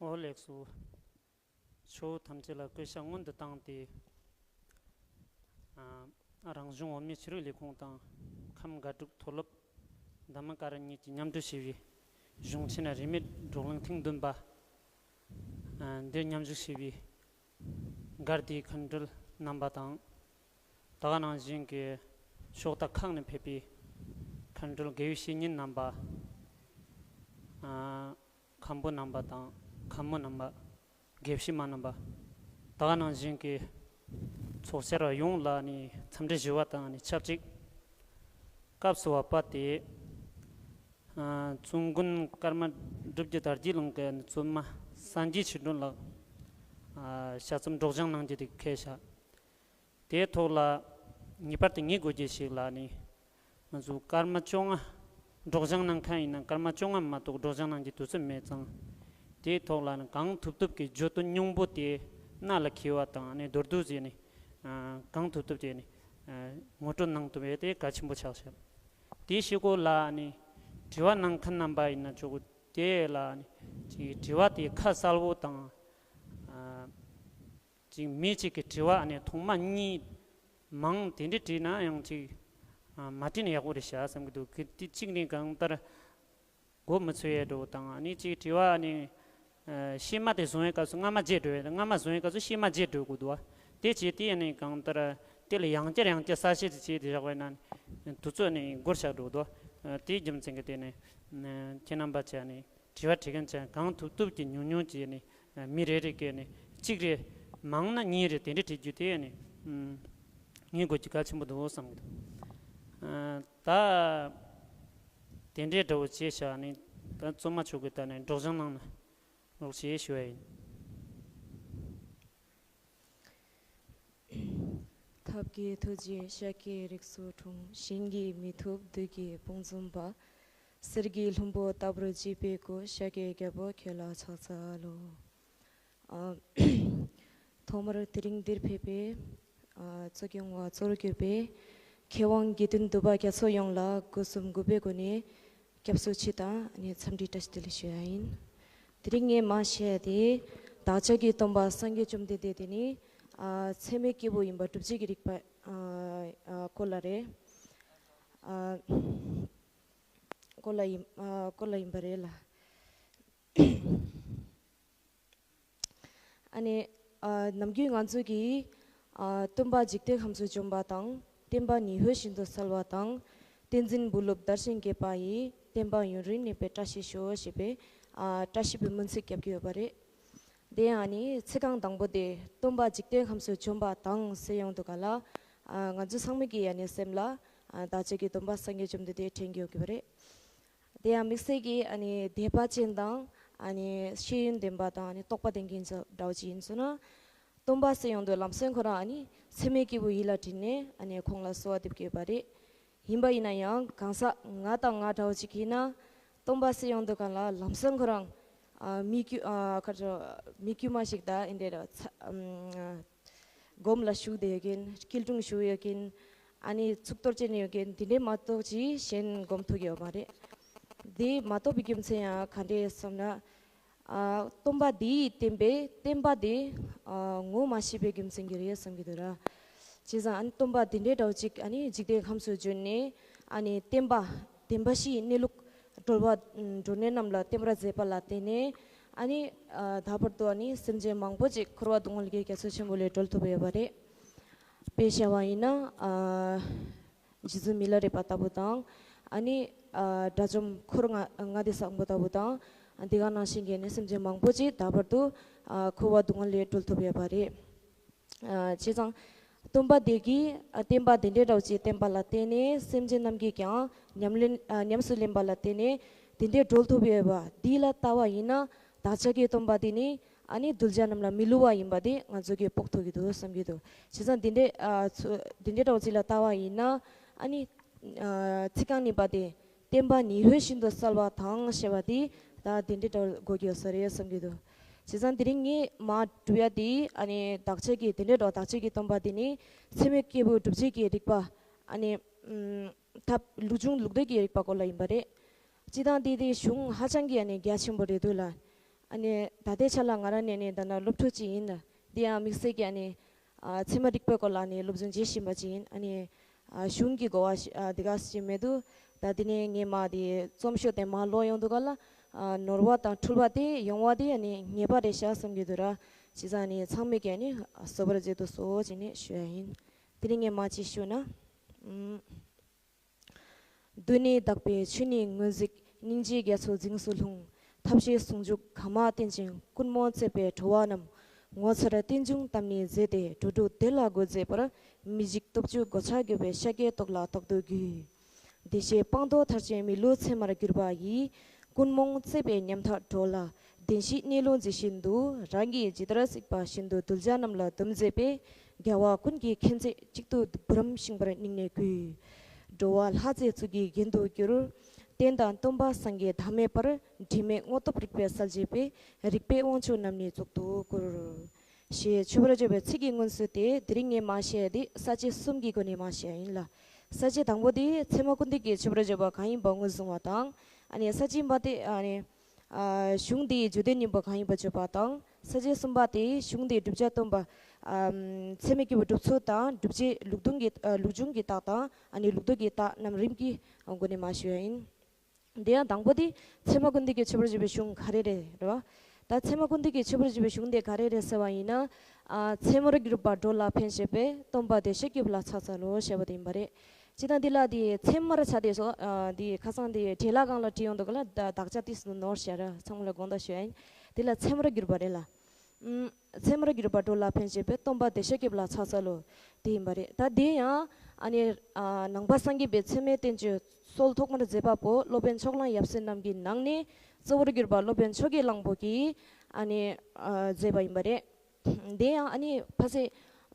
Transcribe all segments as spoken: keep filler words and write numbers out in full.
འོ་ལེགས་སོ། ཆུ་བོ་ཐམས་ཅད་ལ་གུས་ཕྱག་སྔོན་དུ་བཏང་སྟེ། ཨ། རང་གཞུང་འོག་མའི་ཆོས་རིག་ལས་ཁུངས་དང་། ཁམས་དགའ་སྒྲུབ་མཐོ་སློབ་འདབ་མ་ཀ་ར་གཉིས་ཀྱིས་མཉམ་གྲོས་བྱས་པའི་གཞུང་ཆེན་རིས་མེད་བགྲོ་གླེང་ཐེངས་བདུན་པ། ཨ། འདིར་མཉམ་ཞུགས་བྱས་པའི་མགར་སྡེའི་མཁན་སྤྲུལ་རྣམ་པ་དང་། ད་ག་ནང་བཞིན་གྱི་ཕྱོགས་མཐའ་ཁག་ནས་ཕེབས་པའི་མཁན་སྤྲུལ་དགེ་བའི་བཤེས་གཉེན་རྣམ་པ། ཨ། མཁན་པོ་རྣམ་པ་དང་མཁན་མོ་རྣམ་པ། དགེ་བཤེས་མ་རྣམ་པ། ད་ག་ནང་བཞིན་གྱི་ཚོགས་བཅར་བ་ཡོངས་ལ་ནི་འཚམས་འདྲི་ཞུ་བ་དང་ནི་ཆབས་ཅིག་སྐབས་སུ་བབ་པ་དེ། ཨ། བཙུན་དགོན་ཀརྨ་སྒྲུབ་ཀྱི་དར་རྒྱས་གླིང་གི་བཙུན་མ་སངས་རྒྱས་ཆོས་སྒྲོན་ལགས། ཨ། ཞལ་རྩོམ་སྒྲོག་སྦྱང་གནང་རྒྱུ་དེ་ཁེལ་བཞག་དེའི་ཐོག་ལ་ངེས་པར་དུ་ངེས་དགོས་རྒྱུ་ཞིག་ལ་ནི། ང་ཚོ་སྐར་མ་བཅོ་ལྔ། སྒྲོག་སྦྱང་གནང་མཁན་ཡིན་ན་སྐར་མ་བཅོ་ལྔ་མ་གཏོགས་སྒྲོག་སྦྱང་གནང་རྒྱུ་དུས་ཚོད་མེད་ཙང་། དེའི་ཐོག་ལ་ནི་གང་ཐུབ་ཐུབ་ཀྱིས་བརྗོད་དོན་སྙིང་པོ་དེ་གནད་ལ་འཁེལ་བ་དང་ནི་མདོར་བསྡུས་བྱས་ནས། ཨ། གང་ཐུབ་ཐུབ་བྱས་ནས། ཨ། ངོ་སྤྲོད་གནང་ཐུབ་པ་དེ་གལ་ཆེན་པོ་ཆགས་ཤག་དེའི་གཞུག་གུ་ལ་ནི་དྲི་བ་གནང་མཁན་རྣམ་པ་ཡིན་ན་ཆོག་གི། དེ་ལ་ནི་ཅིག་དྲི་བ་དེ་ཁ་གསལ་བོ་དང་། ཨ། ཅིག་མི་གཅིག་གི་དྲི་བ་ནི་ཐོག་མ་གཉིས་མང་དེ་འདྲ་དྲིས་ན་ཡང་ཅིག་ཨ། མ་དྲིས་ན་ཡག་པོ་རེད་ཤག་བསམ་གྱི་འདུག་གི། དེ་གཅིག་ནི་གང་ལྟར་མགོ་མི་ཚོས་ཡས་འགྲོ་དང་། ཨ་ནི་ཅིག་དྲི་བ་ནི། ཨ། གཤེད་མ་དེ་བཟུང་བའི་སྐབས་སུ་རྔ་མ་བརྗེད་འགྲོ་ཡས། རྔ་མ་བཟུང་བའི་སྐབས་སུ་གཤེད་མ་བརྗེད་འགྲོ་དགོས་འདུག་བ། དེ་བྱས་དེ་ནི་གང་ལྟར་དེ་ལ་ཡང་བསྐྱར་ཡང་བསྐྱར་གསལ་བཤད་ཅིག་བྱས་ཏེ་བཞག་པ་ཡིན་ན་དུས་ཚོད་ནི་འགོར་ཆགས་འགྲོ་འདུག་ཨ། དེའི་རྒྱུ་མཚན་གྱིས་དེ་ནི། ཨ། ཁྱེད་རྣམ་པ་ཚོས་ནི། དྲི་བ་དྲི་མཁན་ཚོས་གང་ཐུབ་ཐུབ་ཀྱིས་ཉུང་ཉུང་བྱས་ནས། ཨ། མི་རེ་རེ་གིས་ནི་གཅིག་རེ་མང་ན་གཉིས་རེ་དེ་འདྲ་དྲི་རྒྱུ་དེ་ནི། ཨུམ། ངེས་དགོས་ཀྱི་གལ་ཆེན་པོ་འདུག་བསམ་གྱི་འདུག་ཨ། ད་དེ་འདྲའི་འདྲ་བོ་བྱས་བཞག་ནས་ད་བཙུན་མ་མཆོག་གིས་ད་ནི་སྒྲོག་སྦྱང་གནང་ན་རོགས་བྱེད་ཞུ་བ་ཡིན། ཐབས་ཀྱི་ཐུགས་རྗེས་ཤཱཀྱའི་རིགས་སུ་འཁྲུངས། གཞན་གྱིས་མི་ཐུབ་བདུད་ཀྱི་དཔུང་འཛུམ་པ། གསེར་གྱི་ལྷུན་པོ་ལྟ་བུར་བརྗིད་པའི་སྐུ། ཤཱཀྱའི་རྒྱལ་པོ་ཁྱོད་ལ་ཕྱག་འཚལ་ལོ། ཨ། ཐོག་མར་དེ་རིང་འདིར་ཕེབས་པའི། ཨ། གཙོ་སྐྱོང་བ་གཙོ་བོར་གྱུར་པའི་མཁས་དབང་དགེ་འདུན་འདུས་པ་རྒྱ་མཚོ་ཡོངས་ལ་སྒོ་གསུམ་གུས་པའི་སྒོ་ནས་སྐྱབས་སུ་མཆི་དང་ནི་འཚམས་འདྲི་བཀྲ་ཤིས་བདེ་ལེགས་ཞུ་ཡ་ཡིན། དེ་རིང་ངས་མ་བཤད་དེ་བདག་ཅག་གི་སྟོན་པ་སངས་རྒྱས་བཅོམ་ལྡན་འདས་དེ་ནི། ཨ། ཚད་མའི་སྐྱེས་བུ་ཡིན་པ་སྒྲུབ་བྱེད་ཀྱི་རིགས་པ། ཨ། ཨ། སྐོར་ལ་རེད། ཨ། སྐོར་ལ་ཡིན། ཨ། སྐོར་ལ་ཡིན་པ་རེད་ལ། ཨ་ནི། ཨ། ནམ་རྒྱུན་ང་ཚོ་གིས། ཨ། སྟོན་པ་འཇིག་རྟེན་ཁམས་སུ་བྱོན་པ་དང་། བསྟན་པ་ཉི་འོད་བཞིན་དུ་གསལ་བ་དང་། བསྟན་འཛིན་བུ་སློབ་དར་ཞིང་རྒྱས་པ་ཡི། བསྟན་པ་ཡུན་རིང་གནས་པའི་བཀྲ་ཤིས་ཤོག་ཞེས་པའི། ཨ། བཀྲ་ཤིས་པའི་སྨོན་ཚིག་བརྒྱབ་ཀྱི་ཡོད་པ་རེད། དེ་ཡང་ནི་ཚིག་རྐང་དང་པོ་དེ་སྟོན་པ་འཇིག་རྟེན་ཁམས་སུ་བྱོན་པ་དང་ཟེར་ཡོང་དུས་ག་ལ། ཨ། ང་ཚོ་ཚང་མ་གི་ཡ་ནི་སེམས་ལ། ཨ། བདག་ཅག་གི་སྟོན་པ་སངས་རྒྱས་བཅོམ་ལྡན་འདས་དྲན་གྱི་ཡོང་གི་ཡོད་པ་རེད། དེ་ཡང་དམིགས་བསལ་གྱིས་ཨ་ནི་དད་པ་ཅན་དང་ཨ་ནི་ཤེས་ཡོན་ལྡན་པ་དང་ཨ་ནི་རྟོགས་པ་ལྡན་མཁན་ཚོ་འདྲ་བོ་ཅིག་ཡིན་སོང་ན། སྟོན་པ་ཟེར་ཡོང་དུས་ལམ་སེང་ཁོ་རང་ཨ་ནི་ཚད་མའི་སྐྱེས་བུ་ཡིད་ལ་དྲན་ནས་ཨ་ནི་ཁོང་ལ་གསོལ་བ་འདེབས་ཀྱི་ཡོད་པ་རེད། ཡིན་པ་ཡིན་ན་ཡང་གང་ཟག་ང་དང་ང་འདྲ་བོ་ཅིག་ཡིན་ན་སྟོན་པ་ཟེར་ཡོང་དུས་གང་ལ་ལམ་སེང་ཁོ་རང་ཨ་མི་དཀྱུས་ཨ་ཁ་ཆོ་མི་དཀྱུས་མ་ཞིག་དང་ཨེ་འདྲ་ར་ཚ་ཨམ། སྒོམ་ལ་ཞུགས་བསྡད་ཡོད་མཁན། སྐྱིལ་ཀྲུང་བཞུགས་ཡོད་མཁན། ཨ་ནི་གཙུག་ཏོར་བྱས་ནས་ཡོད་མཁན་འདི་འདྲའི་མ་གཏོགས་ཅིག་གཞན་སྒོམ་ཐུབ་ཀྱི་ཡོད་མ་རེད། འདི་མ་གཏོགས་པའི་རྒྱུ་མཚན་ཡང་ག་འདྲས་བསམ་ན། ཨ། སྟོན་པ་འདིས་བསྟན་པའི་བསྟན་པ་འདི་ཨ་ངོ་མ་ཤེས་པའི་རྒྱུ་མཚན་གྱིས་རེད་བསམ་གྱི་འདུག་ར། བྱས་ཙང་ཨ་ནི་སྟོན་པ་འདི་འདྲའི་འདྲ་བོ་ཅིག་ཨ་ནི་འཇིག་རྟེན་ཁམས་སུ་བྱོན་ནས་ཨ་ནི་བསྟན་པ་བདེན་པ་བཞིའི་གནས་ལུགས། གྲོལ་བ། འགྲོ་བ་རྣམས་ལ་བསྟན་པར་མཛད་པ་ལ་བརྟེན་ནས་ཨ་ནི། ཨ། ད་བར་དུ་ཨ་ནི་སེམས་ཅན་མང་པོ་ཅིག་འཁོར་བ་སྡུག་བསྔལ་གྱི་རྒྱ་མཚོ་ཆེན་པོ་ལས་སྒྲོལ་ཐུབ་ཡོད་པ་རེད། དཔེ་བཞག་པ་ཡིན་ན། ཨ། རྗེ་བཙུན་མི་ལ་རས་པ་ལྟ་བུ་དང་། ཨ་ནི། ཨ། དགྲ་བཅོམ་འཁོར་ལྔ་ལྔ་སྡེ་བཟང་པོ་ལྟ་བུ་དང་། འདི་ག་ནང་བཞིན་གྱི་ནི་སེམས་ཅན་མང་པོ་ཅིག་ད་བར་དུ། ཨ། འཁོར་བ་སྡུག་བསྔལ་ལས་སྒྲོལ་ཐུབ་ཡོད་པ་རེད། ཨ། བྱས་ཙང་སྟོན་པ་དེ་གིས། ཨ། བསྟན་པ་དེ་འདྲའི་འདྲ་བོ་ཅིག་བསྟན་པ་ལ་བརྟེན་ནས་སེམས་ཅན་རྣམས་ཀྱིས་ཀྱང་ཉམས་ལེན། ཨ། ཉམས་སུ་ལེན་པ་ལ་བརྟེན་ནས་དེ་འདྲའི་སྒྲོལ་ཐུབ་ཡོད་པ་འདི་ལ་ལྟ་བ་ཡིན་ན་བདག་ཅག་གི་སྟོན་པ་འདི་ནི་ཨ་ནི་གདུལ་བྱ་རྣམས་ལ་མི་བསླུ་བ་ཡིན་པ་དེ་ང་ཚོ་གིས་དཔོག་ཐུབ་ཀྱི་འདུག་བསམ་གྱི་འདུག་བྱས་ཙང་འདི་འདྲའི། ཨ། ཚུ། འདི་འདྲའི་འདྲ་བོ་ཅིག་ལ་ལྟ་བ་ཡིན་ན་ཨ་ནི། ཨ། ཚིག་རྐང་གཉིས་པ་དེ། བསྟན་པ་ཉི་འོད་བཞིན་དུ་གསལ་བ་དང་ཞེས་པ་དེ་ད་དེ་འདྲའི་འདྲ་བོ་དགོས་ཀྱི་ཡོད་ས་རེད་བསམ་གྱི་འདུག་བྱས་ཙང་དེ་རིང་ངས་མར་སྒྲུབ་ཡ་དེ་ཨ་ནི་བདག་ཅག་གི་དེ་འདྲའི་འདྲ་བོ་བདག་ཅག་གི་སྟོན་པ་དེ་ནི་ཚད་མའི་སྐྱེས་བུ་སྒྲུབ་བྱེད་ཀྱི་རིགས་པ། ཨ་ནི། ཨུམ། ཐབས་ལུགས་འབྱུང་ལུགས་ལྡོག་གི་རིགས་པ་སྐོར་ལ་ཡིན་པ་རེད། སྤྱིར་བཏང་དེ་དེ་གཞུང་ཧ་ཅང་གི་ཨ་ནི་རྒྱ་ཆེན་པོ་རེད་འདུག་ལ། ཨ་ནི་ད་ལྟའི་ཆ་ལ་ང་རང་ནས་ནི་ད་ནང་སློབ་ཕྲུག་ཅིག་ཡིན་ལ། འདི་ཡང་དམིགས་བསལ་གྱི་ཨ་ནི་ཨ་ཚད་མ་རིག་པའི་སྐོར་ལ་ནི་སློབ་སྦྱོང་བྱེད་བཞིན་པ་ཅིག་ཡིན། ཨ་ནི་ཨ་གཞུང་གི་གོ་བ་ཞིག་ཨ་འདི་ག་ཞིག་མེད་འདུག། ད་འདི་ནས་ངས་མ་དེ་རྩོམ་ཤོག་དེ་མ་ཀློག་ཡོང་དུས་ག་ལ། ཨ་ནོར་བ་དང་འཁྲུལ་བ་དེ་ཡོང་བ་དེ་ཨ་ནི་ངེས་པ་རེད་ཤག་བསམ་གྱི་འདུག་ར། བྱས་ཙང་ནི་ཚང་མས་ཀྱིས་ཨ་ནི་བཟོད་པར་མཛད་དུ་གསོལ་ཅེས་ནས་ཞུ་ཡ་ཡིན། དེ་ནས་ངས་མ་ཅིག་ཞུ་ན། ཨུམ། མདུན་ནས་བདག་པོས་ཆོས་ནི་མངོན་གཟིགས། སྙིང་རྗེའི་རྒྱ་མཚོ་འཛིངས་སུ་ལྷུང་། ཐབས་ཤེས་ཟུང་འཇུག་གང་མ་བསྟེན་ཅིང་། ཀུན་རྨོངས་བརྩེགས་པའི་འགྲོ་བ་རྣམས། ངོ་མཚར་རྟེན་འབྱུང་གཏམ་ནི་མཛད་དེ། འགྲོ་དྲུག་བདེ་ལ་འགོད་མཛད་པར། མི་འཇིགས་སྟོབས་བཅུ་གོ་ཆ་གྱུར་པའི། ཤཱཀྱའི་ཏོག་ལ་རྟག་ཏུ་གུས། བདེ་གཤེགས་སྤངས་རྟོགས་མཐར་ཕྱིན་མི་ལུས་ཚད་མར་གྱུར་པ་ཡི། ཀུན་རྨོངས་བརྩེགས་པའི་ཉམ་ཐག་འགྲོ་ལ། བདེན་བཞིའི་གནས་ལུགས་མཛད་བཞིན་དུ། རང་གིས་ཇི་ལྟར་གཟིགས་པ་བཞིན་དུ། གདུལ་བྱ་རྣམས་ལ་སྡོམ་མཛད་པའི། རྒྱལ་བ་ཀུན་གྱི་མཁྱེན་བརྩེ་གཅིག་ཏུ་བུ་རམ་བཞེངས་པར་སྙིང་ནས་གུས། འགྲོ་བ་ལྷ་རྫས་གཙུག་གི་རྒྱན་དུ་གྱུར། རྟེན་དང་སྟོན་པ་སངས་རྒྱས་བདག་མེད་པར། དྲི་མེད་དངོས་སྟོབས་རིག་པའི་གསལ་བྱེད་པའི། རིག་པའི་དབང་ཕྱུག་རྣམས་ནི་གཙུག་ཏུ་བཀུར། ཞེས་མཆོད་པར་བརྗོད་པའི་ཚིག་གི་མངོན་ཚུལ་དེ་དེ་རིང་ངས་མ་བཤད་དེ་ས་བཅད་གསུམ་གྱི་སྒོ་ནས་མ་བཤད་ཡིན་ལ། ས་བཅད་དང་པོ་དེ་ཚད་མ་ཀུན་བཏུས་ཀྱི་མཆོད་པར་བརྗོད་པ་གང་ཡིན་པ་ངོས་བཟུང་བ་དང་། ཨ་ནི་ས་བཅད་པ་དེ་ཨ་ནི་ཨ་གཞུང་དེའི་བརྗོད་དོན་ཡིན་པ་གང་ཡིན་པ་བརྗོད་པ་དང་། ས་བཅད་གསུམ་པ་དེ་གཞུང་དེའི་བསྒྲུབ་བྱ་སྟོན་པ་ཨ་ཚད་མའི་སྐྱེས་བུ་སྒྲུབ་ཚུལ་དང་། སྒྲུབ་བྱེད་ལུགས་ལྡོག་གི་ཨ་ལུགས་འབྱུང་གི་རྟགས་དང་། ཨ་ནི་ལུགས་ལྡོག་གི་རྟགས་རྣམས་རིམ་གྱིས་སྒོ་ནས་མ་ཞུ་ཡ་ཡིན། དེ་ཡང་དང་པོ་དེ་ཚད་མ་ཀུན་བཏུས་ཀྱི་མཆོད་པར་བརྗོད་པའི་གཞུང་ག་རེ་རེད་རེད་བ། ད་ཚད་མ་ཀུན་བཏུས་ཀྱི་མཆོད་པར་བརྗོད་པའི་གཞུང་དེ་ག་རེ་རེད་ཟེར་བ་ཡིན་ན། ཨ་ཚད་མར་གྱུར་པ་འགྲོ་ལ་ཕན་བཞེད་པའི། སྟོན་པ་བདེ་གཤེགས་སྐྱེས་བུ་ལ་ཕྱག་འཚལ་ལོ་ཞེས་པ་དེ་ཡིན་པ་རེད། ཅི་ལྟར་འདི་ལ་དེ་ཚད་མར་བྱ་དེ་སོ། ཨ་དེ་ཁ་སང་དེ་འགྲེལ་བ་སྒང་ལ་བྲིས་ཡོང་འདུག་ག་ལ། ད་དག་ཆ་ཏིས་ནོར་ཤར་ཚང་མ་ལ་དགོངས་དག་ཞུ་ཡ་ཡིན། དེ་ལ་ཚད་མར་གྱུར་པ་རེད་ལ། ཨུམ། ཚད་མར་གྱུར་པ་འགྲོ་ལ་ཕན་བཞེད་པའི། སྟོན་པ་བདེ་གཤེགས་སྐྱེས་བུ་ལ་ཕྱག་འཚལ་ལོ། དེ་ཡིན་པ་རེད། ད་དེ་ཡང་ཨ་ནི་ཨ་ནང་པ་སངས་རྒྱས་པའི་ཚད་མའི་བསྟན་བཅོས་སྲོལ་ཐོག་མར་མཛད་པ་པོ་སློབ་དཔོན་ཕྱོགས་གླང་ཡབ་སྲས་རྣམས་ཀྱི་ནང་ནས་གཙོ་བོར་གྱུར་པ་སློབ་དཔོན་ཕྱོགས་ཀྱི་གླང་པོ་གིས་ཨ་ནི་ཨ་མཛད་པ་ཡིན་པ་རེད། དེ་ཡང་ཨ་ནི་ཕ་སེ་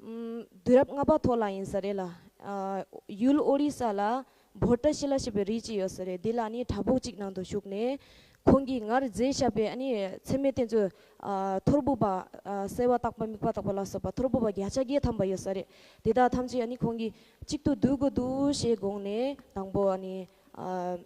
ཨུམ་དུས་རབས་ལྔ་པ་ཐོག་ལ་ཡིན་ས་རེད་ལ། ཨ་ཡུལ་ཨོ་རི་ས་ལ་བྷོ་ཊ་ཤི་ལ་ཞེས་པའི་རི་གཅིག་ཡོད་ས་རེད། དེ་ལ་ཨ་ནི་བྲག་ཕུག་གཅིག་ནང་དུ་བཞུགས་ནས། ཁོང་གིས་སྔར་མཛད་བཞག་པའི་ཨ་ནི་ཚད་མའི་བསྟན་བཅོས་ཨ་ཐོར་བུ་པ། ཨ་གསལ་བ་བརྟག་པ་དམིགས་པ་བརྟག་པ་ལ་སོགས་པ་ཐོར་བུ་པ་བརྒྱ་ཆ་བརྒྱད་ཐམ་པ་ཡོད་ས་རེད། དེ་དག་ཐམས་ཅད་ཨ་ནི་ཁོང་གིས་གཅིག་ཏུ་བསྡུ་དགོས་འདུག་ཞེས་དགོངས་ནས། དང་པོ་ཨ་ནི་ཨ་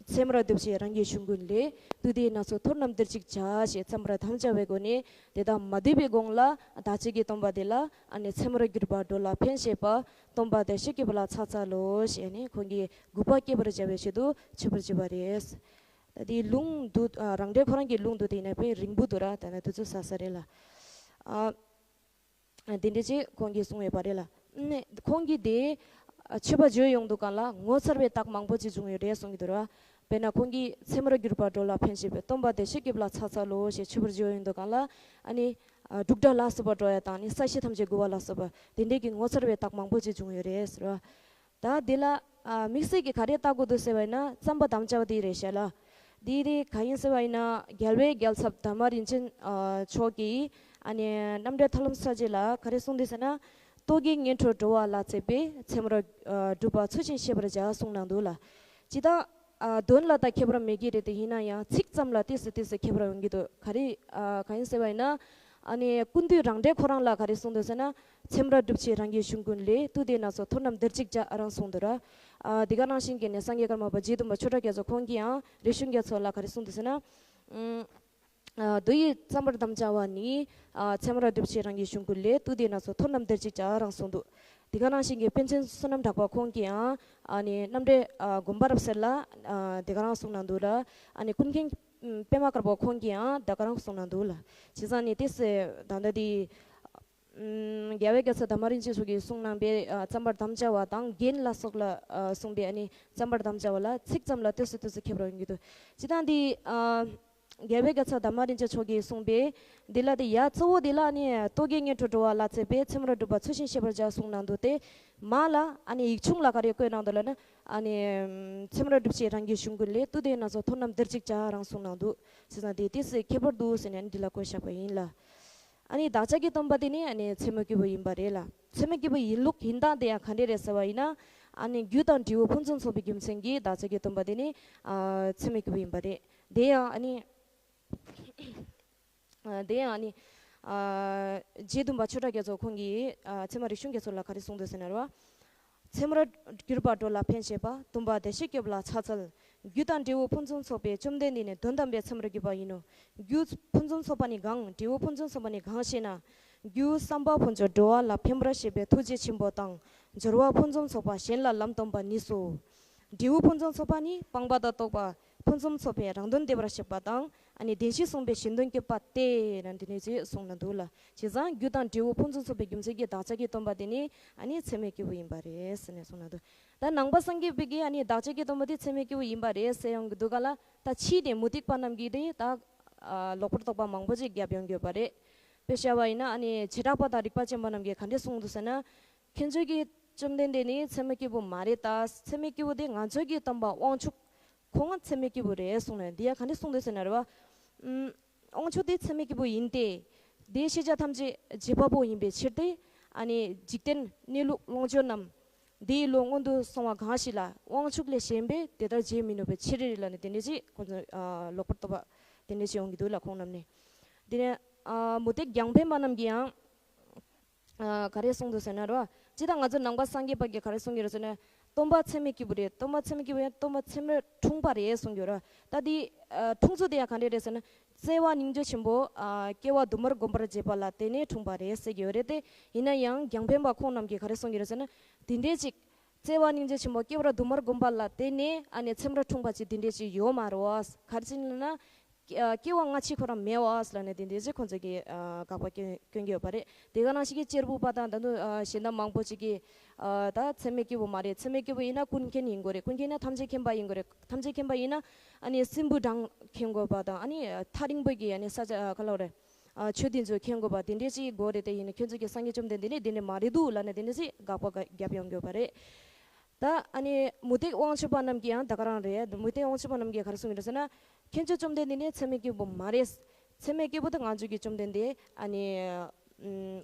ཚད་མར་བསྒྲུབ་བྱའི་རང་གི་གཞུང་ཀུན་ལས། བཏུས་ཏེ་སྣ་ཚོགས་ཐོར་རྣམས་འདིར་གཅིག་བྱ་ཞེས་ཚད་མར་དམ་བཅའ་བའི་སྒོ་ནས། དེ་དག་མ་བསྡུས་པའི་གོང་ལ་བདག་བསྐྱེད་ཀྱི་སྟོན་པ་དེ་ལ་ཨ་ནི་ཚད་མར་གྱུར་པ་འགྲོ་ལ་ཕན་བཞེད་པ། སྟོན་པ་བདེ་གཤེགས་སྐྱེས་བུ་ལ་ཕྱག་འཚལ་ལོ་ཞེས་ནི་ཁོང་གིས་གུས་པ་སྐྱེད་པར་བྱ་བའི་ཆེད་དུ་མཆོད་པར་བྱེད་པ་རེད། ད་དེའི་ལུང་དུ་ཨ་རང་འགྲེལ་ཁོ་རང་གི་ལུང་དུ་དེ་ཡིན་ན་དཔེ་རིང་པོ་འདུག་ར། ད་ནི་དུས་ཚོད་ཟ་ས་རེད་ལ། ཨ་དེ་འདྲ་ཅིག་ཁོང་གིས་གསུངས་ཡོད་པ་རེད་ལ། ནི་ཁོང་གིས་དེ་མཆོད་པ་བརྗོད་ཡོང་དུས་གང་ལ་ངོ་མཚར་བའི་རྟགས་མང་པོ་ཅིག་བྱུང་ཡོད་རེད་གསུང་གི་འདུག་ར། དཔེར་ན་ཁོང་གིས་ཚད་མར་གྱུར་པ་འགྲོ་ལ་ཕན་བཞེད་པའི། སྟོན་པ་བདེ་གཤེགས་སྐྱེས་བུ་ལ་ཕྱག་འཚལ་ལོ་ཞེས་མཆོད་པར་བརྗོད་ཡོང་དུས་གང་ལ། ཨ་ནི་ཨ་འབྲུག་སྒྲ་ལ་སོགས་པ་སྒྲོག་ཡ་དང་ནི་ས་གཞི་ཐམས་ཅད་འགུལ་བ་ལ་སོགས་པ་དེ་འདྲའི་གི་ངོ་མཚར་བའི་རྟགས་མང་པོ་ཅིག་བྱུང་ཡོད་རེད་ཟེར་བ། ད་དེ་ལ་ཨ་དམིགས་བསལ་གྱི་ག་རེ་བལྟ་དགོས་འདུག་ཟེར་བ་ཡིན་ན། རྩོམ་པར་དམ་བཅའ་བ་དེ་རེད་ཤག་ལ། དེ་དེ་ག་ཡིན་ཟེར་བ་ཡིན་ན། རྒྱལ་བའི་རྒྱལ་ཚབ་དྷརྨ་རིན་ཆེན་ཨ་མཆོག་གིས་ཨ་ནི་རྣམ་འགྲེལ་ཐར་ལམ་ས་བཅད་ལ་ག་རེ་གསུངས་འདུག་ཟེར་ན། རྟོག་གེའི་ངན་འགྲོར་འགྲོ་བ་ལ་བརྩེགས་པའི། ཚད་མར་ཨ་སྒྲུབ་པ་ཚུལ་བཞིན་ཤེས་པར་བྱ་གསུངས་གནང་འདུག་ལ། ཇི་ལྟར་ཨ་དོན་ལ་ད་ཁྱད་པར་མེད་ཀྱི་རེད། དེ་ཡིན་ན་ཡང་ཚིག་ཙམ་ལ་ཏོག་ཙམ་ཏོག་ཙམ་ཁྱད་པར་ཡོང་གི་འདུག། ག་རེ་ཨ་ག་ཡིན་ཟེར་བ་ཡིན་ན། ཨ་ནི་ཀུན་བཏུས་རང་འགྲེལ་ཁོ་རང་ལ་ག་རེ་གསུངས་འདུག་ཟེར་ན། ཚད་མར་བསྒྲུབ་བྱའི་རང་གི་གཞུང་ཀུན་ལས། བཏུས་ཏེ་སྣ་ཚོགས་ཐོར་རྣམས་འདིར་གཅིག་བྱ་རང་གསུངས་འདུག་ར། ཨ་དེ་ག་ནང་བཞིན་གྱི་ནི་སངས་རྒྱས་ཀརྨ་པ་རྗེ་བཙུན་པ་ཆོས་གྲགས་རྒྱ་མཚོ་ཁོང་གིས་ཡང་རིགས་གཞུང་རྒྱ་མཚོ་ལ་ག་རེ་གསུངས་འདུག་ཟེར་ན། ཨུམ། ཨ་འདི་ཡི་རྩོམ་པར་དམ་བཅའ་བ་ནི། ཨ་ཚད་མར་བསྒྲུབ་བྱའི་རང་གི་གཞུང་ཀུན་ལས། བཏུས་ཏེ་སྣ་ཚོགས་ཐོར་རྣམས་འདིར་གཅིག་བྱ་རང་གསུངས་འདུག། དེ་ག་ནང་བཞིན་གྱི་པཎ་ཆེན་བསོད་ནམས་གྲགས་པ་ཁོང་གིས་ཡང་ཨ་ནི་རྣམ་འགྲེལ་ཨ་དགོངས་པ་རབ་གསལ་ལ་ཨ་དེ་ག་རང་གསུངས་གནང་འདུག་ལ། ཨ་ནི་ཀུན་མཁྱེན་པདྨ་དཀར་པོ་ཁོང་གིས་ཡང་དེ་ག་རང་གསུངས་གནང་འདུག་ལ། བྱས་ཙང་ནི་ཏོག་ཙམ་ད་ལྟ་དེ་ཨམ་རྒྱལ་བའི་རྒྱལ་ཚབ་དྷརྨ་རིན་ཆེན་མཆོག་གིས་གསུངས་གནང་པའི་ཨ་རྩོམ་པར་དམ་བཅའ་བ་དང་རྒྱན་ལ་སོགས་ལ་ཨ་གསུངས་པའི་ཨ་ནི་རྩོམ་པར་དམ་བཅའ་བ་ལ་ཚིག་ཙམ་ལ་ཏོག་ཙམ་ཏོག་ཙམ་ཁྱད་པར་ཡོང་གི་འདུག། སྤྱིར་བཏང་འདི་ཨ་རྒྱལ་བའི་རྒྱལ་ཚབ་དྷརྨ་རིན་ཆེན་མཆོག་གིས་གསུངས་པའི་འདི་ལ་དེ་ཡ་གཙོ་བོ་འདི་ལ་ནི་རྟོག་གེའི་ངན་འགྲོར་འགྲོ་བ་ལ་བརྩེགས་པའི། ཚད་མར་སྒྲུབ་པ་ཚུལ་བཞིན་ཤེས་པར་བྱ་གསུངས་གནང་འདུག་སྟེ། མ་ལ་ཨ་ནི་ཡིག་ཆུང་ལ་ག་རེ་བཀོད་གནང་འདུག་ལབ་ན། ཨ་ནི་ཚད་མར་བསྒྲུབ་བྱའི་རང་གི་གཞུང་ཀུན་ལས། བཏུས་ཏེ་སྣ་ཚོགས་ཐོར་རྣམས་འདིར་གཅིག་བྱ་རང་གསུངས་གནང་འདུག། བྱས་ཙང་དེ་ཏོག་ཙམ་ཁྱད་པར་འདུག་ཟེར་ནས་ཨ་ནི་འདི་ལ་བཀོད་བཞག་པ་ཡིན་ལ། ཨ་ནི་བདག་ཅག་གི་སྟོན་པ་དེ་ནི་ཨ་ནི་ཚད་མ་སྐྱེས་བུ་ཡིན་པ་རེད་ལ། ཚད་མ་སྐྱེས་བུ་ཡིན་ལུགས་ཡིན་སྟངས་དེ་ཡང་ག་འདྲས་རེད་ཟེར་བ་ཡིན་ན། ཨ་ནི་རྒྱུ་དང་འབྲས་བུ་ཕུན་སུམ་ཚོགས་པའི་རྒྱུ་མཚན་གྱིས་བདག་ཅག་གི་སྟོན་པ་དེ་ནི་ཨ་ཚད་མ་སྐྱེས་བུ་ཡིན་པ་རེད། དེ་ཡང་ཨ་ནི་ཨ་དེ་ཡང་ཨ་ནི་ཨ་རྗེ་བཙུན་པ་ཆོས་གྲགས་རྒྱ་མཚོ་ཁོང་གིས་ཨ་ཚད་མ་རིག་གཞུང་རྒྱ་མཚོ་ལ་ག་རེ་གསུངས་འདུག་ཟེར་ན་རེད་བ། ཚད་མར་གྱུར་པ་འགྲོ་ལ་ཕན་བཞེད་པ། སྟོན་པ་བདེ་གཤེགས་སྐྱེས་བུ་ལ་ཕྱག་འཚལ། རྒྱུ་དང་འབྲས་བུ་ཕུན་སུམ་ཚོགས་པའི། བཅོམ་ལྡན་འདས་ནི་དོན་དམ་པའི་ཚད་མར་གྱུར་པ་ཡིན་ནོ། རྒྱུ་ཕུན་སུམ་ཚོགས་པ་ནི་གང་། འབྲས་བུ་ཕུན་སུམ་ཚོགས་པ་ནི་གང་ཞེ་ན། རྒྱུ་བསམ་པ་ཕུན་ཚོགས་འགྲོ་བ་ལ་ཕན་པར་བྱེད་པའི་ཐུགས་རྗེ་ཆེན་པོ་དང་། སྦྱོར་བ་ཕུན་སུམ་ཚོགས་པ་གཞན་ལ་ལམ་སྟོན་པ་གཉིས་སོ། འབྲས་བུ་ཕུན་སུམ་ཚོགས་པ་ནི་སྤངས་པ་དང་རྟོགས་པ་ཕུན་སུམ་ཚོགས་པའི་རང་དོན་བདེ་བར་གཤེགས་པ་དང་། ཨ་ནི་བདེན་བཞི་གསུངས་པའི་གཞན་དོན་བསྐྱེད་པ་སྟེ་ལ་འདི་ནས་ཅེས་གསུངས་ན་འདུག་ལ། བྱས་ཙང་རྒྱུ་དང་འབྲས་བུ་ཕུན་སུམ་ཚོགས་པའི་རྒྱུ་མཚན་གྱིས་བདག་ཅག་གི་སྟོན་པ་དེ་ནི་ཨ་ནི་ཚད་མའི་སྐྱེས་བུ་ཡིན་པ་རེད་ཟེར་ནས་གསུངས་ན་འདུག་ད་ནང་པ་སངས་རྒྱས་པའི་གི་ཨ་ནི་བདག་ཅག་གི་སྟོན་པ་དེ་ཚད་མའི་སྐྱེས་བུ་ཡིན་པ་རེད་ཟེར་ཡོང་གི་འདུག་ག་ལ། ད་ཕྱིས་ནས་མུ་སྟེགས་པ་རྣམས་ཀྱིས་དེ་ད་ལོག་པར་རྟོག་པ་མང་པོ་ཅིག་བརྒྱབ་ཡོང་གི་ཡོད་པ་རེད། དཔེ་བཞག་པ་ཡིན་ན་ཨ་ནི་བྱེ་བྲག་པ་དང་རིགས་པ་ཅན་པ་རྣམས་ཀྱིས་ག་འདྲས་གསུངས་འདུག་ཟེར་ན། ཁྱེད་ཚོས་ཀྱི་བཅོམ་ལྡན་འདས་ནི་ཚད་མའི་སྐྱེས་བུ་མ་རེད། ད་ཚད་མའི་སྐྱེས་བུ་དེ་ང་ཚོས་ཀྱི་སྟོན་པ་དབང་ཕྱུག་ཁོང་ང་ཚད་མའི་སྐྱེས་བུ་རེད་གསུངས་ནས། འདི་ཡ་ག་འདྲས་གསུངས་འདུག་ཟེར་ན་རེད་བ། ཨུམ། དབང་ཕྱུག་དེ་ཚད་མའི་སྐྱེས་བུ་ཡིན་ཏེ། དེའི་ཤེས་བྱ་ཐམས་ཅད་རྗེས་དཔག་པོ་ཡིན་པའི་ཕྱིར་ཏེ། ཨ་ནི་འཇིག་རྟེན་གནས་ལུགས་ལོངས་སྤྱོད་རྣམས་དེའི་བློ་མངོན་དུ་སོང་བ་གང་ཞིག་ལ་དབང་ཕྱུག་ལས་གཞན་པས་དེ་ལྟར་བྱེད་མི་ནུས་པའི་ཕྱིར་རེད་ལ་ནི་དེ་འདྲས་ཅིག་ཁོང་ཚོ་ལོག་པར་རྟོག་པ་དེ་འདྲས་ཅིག་ཡོང་གི་འདུག་ལ་ཁོང་རྣམས་ནི། དེ་ནས་མུ་སྟེགས་རྒྱང་འཕེན་པ་རྣམས་ཀྱིས་ཡང་། ཨ། ག་རེ་གསུངས་འདུག་ཟེར་ན་རོ། ཇི་ལྟར་ང་ཚོ་ནང་པ་སངས་རྒྱས་པ་གིས་ག་རེ་གསུང་གི་རེད་ཟེར་ན། སྟོན་པ་ཚད་མའི་སྐྱེས་བུ་རེད། སྟོན་པ་ཚད་མའི་སྐྱེས་བུ་ཡང་སྟོན་པ་ཚད་མར་འཁྲུངས་པ་རེད་གསུང་གི་རེད། ད་དེ་ཨ་འཁྲུངས་ཚུལ་དེ་ཡང་ག་འདྲས་རེད་ཟེར་ན། བརྩེ་བ་སྙིང་རྗེ་ཆེན་པོ་ཨ་སྐྱེ་བ་དུ་མར་བསྒོམ་པར་བྱེད་པ་ལ་བརྟེན་ནས་འཁྲུངས་པ་རེད་ཟེར་གྱི་ཡོད་རེད་དེ། ཡིན་ན་ཡང་རྒྱང་འཕེན་པ་ཁོང་རྣམས་ཀྱིས་ག་རེ་གསུང་གི་རེད་ཟེར་ན། དེ་འདྲས་ཅིག་བརྩེ་བ་སྙིང་རྗེ་ཆེན་པོ་སྐྱེ་བ་དུ་མར་བསྒོམ་པ་ལ་བརྟེན་ནས་ཨ་ནི་ཚད་མར་འཁྲུངས་པ་ཅིག་དེ་འདྲས་ཅིག་ཡོད་མ་རེད་བ། ག་རེ་ཟེར་ན། སྐྱེ་བ་སྔ་ཕྱི་ཁོ་རང་མེད་པ་ལབ་ནས་དེ་འདྲས་ཅིག་ཁོང་ཚོ་གིས་ཨ་དགག་པ་སྐྱོན་སྐྱོན་གྱི་ཡོད་པ་རེད། དེ་ག་ནང་བཞིན་གྱི་གཅེར་བུ་པ་དང་ད་དུང་ཨ་གཞན་དག་མང་པོ་ཅིག་གིས་ཨ་ད་ཚད་མའི་སྐྱེས་བུ་མ་རེད། ཚད་མའི་སྐྱེས་བུ་ཡིན་ན་ཀུན་མཁྱེན་ཡིན་དགོས་རེད། ཀུན་མཁྱེན་ཡིན་ན་ཐམས་ཅད་མཁྱེན་པ་ཡིན་དགོས་རེད། ཐམས་ཅད་མཁྱེན་པ་ཡིན་ན་ཨ་ནི་སྲིན་བུ་དང་མཁྱེན་དགོས་པ་དང་། ཨ་ནི་ཐག་རིང་པོ་གི་ཨ་ནི་ས་ཆ་ག་ལབ་རེད། ཨ་ཆོས་དེ་ཚོ་མཁྱེན་དགོས་པ་དེ་འདྲས་ཅིག་དགོས་རེད། དེ་ཡིན་ན་ཁྱོད་ཚོ་གི་སངས་རྒྱས་བཅོམ་ལྡན་འདས་ནི་དེ་འདྲས་མ་རེད་འདུག་ལབ་ནས་དེ་འདྲས་ཅིག་དགག་པ་རྒྱབ་ཡོང་གི་ཡོད་པ་རེད། ད་ཨ་ནི་མུ་སྟེགས་དབང་ཕྱུག་པ་རྣམས་ཀྱིས་ཡང་ད་ག་རང་རེད། མུ་སྟེགས་དབང་ཕྱུག་པ་རྣམས་ཀྱིས་ག་རེ་གསུང་གི་རེད་ཟེར་ན། ཁྱེད་ཚོས་བཅོམ་ལྡན་འདས་ནི་ཚད་མའི་སྐྱེས་བུ་མ་རེད། ཚད་མའི་སྐྱེས་བུ་དེ་ང་ཚོ་གི་བཅོམ་ལྡན་འདས་ཨ་ནི་ཨུམ་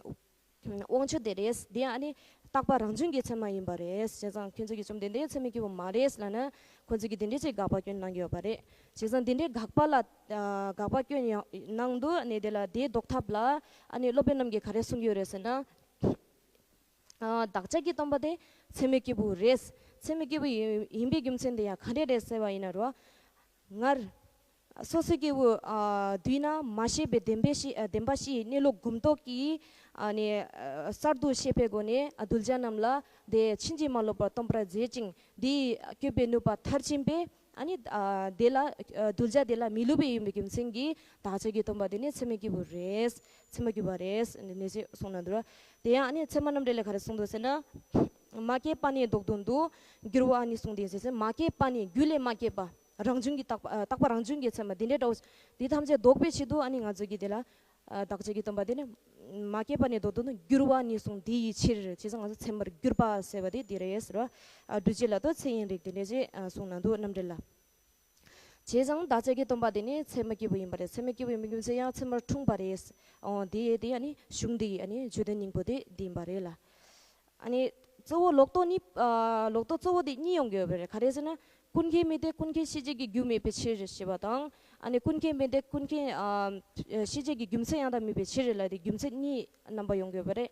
དབང་ཕྱུག་དེ་རེད། དེ་ཨ་ནི་རྟག་པ་རང་བྱུང་གི་ཚད་མ་ཡིན་པ་རེད། བྱས་ཙང་ཁྱེད་ཚོ་གི་བཅོམ་ལྡན་འདས་ཚད་མའི་སྐྱེས་བུ་མ་རེད་ལབ་ན་ཁོང་ཚོ་གིས་དེ་འདྲས་ཅིག་དགག་པ་སྐྱོན་གནང་གི་ཡོད་པ་རེད། བྱས་ཙང་དེ་འདྲས་དགག་པ་ལ་ཨ་དགག་པ་སྐྱོན་ཡང་གནང་འདུག་ཨ་ནི་དེ་ལ་དེའི་ཟློག་ཐབས་ལ་ཨ་ནི་སློབ་དཔོན་རྣམས་ཀྱིས་ག་རེ་གསུང་གི་ཡོད་རེད་ཟེར་ན། ཨ་བདག་ཅག་གི་སྟོན་པ་དེ་ཚད་མའི་སྐྱེས་བུ་རེད། ཚད་མའི་སྐྱེས་བུ་ཡིན་ཡིན་པའི་རྒྱུ་མཚན་དེ་ཡང་ག་འདྲས་རེད་ཟེར་བ་ཡིན་ན་རོ། སྔར་སོ་སོའི་སྐྱེས་བུ་ཨ་དུས་ན་མ་ཤེས་པའི་བདེན་པའི་བཞི་ཨ་བདེན་པ་བཞིའི་གནས་ལུགས་གོ་རྟོགས་ཀྱིས་ཨ་ནི་ཨ་གསར་དུ་ཤེས་པའི་སྒོ་ནས་ཨ་གདུལ་བྱ་རྣམས་ལ་དེ་ཕྱིན་ཅི་མ་ལོག་པར་སྟོན་པར་མཛད་ཅིང་། དེའི་བཀོད་པའི་ནུས་པ་མཐར་ཕྱིན་པས། ཨ་ནི་ཨ་དེ་ལ་ཨ་གདུལ་བྱ་དེ་ལ་མི་བསླུ་བའི་ཡིན་པའི་རྒྱུ་མཚན་གྱིས་བདག་ཅག་གི་སྟོན་པ་དེ་ནི་ཚད་མའི་སྐྱེས་བུ་རེད། ཚད་མར་གྱུར་པ་རེད། འདི་ནས་ཅིག་གསུངས་གནང་འདུག་ར། དེ་ཡང་ཨ་ནི་ཚད་མ་རྣམ་འགྲེལ་ལས་ག་རེ་གསུངས་འདུག་ཟེར་ན། མ་སྐྱེས་པ་ནས་ལྡོག་ཏུ་འདུག་འགྱུར་བ་ནི་གསུངས་ཏེ་ཟེར་ཟེར། མ་སྐྱེས་པ་ནས་རྒྱུ་ལས་མ་སྐྱེས་པ། རང་བྱུང་གི་རྟག་པ་ཨ་རྟག་པ་རང་བྱུང་གི་ཚད་མ་འདི་འདྲའི་འདྲ་བོ། འདི་ཐམས་ཅད་ལྡོག་པའི་ཆེད་དུ་ཨ་ནི་ང་ཚོ་གིས་དེ་ལ་ཨ་བདག་ཅག་གི་སྟོན་པ་དེ་ནི་མ་སྐྱེས་པ་ནས་ལྡོག་ཏུ་འདུག་འགྱུར་བ་ནི་གསུངས་དེ་ཡི་ཕྱིར། བྱས་ཙང་ང་ཚོ་ཚད་མར་གྱུར་པ་ཟེར་བ་དེ་འདི་རེད་ཟེར་བ། ཨ་སྒྲུབ་བྱེད་ལ་ལྟོས། ཚད་ཡིན་རིགས་དེ་འདྲས་ཅིག་ཨ་གསུངས་གནང་འདུག་རྣམ་འགྲེལ་ལ། བྱས་ཙང་བདག་ཅག་གི་སྟོན་པ་དེ་ནི་ཚད་མར་གྱུར་པ་ཡིན་པ་རེད། ཚད་མར་གྱུར་པ་ཡིན་པའི་རྒྱུ་མཚན་ཡང་ཚད་མར་འཁྲུངས་པ་རེད། འོ་དེ་དེ་ཨ་ནི་གཞུང་འདི་ཨ་ནི་བརྗོད་དོན་སྙིང་པོ་དེ་འདི་ཡིན་པ་རེད་ལ། ཨ་ནི་གཙོ་བོ་ལོག་རྟོག་གཉིས་ཨ་ལོག་རྟོག་གཙོ་བོ་དེ་གཉིས་ཡོང་གི་ཡོད་པ་རེད། ག་རེ་ཟེར་ན། ཀུན་མཁྱེན་མིན་ཏེ། ཀུན་མཁྱེན་ཤེས་བྱེད་ཀྱི་རྒྱུ་མེད་པའི་ཕྱིར་ཞེས་པ་དང་། ཨ་ནི་ཀུན་མཁྱེན་མིན་ཏེ། ཀུན་མཁྱེན་ཨ་ཤེས་བྱེད་ཀྱི་རྒྱུ་མཚན་ཡང་དག་མེད་པའི་ཕྱིར་ལ་དེ་རྒྱུ་མཚན་གཉིས་རྣམ་པ་ཡོང་གི་ཡོད་པ་རེད།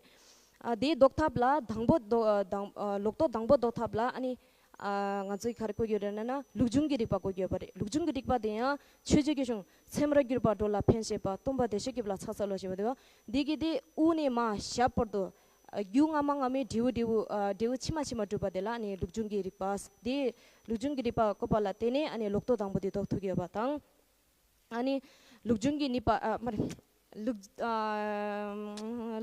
ཨ་དེའི་ལྡོག་ཐབས་ལ་དང་པོ་ལྡོག་ཨ་དང་ཨ་ལོག་རྟོག་དང་པོ་ལྡོག་ཐབས་ལ་ཨ་ནི་ཨ་ང་ཚོས་ག་རེ་བཀོད་ཡོད་རེད་ན་ན་ལུགས་འབྱུང་གི་རིགས་པ་བཀོད་ཡོད་པ་རེད། ལུགས་འབྱུང་གི་རིགས་པ་དེ་ཡང་ཆོས་རྗེ་སྐྱབས་གཞུང་ཚད་མར་གྱུར་པ་འགྲོ་ལ་ཕན་བྱེད་པ་སྟོན་པ་བདེ་གཤེགས་སྐྱབས་ལ་ཕྱག་འཚལ་ལོ་ཞེས་པ་དེ་བ། འདི་གི་དེ་དབུ་ནས་མར་ཞབས་བར་དུ་ཨ་རྒྱུ་སྔ་མ་སྔ་མའི་འབྲས་བུ་འབྲས་བུ་ཨ་འབྲས་བུ་ཕྱི་མ་ཕྱི་མ་སྒྲུབ་པ་དེ་ལ་ཨ་ནི་ལུགས་འབྱུང་གི་རིགས་པ། དེ་ལུགས་འབྱུང་གི་རིགས་པ་བཀོད་པ་ལ་བརྟེན་ནས་ཨ་ནི་ལོག་རྟོག་དང་པོ་དེ་ལྡོག་ཐུབ་ཀྱི་ཡོད་པ་དང་། ཨ་ནི་ལུགས་འབྱུང་གི་གཉིས་པ་ཨ་མ་རེད། ལུགས་ཨ་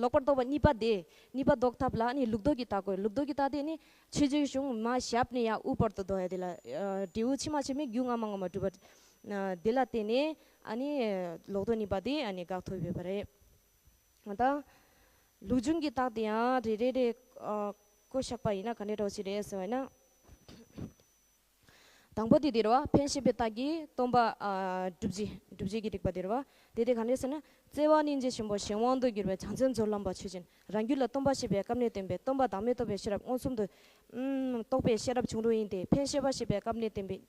ལོག་པར་རྟོག་པ་གཉིས་པ་དེ་གཉིས་པ་ལྡོག་ཐབས་ལ་ཨ་ནི་ལུགས་ལྡོག་གི་རྟགས་བཀོད། ལུགས་ལྡོག་གི་རྟགས་དེ་ནི་ཆོས་རྗེ་གཞུང་མར་ཞབས་ནས་ཡར་དབུ་བར་དུ་ལྡོག་ཡ་དེ་ལ་ཨ་འབྲས་བུ་ཕྱི་མ་ཕྱི་མའི་རྒྱུ་སྔ་མ་སྔ་མ་སྒྲུབ་པ་ཨ་དེ་ལ་བརྟེན་ནས་ཨ་ནི་ལོག་རྟོག་གཉིས་པ་དེ་ཨ་ནི་དགག་ཐུབ་ཡོད་པ་རེད། ད་ལུགས་འབྱུང་གི་རྟགས་དེ་ཡང་རེ་རེ་རེ་ཨ་བཀོད་བཞག་པ་ཡིན་ན་ག་འདྲའི་འདྲ་བོ་ཞིག་རེད་ཟེར་བ་ཡིན་ན། དང་པོ་དེ་དེ་རེད་བ། ཕན་བཞེད་པའི་རྟགས་ཀྱིས་སྟོན་པ་ཨ་སྒྲུབ་བྱེད་སྒྲུབ་བྱེད་ཀྱི་རིགས་པ་དེ་རེད་བ། དེ་དེ་ག་འདྲ་ཟེར་ན། བརྩེ་བ་སྙིང་རྗེ་ཆེན་པོ་གཞན་དབང་དུ་གྱུར་པའི་བྱང་སེམས་ཚུལ་ཁྲིམས་པ་ཆོས་ཅན། རང་རྒྱུད་ལ་སྟོན་པ་བཞི་པའི་སྐབས་ནས་བསྟན་པའི་སྟོན་པ་བདག་མེད་རྟོགས་པའི་ཤེས་རབ་མངོན་སུམ་དུ་ཨུམ་རྟོགས་པའི་ཤེས་རབ་བྱུང་རུང་ཡིན་ཏེ། ཕན་བཞེད་པ་ཞེས་པའི་སྐབས་ནས་བསྟན་པའི་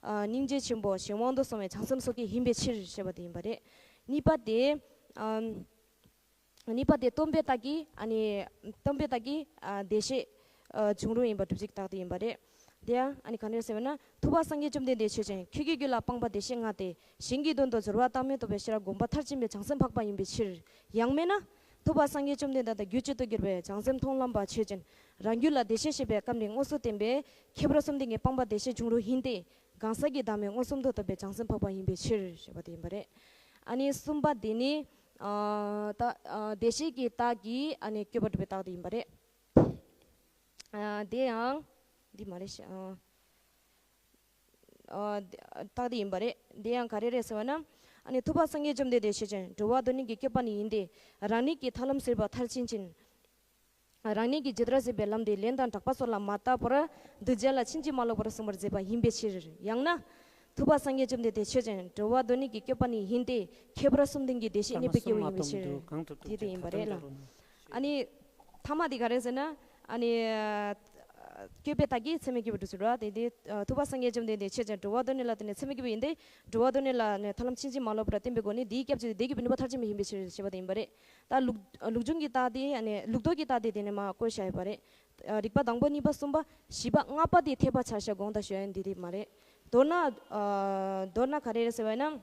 ཨ་སྙིང་རྗེ་ཆེན་པོ་གཞན་དབང་དུ་སོང་བའི་བྱང་སེམས་སོ་སྐྱེ་ཡིན་པའི་ཕྱིར་ཞེས་པ་དེ་ཡིན་པ་རེད། གཉིས་པ་དེ་ཨ། གཉིས་པ་དེ་སྟོན་པའི་རྟགས་ཀྱིས་ཨ་ནི་སྟོན་པའི་རྟགས་ཀྱིས་ཨ་བདེ་གཤེགས་ཨ་བྱུང་རུང་ཡིན་པ་སྒྲུབ་བྱེད་ཀྱི་རྟགས་དེ་ཡིན་པ་རེད། དེ་ཡང་ཨ་ནི་ག་ནས་ཟེར་བ་ན། ཐུབ་པ་སངས་རྒྱས་བཅོམ་ལྡན་འདས་ཆོས་ཅན། ཁྱོད་ཀྱི་རྒྱུད་ལ་སྤངས་པ་བདེ་གཤེགས་ལྔ་སྟེ། གཞན་གྱི་དོན་དུ་སྦྱོར་བ་བཏང་མེད་རྟོགས་པའི་ཤེས་རབ་བསྒོམ་པ་མཐར་ཕྱིན་པའི་བྱང་སེམས་འཕགས་པ་ཡིན་པའི་ཕྱིར། ཡང་མིན་ན། ཐུབ་པ་སངས་རྒྱས་བཅོམ་ལྡན་འདས་དང་རྒྱུད་གཅིག་ཏུ་གྱུར་པའི་བྱང་སེམས་མཐོང་ལམ་པ་ཆོས་ཅན། རང་རྒྱུད་ལ་བདེ་གཤེགས་ཞེས་པའི་སྐབས་ནས་དངོས་སུ་བསྟན་པའི་ཁྱད་པར་གསུམ་ལྡན་གྱི་སྤངས་པ་བདེ་གཤེགས་འབྱུང་རུང་ཡིན་ཏེ། གང་ཟག་གི་བདག་མེད་མངོན་སུམ་དུ་རྟོགས་པའི་བྱང་སེམས་འཕགས་པ་ཡིན་པའི་ཕྱིར་ཞེས་པ་དེ་ཡིན་པ་རེད། ཨ་ནི་གསུམ་པ་དེ་ནི། ཨ་ད་ཨ་བདེ་གཤེགས་ཀྱི་རྟགས་ཀྱིས་ཨ་ནི་བསྐྱེད་པ་གྲུབ་པའི་རྟགས་དེ་ཡིན་པ་རེད། ཨ་དེ་ཡང་འདི་མ་རེད་ཤག་ཨ་ཨ་རྟགས་དེ་ཡིན་པ་རེད། དེ་ཡང་ག་རེ་རེད་ཟེར་བ་ན། ཨ་ནི་ཐུབ་པ་སངས་རྒྱས་བཅོམ་ལྡན་འདས་ཆོས་ཅན། འགྲོ་བ་སྡུག་བསྔལ་གྱི་སྐྱོབ་པ་ནི་ཡིན་ཏེ། རང་ཉིད་ཀྱི་ཐར་ལམ་ཟད་པ་མཐར་ཕྱིན་ཅིང་། རང་ཉིད་ཀྱི་ཇི་ལྟར་ཟད་པའི་ལམ་དེ་ལན་དང་གྲགས་པ་སོགས་ལ་མ་བརྟགས་པར་གདུལ་བྱ་ལ་ཕྱིན་ཅི་མ་ལོག་པར་གསུངས་པར་མཛད་པ་ཡིན་པའི་ཕྱིར། ཡང་ན། ཐུབ་པ་སངས་རྒྱས་བཅོམ་ལྡན་འདས་ཆོས་ཅན། འགྲོ་བ་སྡུག་བསྔལ་གྱི་སྐྱོབ་པ་ནི་ཡིན་ཏེ། ཁྱད་པར་གསུམ་ལྡན་གྱི་བདེ་གཤེགས་བརྙེས་པའི་སྐྱེས་བུ་ཡིན་པའི་ཕྱིར། དེ་དེ་ཡིན་པ་རེད་ལ། ཨ་ནི། ཐ་མ་དེ་ག་རེ་ཟེར་ན། ཨ་ནི། སྐྱོབ་པའི་རྟགས་ཀྱིས་ཚད་མེད་བསྐྱེད་པར་གྲུབ་ཟེར་བ་དེ་དེ། ཐུབ་པ་སངས་རྒྱས་བཅོམ་ལྡན་འདས་ཆོས་ཅན། འགྲོ་བ་སྡུག་བསྔལ་ལ་བརྟེན་ནས་ཚད་མེད་བསྐྱེད་པ་ཡིན་ཏེ། འགྲོ་བ་སྡུག་བསྔལ་ལ་ནི་ཐར་ལམ་ཕྱིན་ཅི་མ་ལོག་པར་བསྟན་པའི་སྒོ་ནས་དེའི་སྐྱབས་བཅོལ་ཏེ་བདེ་བའི་བྱིན་རླབས་མཐར་ཕྱིན་པ་ཡིན་པའི་ཕྱིར་ཞེས་པ་དེ་ཡིན་པ་རེད། ད་ལུགས་ལུགས་འབྱུང་གི་རྟགས་དེ་ཨ་ནི་ལུགས་ལྡོག་གི་རྟགས་དེ་དེ་ནས་མར་བཀོད་བཞག་ཡོད་པ་རེད། རིགས་པ་དང་པོ་གཉིས་པ་གསུམ་པ་བཞི་པ་ལྔ་པ་དེ་འཐད་པ་ཆ་བཞག་དགོངས་དག་ཞུ་ཡ་ཡིན། འདི་དེ་མ་རེད། མདོར་ན། མདོར་ན་ག་རེ་རེད་ཟེར་བ་ཡིན་ན།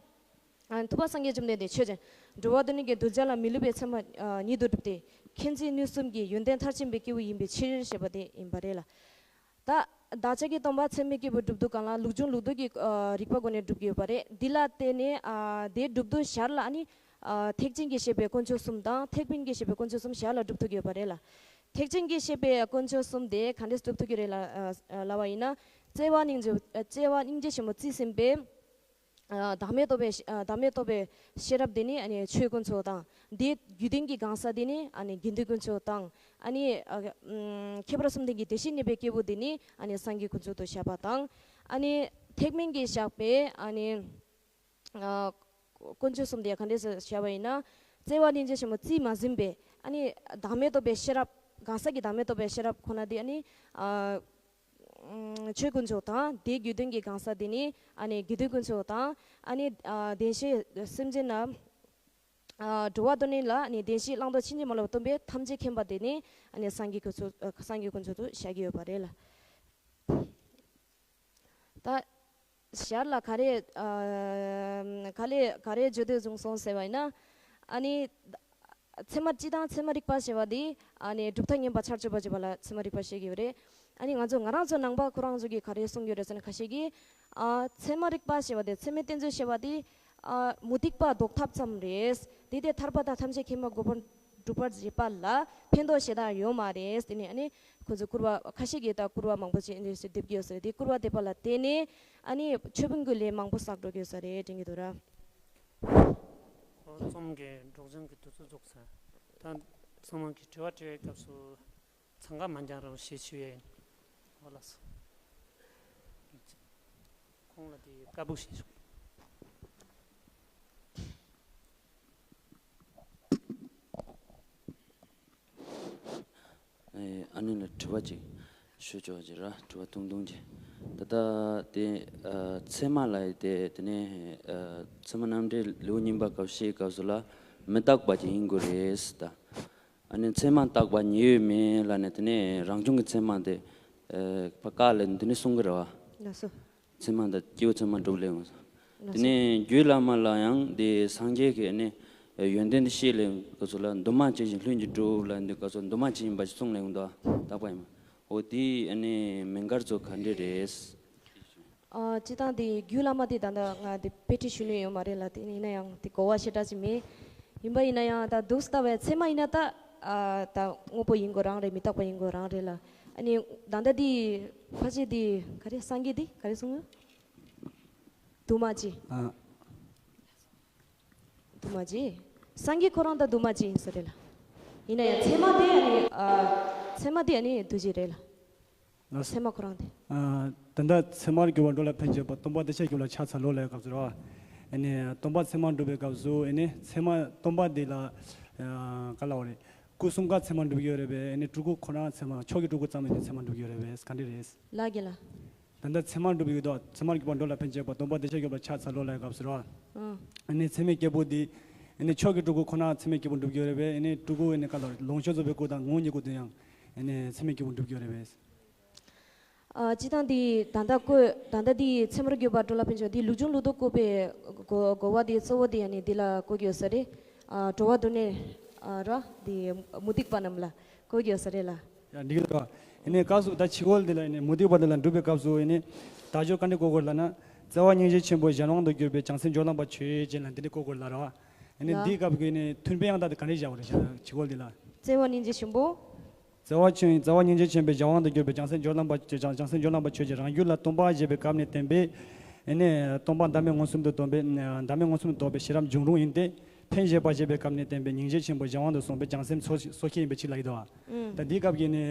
ཨ་ཐུབ་པ་སངས་རྒྱས་བཅོམ་ལྡན་འདས་ཆོས་ཅན། འགྲོ་བ་སྡུག་བསྔལ་གྱི་གདུལ་བྱ་ལ་མི་བསླུ་བའི་ཚད་མ་ཉིད་དུ་གྲུབ་སྟེ། མཁྱེན་བརྩེ་ནུས་གསུམ་གྱི་ཡོན་ཏན་མཐར་ཕྱིན་པའི་སྐྱེས་བུ་ཡིན་པའི་ཕྱིར་ཞེས་པ་དེ་ཡིན་པ་རེད་ལ། ད་བདག་ཅག་གི་སྟོན་པ་ཚད་མེད་སྐྱེས་བུ་སྒྲུབ་དུས་སྒང་ལ་ལུགས་འབྱུང་ལུགས་ལྡོག་གི་རིགས་པ་སྒོ་ནས་སྒྲུབ་ཀྱི་ཡོད་པ་རེད། འདི་ལ་བརྟེན་ནས་དེ་སྒྲུབ་དུས་ཞར་ལ་ཨ་ནི་ཐེག་ཆེན་གྱིས་བཤད་པའི་དཀོན་མཆོག་གསུམ་དང་ཐེག་དམན་གྱིས་བཤད་པའི་དཀོན་མཆོག་གསུམ་ཞར་ལ་སྒྲུབ་ཐུབ་ཀྱི་ཡོད་པ་རེད་ལ། ཐེག་ཆེན་གྱིས་བཤད་པའི་དཀོན་མཆོག་གསུམ་དེ་ག་འདྲས་སྒྲུབ་ཐུབ་ཀྱི་རེད་ལ་ལབ་པ་ཡིན་ན། བརྩེ་བ་སྙིང་རྗེ་བརྩེ་བ་སྙིང་རྗེ་ཆེན་པོ་རྩིས་ཟིན་པའི། བདག་མེད་རྟོགས་པའི་བདག་མེད་རྟོགས་པའི་ཤེས་རབ་དེ་ནི་ཆོས་དཀོན་མཆོག་དང་། དེའི་རྒྱུད་ལྡན་གྱི་གང་ཟག་དེ་ནི་དགེ་འདུན་དཀོན་མཆོག་དང་། ཁྱད་པར་གསུམ་ལྡན་གྱི་བདེ་གཤེགས་བརྙེས་པའི་སྐྱེས་བུ་དེ་ནི་སངས་རྒྱས་དཀོན་མཆོག་ཏུ་བཞག་པ་དང་། ཐེག་དམན་གྱིས་བཞག་པའི་དཀོན་མཆོག་གསུམ་དེ་ག་འདྲས་བཞག་པ་ཡིན་ན། བརྩེ་བ་སྙིང་རྗེ་ཆེན་པོ་རྩིས་མ་ཟིན་པའི་བདག་མེད་རྟོགས་པའི་ཤེས་རབ། གང་ཟག་གི་བདག་མེད་རྟོགས་པའི་ཤེས་རབ་ཁོ་ན་དེ་ཆོས་དཀོན་མཆོག་དང་། དེའི་རྒྱུད་ལྡན་གྱི་གང་ཟག་དེ་ནི་དགེ་འདུན་དཀོན་མཆོག་དང་། བདེན་བཞིའི་སེམས་ཅན་ལ། འགྲོ་བ་སྡུག་བསྔལ་ལ་བདེན་བཞིའི་བླང་དོར་ཕྱིན་ཅི་མ་ལོག་སྟོན་པའི་ཐམས་ཅད་མཁྱེན་པ་དེ་ནི་སངས་རྒྱས་དཀོན་མཆོག་སངས་རྒྱས་དཀོན་མཆོག་ཏུ་བཞག་གི་ཡོད་པ་རེད་ལ། ད་ཞར་ལ་ག་རེ་ག་ལེ་ག་རེ་བརྗོད་འདོད་བྱུང་སོང་ཟེར་བ་ཡིན་ན། ཨ་ནི། ཚད་མ་སྤྱི་དང་ཚད་མ་རིག་པ་ཞེས་པ་དེ་ཨ་ནི་གྲུབ་མཐའ་མཉམ་པ་ཆར་གཅོད་པ་བརྗོད་པ་ལ་ཚད་མ་རིག་པ་ཞེས་ཀྱི་ཡོད་རེད། ཨ་ནི་ང་ཚོ་ང་རང་ཚོ་ནང་པ་ཁོ་རང་ཚོ་གིས་ག་རེ་གསུང་གི་ཡོད་རེད་ཟེར་ན། ཁ་ཤས་ཀྱིས་ཨ་ཚད་མ་རིག་པ་ཞེས་པ་དེ་ཚད་མའི་གཏན་ཚིགས་ཞེས་པ་དེ་ཨ་མུ་སྟེགས་པ་ལྡོག་ཐབས་ཙམ་རེད། དེ་དེ་ཐར་པ་དང་ཐམས་ཅད་མཁྱེན་པ་གོ་འཕང་སྒྲུབ་པར་བྱེད་པ་ལ་ཕན་ཐོགས་ཞེ་དྲག་ཡོད་མ་རེད། དེ་ནས་ཨ་ནི་ཁོ་ཚོ་སྐུར་བ་ཁ་ཤས་ཀྱིས་ད་སྐུར་བ་མང་པོ་ཅིག་འདི་ཞིག་འདེབས་ཀྱི་ཡོད་ས་རེད། དེ་སྐུར་བ་འདེབས་པ་ལ་བརྟེན་ནས་ཨ་ནི་ཆོས་དཔོན་གྱི་ལས་མང་པོ་བསགས་འགྲོ་གི་ཡོད་ས་རེད་དྲན་གྱི་འདུག་ར། ཨོ་རྩོམ་གྱི་སྒྲོག་སྦྱང་གི་དུས་ཚོད་རྫོགས་ཚར། ད་ཚང་མ་གི་དྲི་བ་དྲི་བའི་སྐབས་སུ་འཚང་ཁ་མ་འགྱངས་རོགས་ཞེས་ཞུ་ཡས་ཡིན། ཨོ་ལགས་སོ། ཁོང་ལ་དེ་བཀའ་ཕབ་ཞུས་ཆོག་ཨ་ནི་ལ་དྲི་བ་ཅིག་ཞུ་ཆོག་ཅིག་ར། དྲི་བ་ཐུང་ཐུང་ཅིག་ད་ལྟ་དེ་ཚད་མ་ལ་དེ་དེ་ནས་ཚད་མ་རྣམ་འགྲེལ་ལེའུ་གཉིས་པ་སྐབས་བཤད་སྐབས་སུ་ལ་མི་རྟག་པ་ཅིག་ཡིན་དགོས་རེད་ད། ཨ་ནི་ཚད་མ་རྟག་པ་ཉིད་ཡོད་མེད་ལ་ནི་དེ་ནས་རང་བྱུང་གི་ཚད་མ་དེ་ཕ་བཀའ་ལ་འདི་ནས་གསུང་གི་རེད་བ། ལགས་སོ། ཚད་མ་དང་སྐྱེས་བུ་ཚད་མ་སྒྲུབ་ལས་ཡོང་། དེ་ནས་རྒྱུད་བླ་མ་ལ་ཡང་དེ་སངས་རྒྱས་ཀྱི་ནི་ཡོན་ཏན་དེ་བཤད་ལས་ག་ཚོད་ལ་འདུས་མ་བྱས་ཤིང་ལྷུན་གྱིས་གྲུབ་ལ་འདི་ག་ཚོད་འདུས་མ་བྱས་ཡིན་པ་ཞིག་གསུང་ལས་ཡོང་དོ། རྟག་པ་ཡིན་པ། འོ་དེ་ནི་མིང་གར་ཚོ་ག་འདྲ་རེད། ཨ་སྤྱི་བཏང་དེ་རྒྱུད་བླ་མ་དེ་ད་ལྟ་ང་དེ་དཔེ་ཁྲིད་ཞུ་ལུས་ཡོད་མ་རེད་ལ། དེ་ཡིན་ན་ཡང་དེ་གོ་བ་ཞེ་དྲག་ཅིག་མེད། ཡིན་པ་ཡིན་ན་ཡང་ད་འདུག་ལྟ་བའི་ཚད་མ་ཡིན་ན་ད་ཨ་ད་དངོས་པོ་ཡིན་དགོས་རང་རེད། མི་རྟག་པ་ཡིན་དགོས་རང་རེད་ལ། ཨ་ནི་ད་ལྟ་དེ་ཕལ་ཆེར་དེ་ག་རེ་སངས་རྒྱས་དེ་ག་རེ་གསུངས་ཡོད། འདུས་མ་བྱས། ཨ། འདུས་མ་བྱས། སངས་རྒྱས་ཁོ་རང་ད་འདུས་མ་བྱས་ཡིན་ས་རེད་ལ། ཡིན་ན་ཡང་ཚད་མ་དེ་ཨ་ནི་ཨ་ཚད་མ་དེ་ཨ་ནི་འདུས་བྱས་རེད་ལ། ལགས་སོ། ཚད་མ་ཁོ་རང་དེ། ཨ་ད་ལྟ་ཚད་མར་གྱུར་པ་འགྲོ་ལ་ཕན་བྱེད་པ་སྟོང་པ་བདེ་གཤེགས་རྒྱུད་ལ་ཕྱག་འཚལ་ལོ་ལབ་པའི་སྐབས་སུ་རེད་བ། ཨ་ནི་སྟོང་པ་ཚད་མར་འགྲོ་བའི་སྐབས་སུ་ཨ་ནི་ཚད་མ་སྟོང་པ་དེ་ལ་ཨ་ག་ལབ་དགོས་རེད། སྐུ་གསུམ་ཀ་ཚད་མར་འགྲོ་གི་ཡོད་རེད་པས། ཨ་ནི་སྤྲུལ་སྐུ་ཁོ་རང་ཚད་མ་མཆོག་གི་སྤྲུལ་སྐུ་ཙམ་ཡིན་ན་ཚད་མར་འགྲོ་གི་ཡོད་རེད་པས། ག་འདྲ་རེད། ལགས་ཀྱི་ལགས། ད་ལྟ་ཚད་མར་འགྲོ་བའི་ཡོད་དོ། ཚད་མར་གྱུར་པ་འགྲོ་ལ་ཕན་བྱེད་པ་སྟོང་པ་བདེ་གཤེགས་རྒྱུད་ལ་ཕྱག་འཚལ་ལོ་ལབ་པའི་སྐབས་སུ་རེད་བ། ཨ། ཨ་ནི་ཚད་མའི་སྐྱེས་བུ་འདི་ཨ་ནི་མཆོག་གི་སྤྲུལ་སྐུ་ཁོ་ན་ཚད་མའི་སྐྱེས་བུ་འགྲུབ་ཀྱི་ཡོད་རེད་པས། ཨ་ནི་སྤྲུལ་སྐུ་ཨ་ནི་ག་ལ་ལོངས་སྤྱོད་རྫོགས་པའི་སྐུ་དང་ངོ་བོ་ཉིད་སྐུ་དེ་ཡང་ཨ་ནི་ཚད་མའི་སྐྱེས་བུ་འགྲུབ་ཀྱི་ཡོད་རེད་པས། ཨ། སྤྱིར་བཏང་འདི་ད་ལྟ་བཀོད། ད་ལྟ་འདི་ཚད་མར་གྱུར་པ་འགྲོ་ལ་ཕན་ཕྱོགས་འདི་ལུགས་འབྱུང་ལུགས་ལྡོག་བཀོད་པའི་གོ་གོ་བ་འདི་གཙོ་བོ་འདི་ཡང་ནི་འདི་ལ་བཀོད་ཀྱི་ཡོད་ས་རེད། ཨ། འགྲོ་བ་དོན་གཉེར། ཨ། ར། འདི་མུ་སྟེགས་པ་རྣམས་ལ་བཀོད་ཀྱི་ཡོད་ས་རེད་ལ། ཡ། འགྲིག་གི་འདུག་ཡིན་ནའི་སྐབས་སུ་ད་ཕྱི་རྒོལ་འདི་ལ་ཡིན་ནའི་མུ་སྟེགས་པ་འདི་ལ་འགྲུབ་པའི་སྐབས་སུ་ཡིན་ནའི་དག་ཆོས་ག་འདྲ་བཀོད་དགོས་ལབ་ན། བརྩེ་བ་སྙིང་རྗེ་ཆེན་པོ་གཞན་དབང་དུ་གྱུར་པའི་བྱང་སེམས་སྦྱོར་ལམ་པ་ཆོས་ཅན་ལ་འདི་འདྲ་བཀོད་དགོས་ལབ་ར། ཡིན་ནའི་ལ། འདིའི་སྐབས་ཀྱི་ཡིན་ནའི་མཐུན་དཔེ་ཡང་དག་དེ་ག་འདྲ་བཞག་པ་རེད་ཕྱི་རྒོལ་འདི་ལ། བརྩེ་བ་སྙིང་རྗེ་ཆེན་པོ། བརྩེ་བ་ཆེན། བརྩེ་བ་སྙིང་རྗེ་ཆེན་པོས་གཞན་དབང་དུ་གྱུར་པའི་བྱང་སེམས་སྦྱོར་ལམ་པ་བྱང་སེམས་སྦྱོར་ལམ་པ་ཆོས་ཅན། རང་རྒྱུད་ལ་སྟོང་པ་བཞེད་པའི་སྐབས་ནས་བསྟན་པའི་ཨེ་ནས་སྟོང་པ་བདག་མེད་མངོན་སུམ་དུ་རྟོགས་པའི། བདག་མེད་མངོན་སུམ་དུ་རྟོགས་པའི་ཤེས་རབ་འབྱུང་རུང་ཡིན་ཏེ། ཕན་བཞེད་པ་བཞེད་པའི་སྐབས་ནས་བསྟན་པའི་སྙིང་རྗེ་ཆེན་པོས་གཞན་དབང་དུ་སོང་པའི་བྱང་སེམས་སོ་སོ་སྐྱེ་ཡིན་པའི་ཕྱིར་ལབ་ཀྱི་འདུག་ཨ། ཨུམ། ད་འདིའི་སྐབས་ཀྱི་ནས་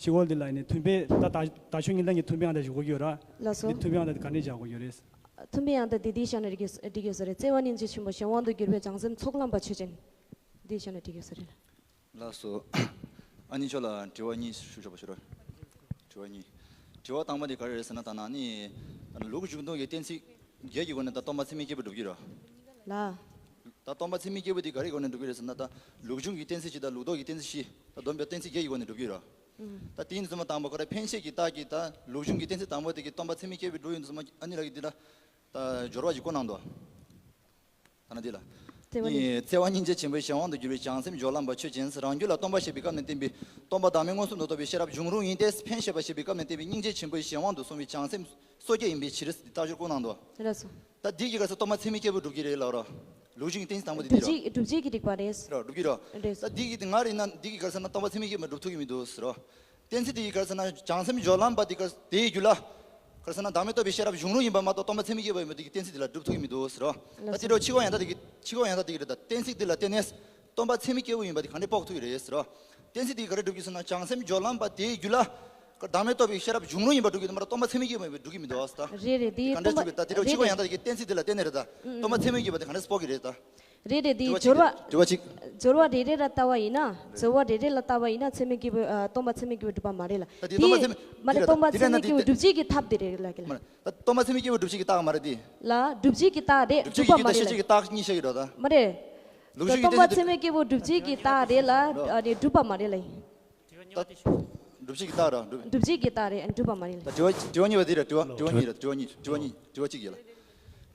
ཕྱི་རྒོལ་འདི་ལ་ནས་མཐུན་དཔེ་ད་ད་ད་ཆོས་ཉིད་ལྡན་གྱི་མཐུན་དཔེ་ཡང་དག་ཞིག་དགོས་ཀྱི་ཡོད་ར། ལགས་སོ། འདི་མཐུན་དཔེ་ཡང་དག་འདི་ག་འདྲ་བཞག་དགོས་ཀྱི་ཡོད་རེད། མཐུན་དཔེ་ཡང་དག་འདི་འདི་བཞག་ན་འགྲིག་གི་འགྲིག་གི་ཡོད་ས་རེད། བརྩེ་བ་སྙིང་རྗེ་ཆེན་པོས་གཞན་དབང་དུ་གྱུར་པའི་བྱང་སེམས་ཚོགས་ལམ་པ་ཆོས་ཅན། འདི་བཞག་ན་འགྲིག་གི་ཡོད་ས་རེད། ལགས་སོ། ཨ་ནི་ཁྱོད་ལ་དྲི་བ་གཉིས་ཞུ་ཆོག་པ་ཞུ་རོགས། དྲི་བ་གཉིས། དྲི་བ་དང་པོ་དེ་ག་རེ་རེད་ཟེར་ན། ད་ནང་ནི་ལུགས་འབྱུང་ལྡོག་གི་གཏན་ཚིགས་བརྒྱད་ཀྱི་སྒོ་ནས་ད་སྟོང་པ་ཚད་མའི་སྐྱེས་བུ་སྒྲུབ་ཀྱི་རེད། ལ། ད་སྟོང་པ་ཚད་མའི་སྐྱེས་བུ་དེ་ག་རེའི་སྒོ་ནས་སྒྲུབ་ཀྱི་རེད་ཟེར་ན། ད་ལུགས་འབྱུང་གི་གཏན་ཚིགས་གཅིག་དང་ལུགས་ལྡོག་གི་གཏན་ཚིགས་བཞི། ད་བསྡོམས་པའི་གཏན་ཚིགས་བརྒྱད་ཀྱི་སྒོ་ནས་སྒྲུབ་ཀྱི་རེད། ཨུམ། ད་དེ་ཡིན་དུས་ཙམ་པ་དང་པོ་ག་རེ་འཕེན་བྱེད་ཀྱི་རྟགས་ཀྱིས་ད་ལུགས་འབྱུང་གི་གཏན་ཚིགས་དང་པོ་དེ་གིས་སྟོང་པ་ཚད་མའི་སྐྱེས་བུ་སྒྲུབ་ཡོང་དུས་ཙམ་པ་ཨ་ནི་རང་གིས་འདི་ལ་ད་སྦྱོར་བ་ཞིག་བཀོད་གནང་འདུག་ད་ནི་འདི་ལ། བརྩེ་བ་ནི། བརྩེ་བ་སྙིང་རྗེ་ཆེན་པོས་གཞན་དབང་དུ་གྱུར་པའི་བྱང་སེམས་སྦྱོར་ལམ་པ་ཆོས་ཅན། རང་རྒྱུད་ལ་སྟོང་པ་བཞེད་པའི་སྐབས་ནས་བསྟན་པའི་སྟོང་པ་བདག་མེད་མངོན་སུམ་དུ་རྟོགས་པའི་ཤེས་རབ་འབྱུང་རུང་ཡིན་ཏེ། འཕེན་བྱེད་པ་བཞེད་པའི་སྐབས་ནས་བསྟན་པའི་སྙིང་རྗེ་ཆེན་པོས་གཞན་དབང་དུ་སོང་བའི་བྱང་སེམས་སོ་སྐྱེ་ཡིན་པའི་ཕྱིར་ཟེར་ཏེ་རྟགས་སྦྱོར་བཀོད་གནང་འདུག་ལགས་སོ། ད་འདི་གི་སྐབས་སུ་སྟོང་པ་ཚད་མའི་སྐྱེས་བུ་སྒྲུབ་ཀྱི་རེད་ལབ་རོ། ལུགས་འབྱུང་གི་གཏན་ཚིགས་དང་པོ་དེ་འདི་རོ། སྒྲུབ་བྱེད་སྒྲུབ་བྱེད་ཀྱི་རིགས་པ་རེད། རོ། སྒྲུབ་ཀྱི་རོ། རེད། ད་འདི་གི་ང་རེད་ན་འདི་གི་སྐབས་སུ་ན་སྟོང་པ་ཚད་མའི་སྐྱེས་བུ་སྒྲུབ་ཐུབ་ཀྱི་མི་འདུག་ཟེར་རོ། གཏན་ཚིགས་དེ་ཡི་ག་རེ་ཟེར་ན། བྱང་སེམས་སྦྱོར་ལམ་པ་དེ་ག་རེ་དེའི་རྒྱུད་ལ་ག་རེ་ཟེར་ན། བདག་མེད་རྟོགས་པའི་ཤེས་རབ་འབྱུང་རུང་ཡིན་པ་མ་གཏོགས་སྟོང་པ་ཚད་མའི་སྐྱེས་བུ་ཡིན་པའི་གཏན་ཚིགས་དེ་ལ་སྒྲུབ་ཐུབ་ཀྱི་མི་འདུག་ཟེར་རོ། ད་དེ་འདྲ་ཕྱི་རྒོལ་ཡང་དག་དེ་གི་ཕྱི་རྒོལ་ཡང་དག་དེ་གི་རེད། ད་གཏན་ཚིགས་དེ་ལ་བརྟེན་ནས་སྟོང་པ་ཚད་མའི་སྐྱེས་བུ་ཡིན་པ་དེ་ག་འདྲས་དཔོག་ཐུབ་ཀྱི་རེད་ཟེར་རོ། གཏན་ཚིགས་དེ་ག་རེ་སྒྲུབ་ཀྱི་ཟེར་ན། བྱང་སེམས་སྦྱོར་ལམ་པ་དེའི་རྒྱུད་ལ་བདག་མེད་རྟོགས་པའི་ཤེས་རབ་འབྱུང་རུང་ཡིན་པ་སྒྲུབ་ཀྱི་འདུག་མ་གཏོགས་སྟོང་པ་ཚད་མའི་སྐྱེས་བུ་ཡིན་པ་སྒྲུབ་ཀྱི་མི་འདུག་ཟེར། རེད་རེད། དེ་ག་འདྲས་སྟོང་པ་སྒྲུབ་ཀྱི། ད་དེ་འདྲ་ཕྱི་རྒོལ་ཡང་དག་དེ་གི་གཏན་ཚིགས་དེ་ལ་བརྟེན་ནས་རེད། ད་སྟོང་པ་ཚད་མའི་སྐྱེས་བུ་དེ་ག་འདྲས་དཔོག་གི་རེད་ད། རེད་རེད། དེ་དྲི་བ་གཅིག་དྲི་བ་གཅིག་དྲི་བ་རེ་རེ་ལ་ལྟ་བ་ཡིན་ན། རྩོལ་བ་རེ་རེ་ལ་ལྟ་བ་ཡིན་ན་ཚད་མའི་སྐྱེས་བུ། ཨ། སྟོང་པ་ཚད་མའི་སྐྱེས་བུ་སྒྲུབ་པ་མ་རེད་ལ། ད་དེ་དེ་སྟོང་པ་ཚད་མའི་མ་རེད། དེ་སྟོང་པ་དེ་ཚད་མའི་སྐྱེས་བུ་སྒྲུབ་བྱེད་ཀྱི་ཐབས་དེ་རེད་ལ་ཀི་ལ། མ་རེད། ད་སྟོང་པ་ཚད་མའི་སྐྱེས་བུ་སྒྲུབ་བྱེད་ཀྱི་རྟགས་མ་རེད་དེ། ལ། སྒྲུབ་བྱེད་ཀྱི་རྟགས་རེད། ལུགས་སྒྲུབ་པ་འབྱུང་མ་གི་རྟགས་རེད་ལ། ཤེས་བྱེད་ཀྱི་རྟགས་གཉིས་བཤད་ཀྱི་རེད་ད། མ་རེད། ལུགས་ད་འབྱུང་གི་སྟོང་པ་གཏན་ཚིགས། ཚད་མའི་སྐྱེས་བུ་སྒྲུབ་བྱེད་ཀྱི་རྟགས་རེད་ལ། རོ། ཨ་ནི་སྒྲུབ་པ་མ་རེད་ལ། ད་སྒྲུབ་བྱེད་ཀྱི་རྟགས་རེད། སྒྲུབ་བྱེད་ཀྱི་རྟགས་རེད། ཨ། སྒྲུབ་པ་མ་རེད་ལ། དྲི་བ་དྲི་བ་གཉིས་པ་འདི་རེད། དྲི་བ་དྲི་བ་གཉིས་རེད། དྲི་བ་གཉིས། དྲི་བ་གཉིས། དྲི་བ་གཅིག་ཡོད་ལ།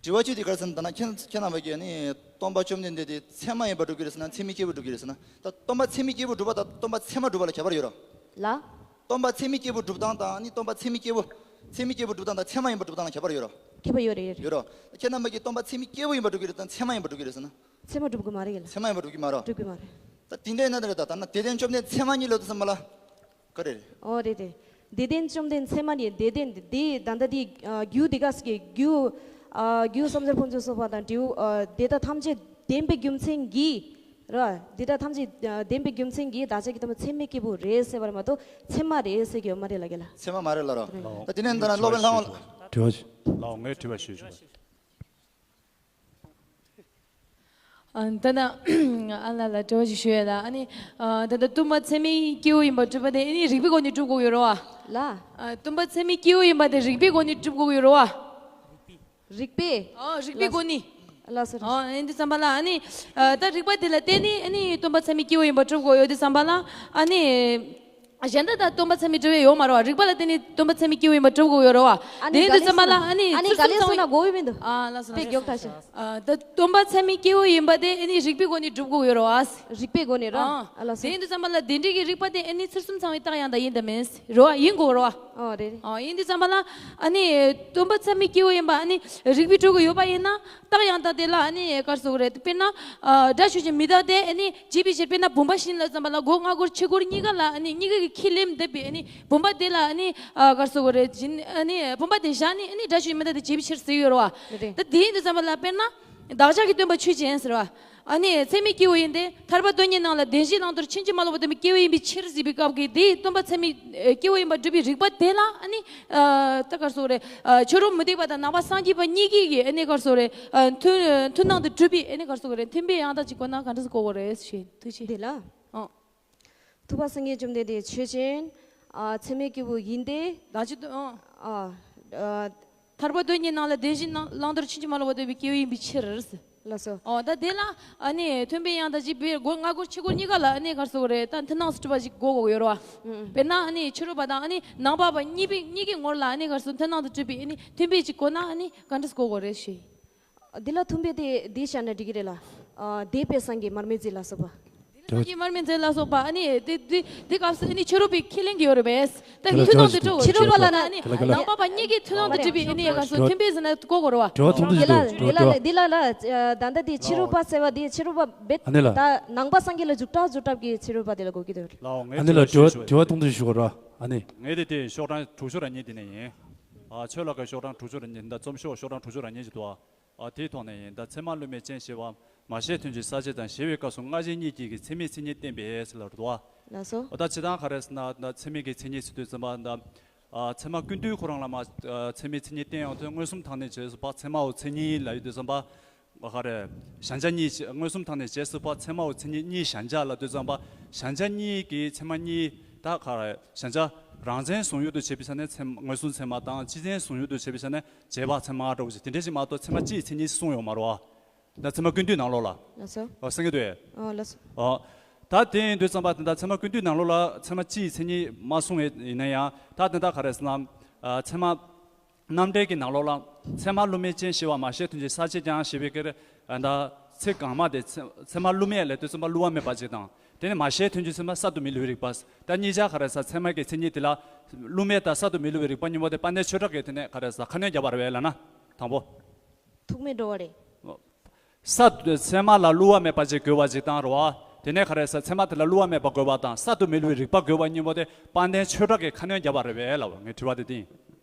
དྲི་བ་གཅིག་དེ་ག་རེ་ཟེར་ན། ད་ན་ཁྱེད་ཁྱེད་རྣམ་པ་གིས་ནི་སྟོང་པ་བཅོམ་ལྡན་འདས་དེ་ཚད་མ་ཡིན་པར་སྒྲུབ་ཀྱི་རེད་ཟེར་ན། ཚད་མའི་སྐྱེས་བུ་སྒྲུབ་ཀྱི་རེད་ཟེར་ན། ད་སྟོང་པ་ཚད་མའི་སྐྱེས་བུ་སྒྲུབ་པ་དང་སྟོང་པ་ཚད་མ་སྒྲུབ་པ་ལ་ཁྱད་པར་ཡོད་རོ། ལ། སྟོང་པ་ཚད་མའི་སྐྱེས་བུ་སྒྲུབ་སྟངས་དང་ནི་སྟོང་པ་ཚད་མའི་སྐྱེས་བུ། ཚད་མའི་སྐྱེས་བུ་སྒྲུབ་སྟངས་དང་ཚད་མ་ཡིན་པར་སྒྲུབ་སྟངས་ལ་ཁྱད་པར་ཡོད་རོ། ཁྱད་པར་ཡོད་རེད། ཡོད་རེད། ཡོད་རོ། ཁྱེད་རྣམ་པ་གིས་སྟོང་པ་ཚད་མའི་སྐྱེས་བུ་ཡིན་པར་སྒྲུབ་ཀྱི་རེད་དང་ཚད་མ་ཡིན་པར་སྒྲུབ་ཀྱི་རེད་ཟེར་ན། ཚད་མ་སྒྲུབ་དགོས་མ་རེད་ལ། ཚད་མ་ཡིན་པར་སྒྲུབ་ཀྱི་མ་རེད། སྒྲུབ་དགོས་མ་རེད། ད་དེ་འདྲ་ཡིན་ན་འདི་རེད་ད། ད་ན་དེ་དོན་བཅོམ་ལྡན་ཚད་མ་གཉིས་ལབ་དུས་ཙམ་པ་ལ། ག་རེ་རེད། ཨོ་རེད་རེད། དེ་དོན་བཅོམ་ལྡན་ཚད་མ་ནི་དེ་དོན་དེ་ད་ལྟ་དེ། ཨ། རྒྱུ་དེ་ག་ཟེར་གི། རྒྱུ། ཨ། རྒྱུ་བསམ་གཏན་ཕུན་སུམ་ཚོགས་པ་དང་འབྲས་བུ། ཨ། དེ་དག་ཐམས་ཅད་བདེན་པའི་རྒྱུ་མཚན་གྱིས། ར། དེ་དག་ཐམས་ཅད། ཨ། བདེན་པའི་རྒྱུ་མཚན་གྱིས་བདག་ཅག་གི་སྟོང་པ་ཚད་མའི་སྐྱེས་བུ་རེད་ཟེར་བ་རེད་མ་གཏོགས་ཚད་མ་རེད་ཟེར་གི་ཡོད་མ་རེད་ལབ་ཀྱི་ལ། ཚད་མ་མ་རེད་ལབ་རོ། རེད། ད་དེ་ནས་ད་ན་སློབ་དཔོན་ལྷ་དབང་། དྲི་བ་ཞིག་དྲི་བ་ཞིག་ལགས་འོ། ངས་དྲི་བ་ཞུ་ཞུ། ཨ། ད་ལྟ་ཨ་ལ་ལ་དྲི་བ་ཞིག་ཞུ་ཡ་ལ། ཨ་ནི། ཨ། ད་ལྟ་སྟོང་པ་ཚད་མའི་སྐྱེས་བུ་ཡིན་པར་སྒྲུབ་པ་དེ་ཨ་ནི་རིགས་པའི་སྒོ་ནས་སྒྲུབ་དགོས་ཡོད་རེད་བ། ལ། ཨ། སྟོང་པ་ཚད་མའི་སྐྱེས་བུ་ཡིན་པ་དེ་རིགས་པའི་སྒོ་ནས་སྒྲུབ་དགོས་ཡོད་རེད་བ། རིགས་པས། ཨ། རིགས་པའི་སྒོ་ནས། ལགས་སོ། ཨ། ཨ་ནི་འདི་ཙམ་པ་ལ་ཨ་ནི། ཨ། ད་རིགས་པ་དེ་ལ་བརྟེན་ནས་ཨ་ནི་སྟོང་པ་ཚད་མའི་སྐྱེས་བུ་ཡིན་པར་སྒྲུབ་དགོས་ཡོད་དུས་ཙམ་པ་ལ་ཨ་ནི། གཞན་དག་ད་སྟོང་པ་ཚད་མས་གྲུབ་པ་ཡོད་མ་རེད་བ། རིགས་པ་ལ་བརྟེན་ནས་སྟོང་པ་ཚད་མས་སྐྱེས་བུ་ཡིན་པར་སྒྲུབ་དགོས་ཡོད་རེད་བ། ཨ་ནི་དེ་ཡིན་དུས་ཙམ་པ་ལ་ཨ་ནི་ཨ་ནི་ཚུལ་ག་ལེ་གསུམ་ཚང་ན་དགོས་ཡོད་མི་འདུག་ཨ། ལགས་སོ། དཔེ་མགྱོགས་ཐག་ཆོད། ཨ། ད་སྟོང་པ་ཚད་མས་སྐྱེས་བུ་ཡིན་པ་དེ་ཨ་ནི་རིགས་པའི་སྒོ་ནས་སྒྲུབ་དགོས་ཡོད་རེད་བ། རིགས་པའི་སྒོ་ནས་ར། ཨ། ཨ། ལགས་སོ། དེ་ཡིན་དུས་ཙམ་པ་ལ་དེ་འདྲའི་གི་རིགས་པ་དེ་ཨ་ནི་ཚུལ་གསུམ་ཚང་བའི་རྟགས་ཡང་དག་ཡིན་དམ་མིན་རེད་བ། ཡིན་དགོས་རེད་བ། ཨ། རེད་རེད། ཨ། ཡིན་དུས་ཙམ་པ་ལ་ཨ་ནི་སྟོང་པ་ཚད་མས་སྐྱེས་བུ་ཡིན་པ་ཨ་ནི་རིགས་པས་གྲུབ་ཀྱི་ཡོད་པ་ཡིན་ན། རྟགས་ཡང་དག་དེ་ལ་ཨ་ནི་ག་རེ་ཟེར་དགོས་རེད། དཔེར་ན། ཨ། སྒྲ་ཆོས་ཅན། མི་རྟག་སྟེ་ཨ་ནི་བྱས་པའི་ཕྱིར། དཔེར་ན་བུམ་པ་བཞིན་ལབ་ཙམ་པ་ལ་སྒོ་ལྔ་སྒོར་ཕྱི་སྒོར་གཉིས་ཀ་ལ་ཨ་ནི་གཉིས་ཀ་གིས་ཁས་ལེན་བསྡད་པའི་ཨ་ནི་བུམ་པ་དེ་ལ་ཨ་ནི། ཨ། ག་རེ་ཟེར་དགོས་རེད། བྱས་ནས་ཨ་ནི་བུམ་པ་དེ་བཞག་ནས་ཨ་ནི་སྒྲ་ཆོས་ཅན། མི་རྟག་སྟེ་བྱས་པའི་ཕྱིར་ཟེར་གྱི་ཡོད་རེད་བ། རེད་རེད། ད་དེ་ཡིན་དུས་ཙམ་པ་ལ་དཔེར་ན་བདག་ཅག་གི་སྟོན་པ་ཆོས་ཅན་ཟེར་བ། ཨ་ནི་ཚད་མའི་སྐྱེས་བུ་ཡིན་ཏེ། ཐར་པ་དོན་གཉེར་རྣམས་ལ་བདེན་བཞིའི་བླང་དོར་ཕྱིན་ཅི་མ་ལོག་པར་སྟོན་པའི་སྐྱེས་བུ་ཡིན་པའི་ཕྱིར་ཟེར་བའི་སྐབས་ཀྱི་དེའི་སྟོང་པ་ཚད་མས་སྐྱེས་བུ་ཡིན་པར་སྒྲུབ་པའི་རིགས་པ་དེ་ལ་ཨ་ནི། ཨ། ད་ག་རེ་ཟེར་དགོས་རེད། ཨ། ཁྱོད་རང་མུ་སྟེགས་པ་དང་ནང་པ་སངས་རྒྱས་པ་གཉིས་ཀྱིས་ཨ་ནི་ག་རེ་ཟེར་དགོས་རེད། ཨ། མཐུན་མཐུན་སྣང་དུ་གྲུབ་པའི་ཨ་ནི་ག་རེ་ཟེར་དགོས་རེད། མཐུན་དཔེ་ཡང་དག་ཅིག་བཀོད་ན་ག་འདྲ་ཟེར་དགོས་རེད་ཞེས་ཐུགས་རྗེ། འདི་ལ། ཨོ། ཐུབ་པ་སངས་རྒྱས་བཅོམ་ལྡན་འདས་ཆོས་ཅན། ཨ། ཚད་མའི་སྐྱེས་བུ་ཡིན་ཏེ། ད་ཅི་ཏུ། ཨ། ཨ། ཐར་པ་དོན་གཉེར་རྣམས་ལ་བདེན་བཞིའི་བླང་དོར་ཕྱིན་ཅི་མ་ལོག་པར་སྟོན་པའི་སྐྱེས་བུ་ཡིན་པའི་ཕྱིར། ལགས་སོ། ཨོ་ད་དེ་ལ་ཨ་ནི་མཐུན་དཔེ་ཡང་ད་ཅིག་བེ་སྒོ་ང་སྒོར་ཕྱི་སྒོར་གཉིས་ཀ་ལ་ཨ་ནི་གར་སོ་རེད། ད་མཐུན་སྣང་སུ་གྲུབ་པ་ཞིག་དགོས་དགོས་ཡོད་རེད་བ། དཔེར་ན་ཨ་ནི་ཕྱི་རོལ་པ་དང་ཨ་ནི་ནང་པ་བ་གཉིས་པའི་གཉིས་ཀའི་ངོར་ལ་ཨ་ནི་གར་སོ་མཐུན་སྣང་དུ་གྲུབ་པའི་ཨ་ནི་མཐུན་དཔེ་ཅིག་དགོས་ན་ཨ་ནི་ག་འདྲས་དགོས་དགོས་རེད་ཞུ། འདི་ལ་མཐུན་དཔེ་དེ་འདི་བཞག་ན་འགྲིག་གི་རེད་ལ། ཨ་དེ་དཔེ་སངས་རྒྱས་མར་མེ་མཛད་ལ་སོགས་པ། དེ་ལ་ཀྱི་མར་མེ་མཛད་ལ་སོགས་པ་ཨ་ནི་དེ་དེ་དེ་སྐབས་སུ་ཨ་ནི་ཕྱི་རོལ་པའི་ཁས་ལེན་གྱི་ཡོད་རེད་པས། ད་དེ་ལ་མཐུན་སྣང་དུ་འགྲོ་ཕྱི་རོལ་པ་ལ་ན་ཨ་ནི་དེ་ལ་ནང་པ་བ་གཉིས་ཀའི་མཐུན་སྣང་དུ་གྲུབ་པའི་ཨ་ནི་གར་སོ་མཐུན་དཔེ་ཟེར་ན་དགོས་དགོས་རེད་བ། དྲི་བ་ཐུང་ཐུང་ཞིག་འདུག་དྲི་བ། འདི་ལ་ལ་ད་ལྟ་དེ་ཕྱི་རོལ་པ་ཟེར་བ་དེ་ཕྱི་རོལ་པ་བེད་ཨ་ནི་ལ། ད་ནང་པ་སངས་རྒྱས་ལ་འཇུག་གྲབས་འཇུག་གྲབས་ཀྱི་ཕྱི་རོལ་པ་དེ་ལ་གོ་གི་འདུག་ལའོ་ངས་ཨ་ནི་ལ་དྲི་བ་དྲི་བ་ཞུ་ཞུ་ཞུ་དྲི་བ་ཐུང་ཐུང་ཞིག་ཞུ་དགོས་ར། ཨ་ནི། ངས་དེ་དེ་ཤོག་གྲངས་དྲུག་ཅུ་རེ་གཉིས་དེ་ནས་ཡིན། ཨ་ཆོས་ལ་ཀའི་ཤོག་གྲངས་དྲུག་ཅུ་རེ་གཉིས་ད་རྩོམ་ཤོག་ཤོག་གྲངས་དྲུག་ཅུ་རེ་གཉིས་ཞིག་འདུག་ཨ་དེའི་ཐོག་ནས་ཡིན། ད་ཚད་མ་བསླུ་མེད་ཅན་ཞེས་པ་མ་ཤེས་དོན་གྱི་ས་བཅད་དང་ཞེས་པའི་སྐབས་སུ་སྔ་ཕྱི་གཉིས་ཀྱིས་ཀྱི་ཚད་མའི་མཚན་ཉིད་བསྟན་པས་ཟེར་ལ་འདུག་ཨ། ལགས་སོ། ཨོ་ད་ཇི་ལྟར་ག་རེ་ཟེར་ན་ད་ཚད་མའི་གི་མཚན་ཉིད་ཟེར་དུས་ཙམ་པ་ད། ཨ་ཚད་མ་ཀུན་བཏུས་ཁོ་རང་ལ་མ་ཨ་ཚད་མའི་མཚན་ཉིད་བསྟན་ཡོང་དུས་མངོན་སུམ་དང་ནི་རྗེས་སུ་དཔག་ཚད་མའོ་མཚན་ཉིད་ལབ་ཡོང་དུས་ཙམ་པ། ག་རེ། གཞལ་བྱ་གཉིས་མངོན་སུམ་དང་ནི་རྗེས་སུ་དཔག་ཚད་མའོ་མཚན་ཉིད་གཉིས་གཞལ་བྱ་ལབ་དུས་ཙམ་པ། གཞལ་བྱ་གཉིས་ཀྱི་ཚད་མ་གཉིས་ད་ག་རེ། གཞལ་བྱ་རང་མཚན་བཟུང་ཡུལ་དུ་བྱེད་པའི་ཆ་ནས་ཚད་མ་མངོན་སུམ་ཚད་མ་དང་སྤྱི་མཚན་བཟུང་ཡུལ་དུ་བྱེད་པའི་ཆ་ནས་རྗེས་དཔག་ཚད་མ་འདྲ་བོ་ཞིག་དེ་འདྲ་ཞིག་མ་གཏོགས་ཚད་མ་སྤྱིའི་མཚན་ཉིད་གསུངས་ཡོད་མ་རེད་བ། ད་ཚད་མ་ཀུན་བཏུས་ནང་ལོགས་ལ། ལགས་སོ། ཨོ་གསན་གྱི་འདུག་ཨེ། ཨོ་ལགས་སོ། ཨོ། ད་དེ་ཡིན་དུས་ཙམ་པ་དེ་འདྲ་ཚད་མ་ཀུན་བཏུས་ནང་ལོགས་ལ་ཚད་མ་སྤྱིའི་མཚན་ཉིད་མ་གསུངས་ཡིན་ན་ཡང་ད་དེ་འདྲ་ག་རེ་ཟེར་ན། ཨ་ཚད་མ། རྣམ་འགྲེལ་གྱི་ནང་ལོགས་ལ། ཚད་མ་བསླུ་མེད་ཅན་ཞེས་པ་མ་ཤེས་དོན་གྱི་ས་བཅད་ཀྱང་ཞེས་པའི་གི་ཨ་ད་ཚིག་གང་མ་དེ་ཚད་ཚད་མ་བསླུ་མེད་ལབ་དུས་ཙམ་པ་བསླུ་བ་མེད་པ་ཅིག་དང་དེ་ནས་མ་ཤེས་དོན་གྱི་ཚད་མ་གསར་དུ་མི་བསླུ་བའི་རིག་པ། ད་གཉིས་ཆ་ག་རེ་ཟེར་ཚད་མ་གི་མཚན་ཉིད་དེ་ལ་བསླུ་མེད་དང་གསར་དུ་མི་བསླུ་བའི་རིག་པ་གཉིས་པོ་དེ་དཔལ་ལྡན་ཆོས་གྲགས་ཀྱིས་དེ་ནས་ག་རེ་ཟེར་ཁ་སྣོན་བརྒྱབ་པ་རེད་པས་ལབ་ན། དང་པོ། ཐུག་མེད་འགྲོ་བ་རེད། ས་ཚད་མ་ལ་བསླུ་བ་མེད་པ་ཅིག་དགོས་པ་ཅིག་དང་རེད་བ། དེ་ནས་ག་རེ་ཟེར་ཚད་མ་དེ་ལ་བསླུ་བ་མེད་པ་དགོས་པ་དང་གསར་དུ་མི་བསླུ་བའི་རིག་པ་དགོས་པ་གཉིས་པོ་དེ་དཔལ་ལྡན་ཆོས་གྲགས་ཀྱིས་ཁ་སྣོན་བརྒྱབ་པ་རེད་པས་ལབ་པ་ངའི་དྲི་བ་དེ་དེ་ཡིན།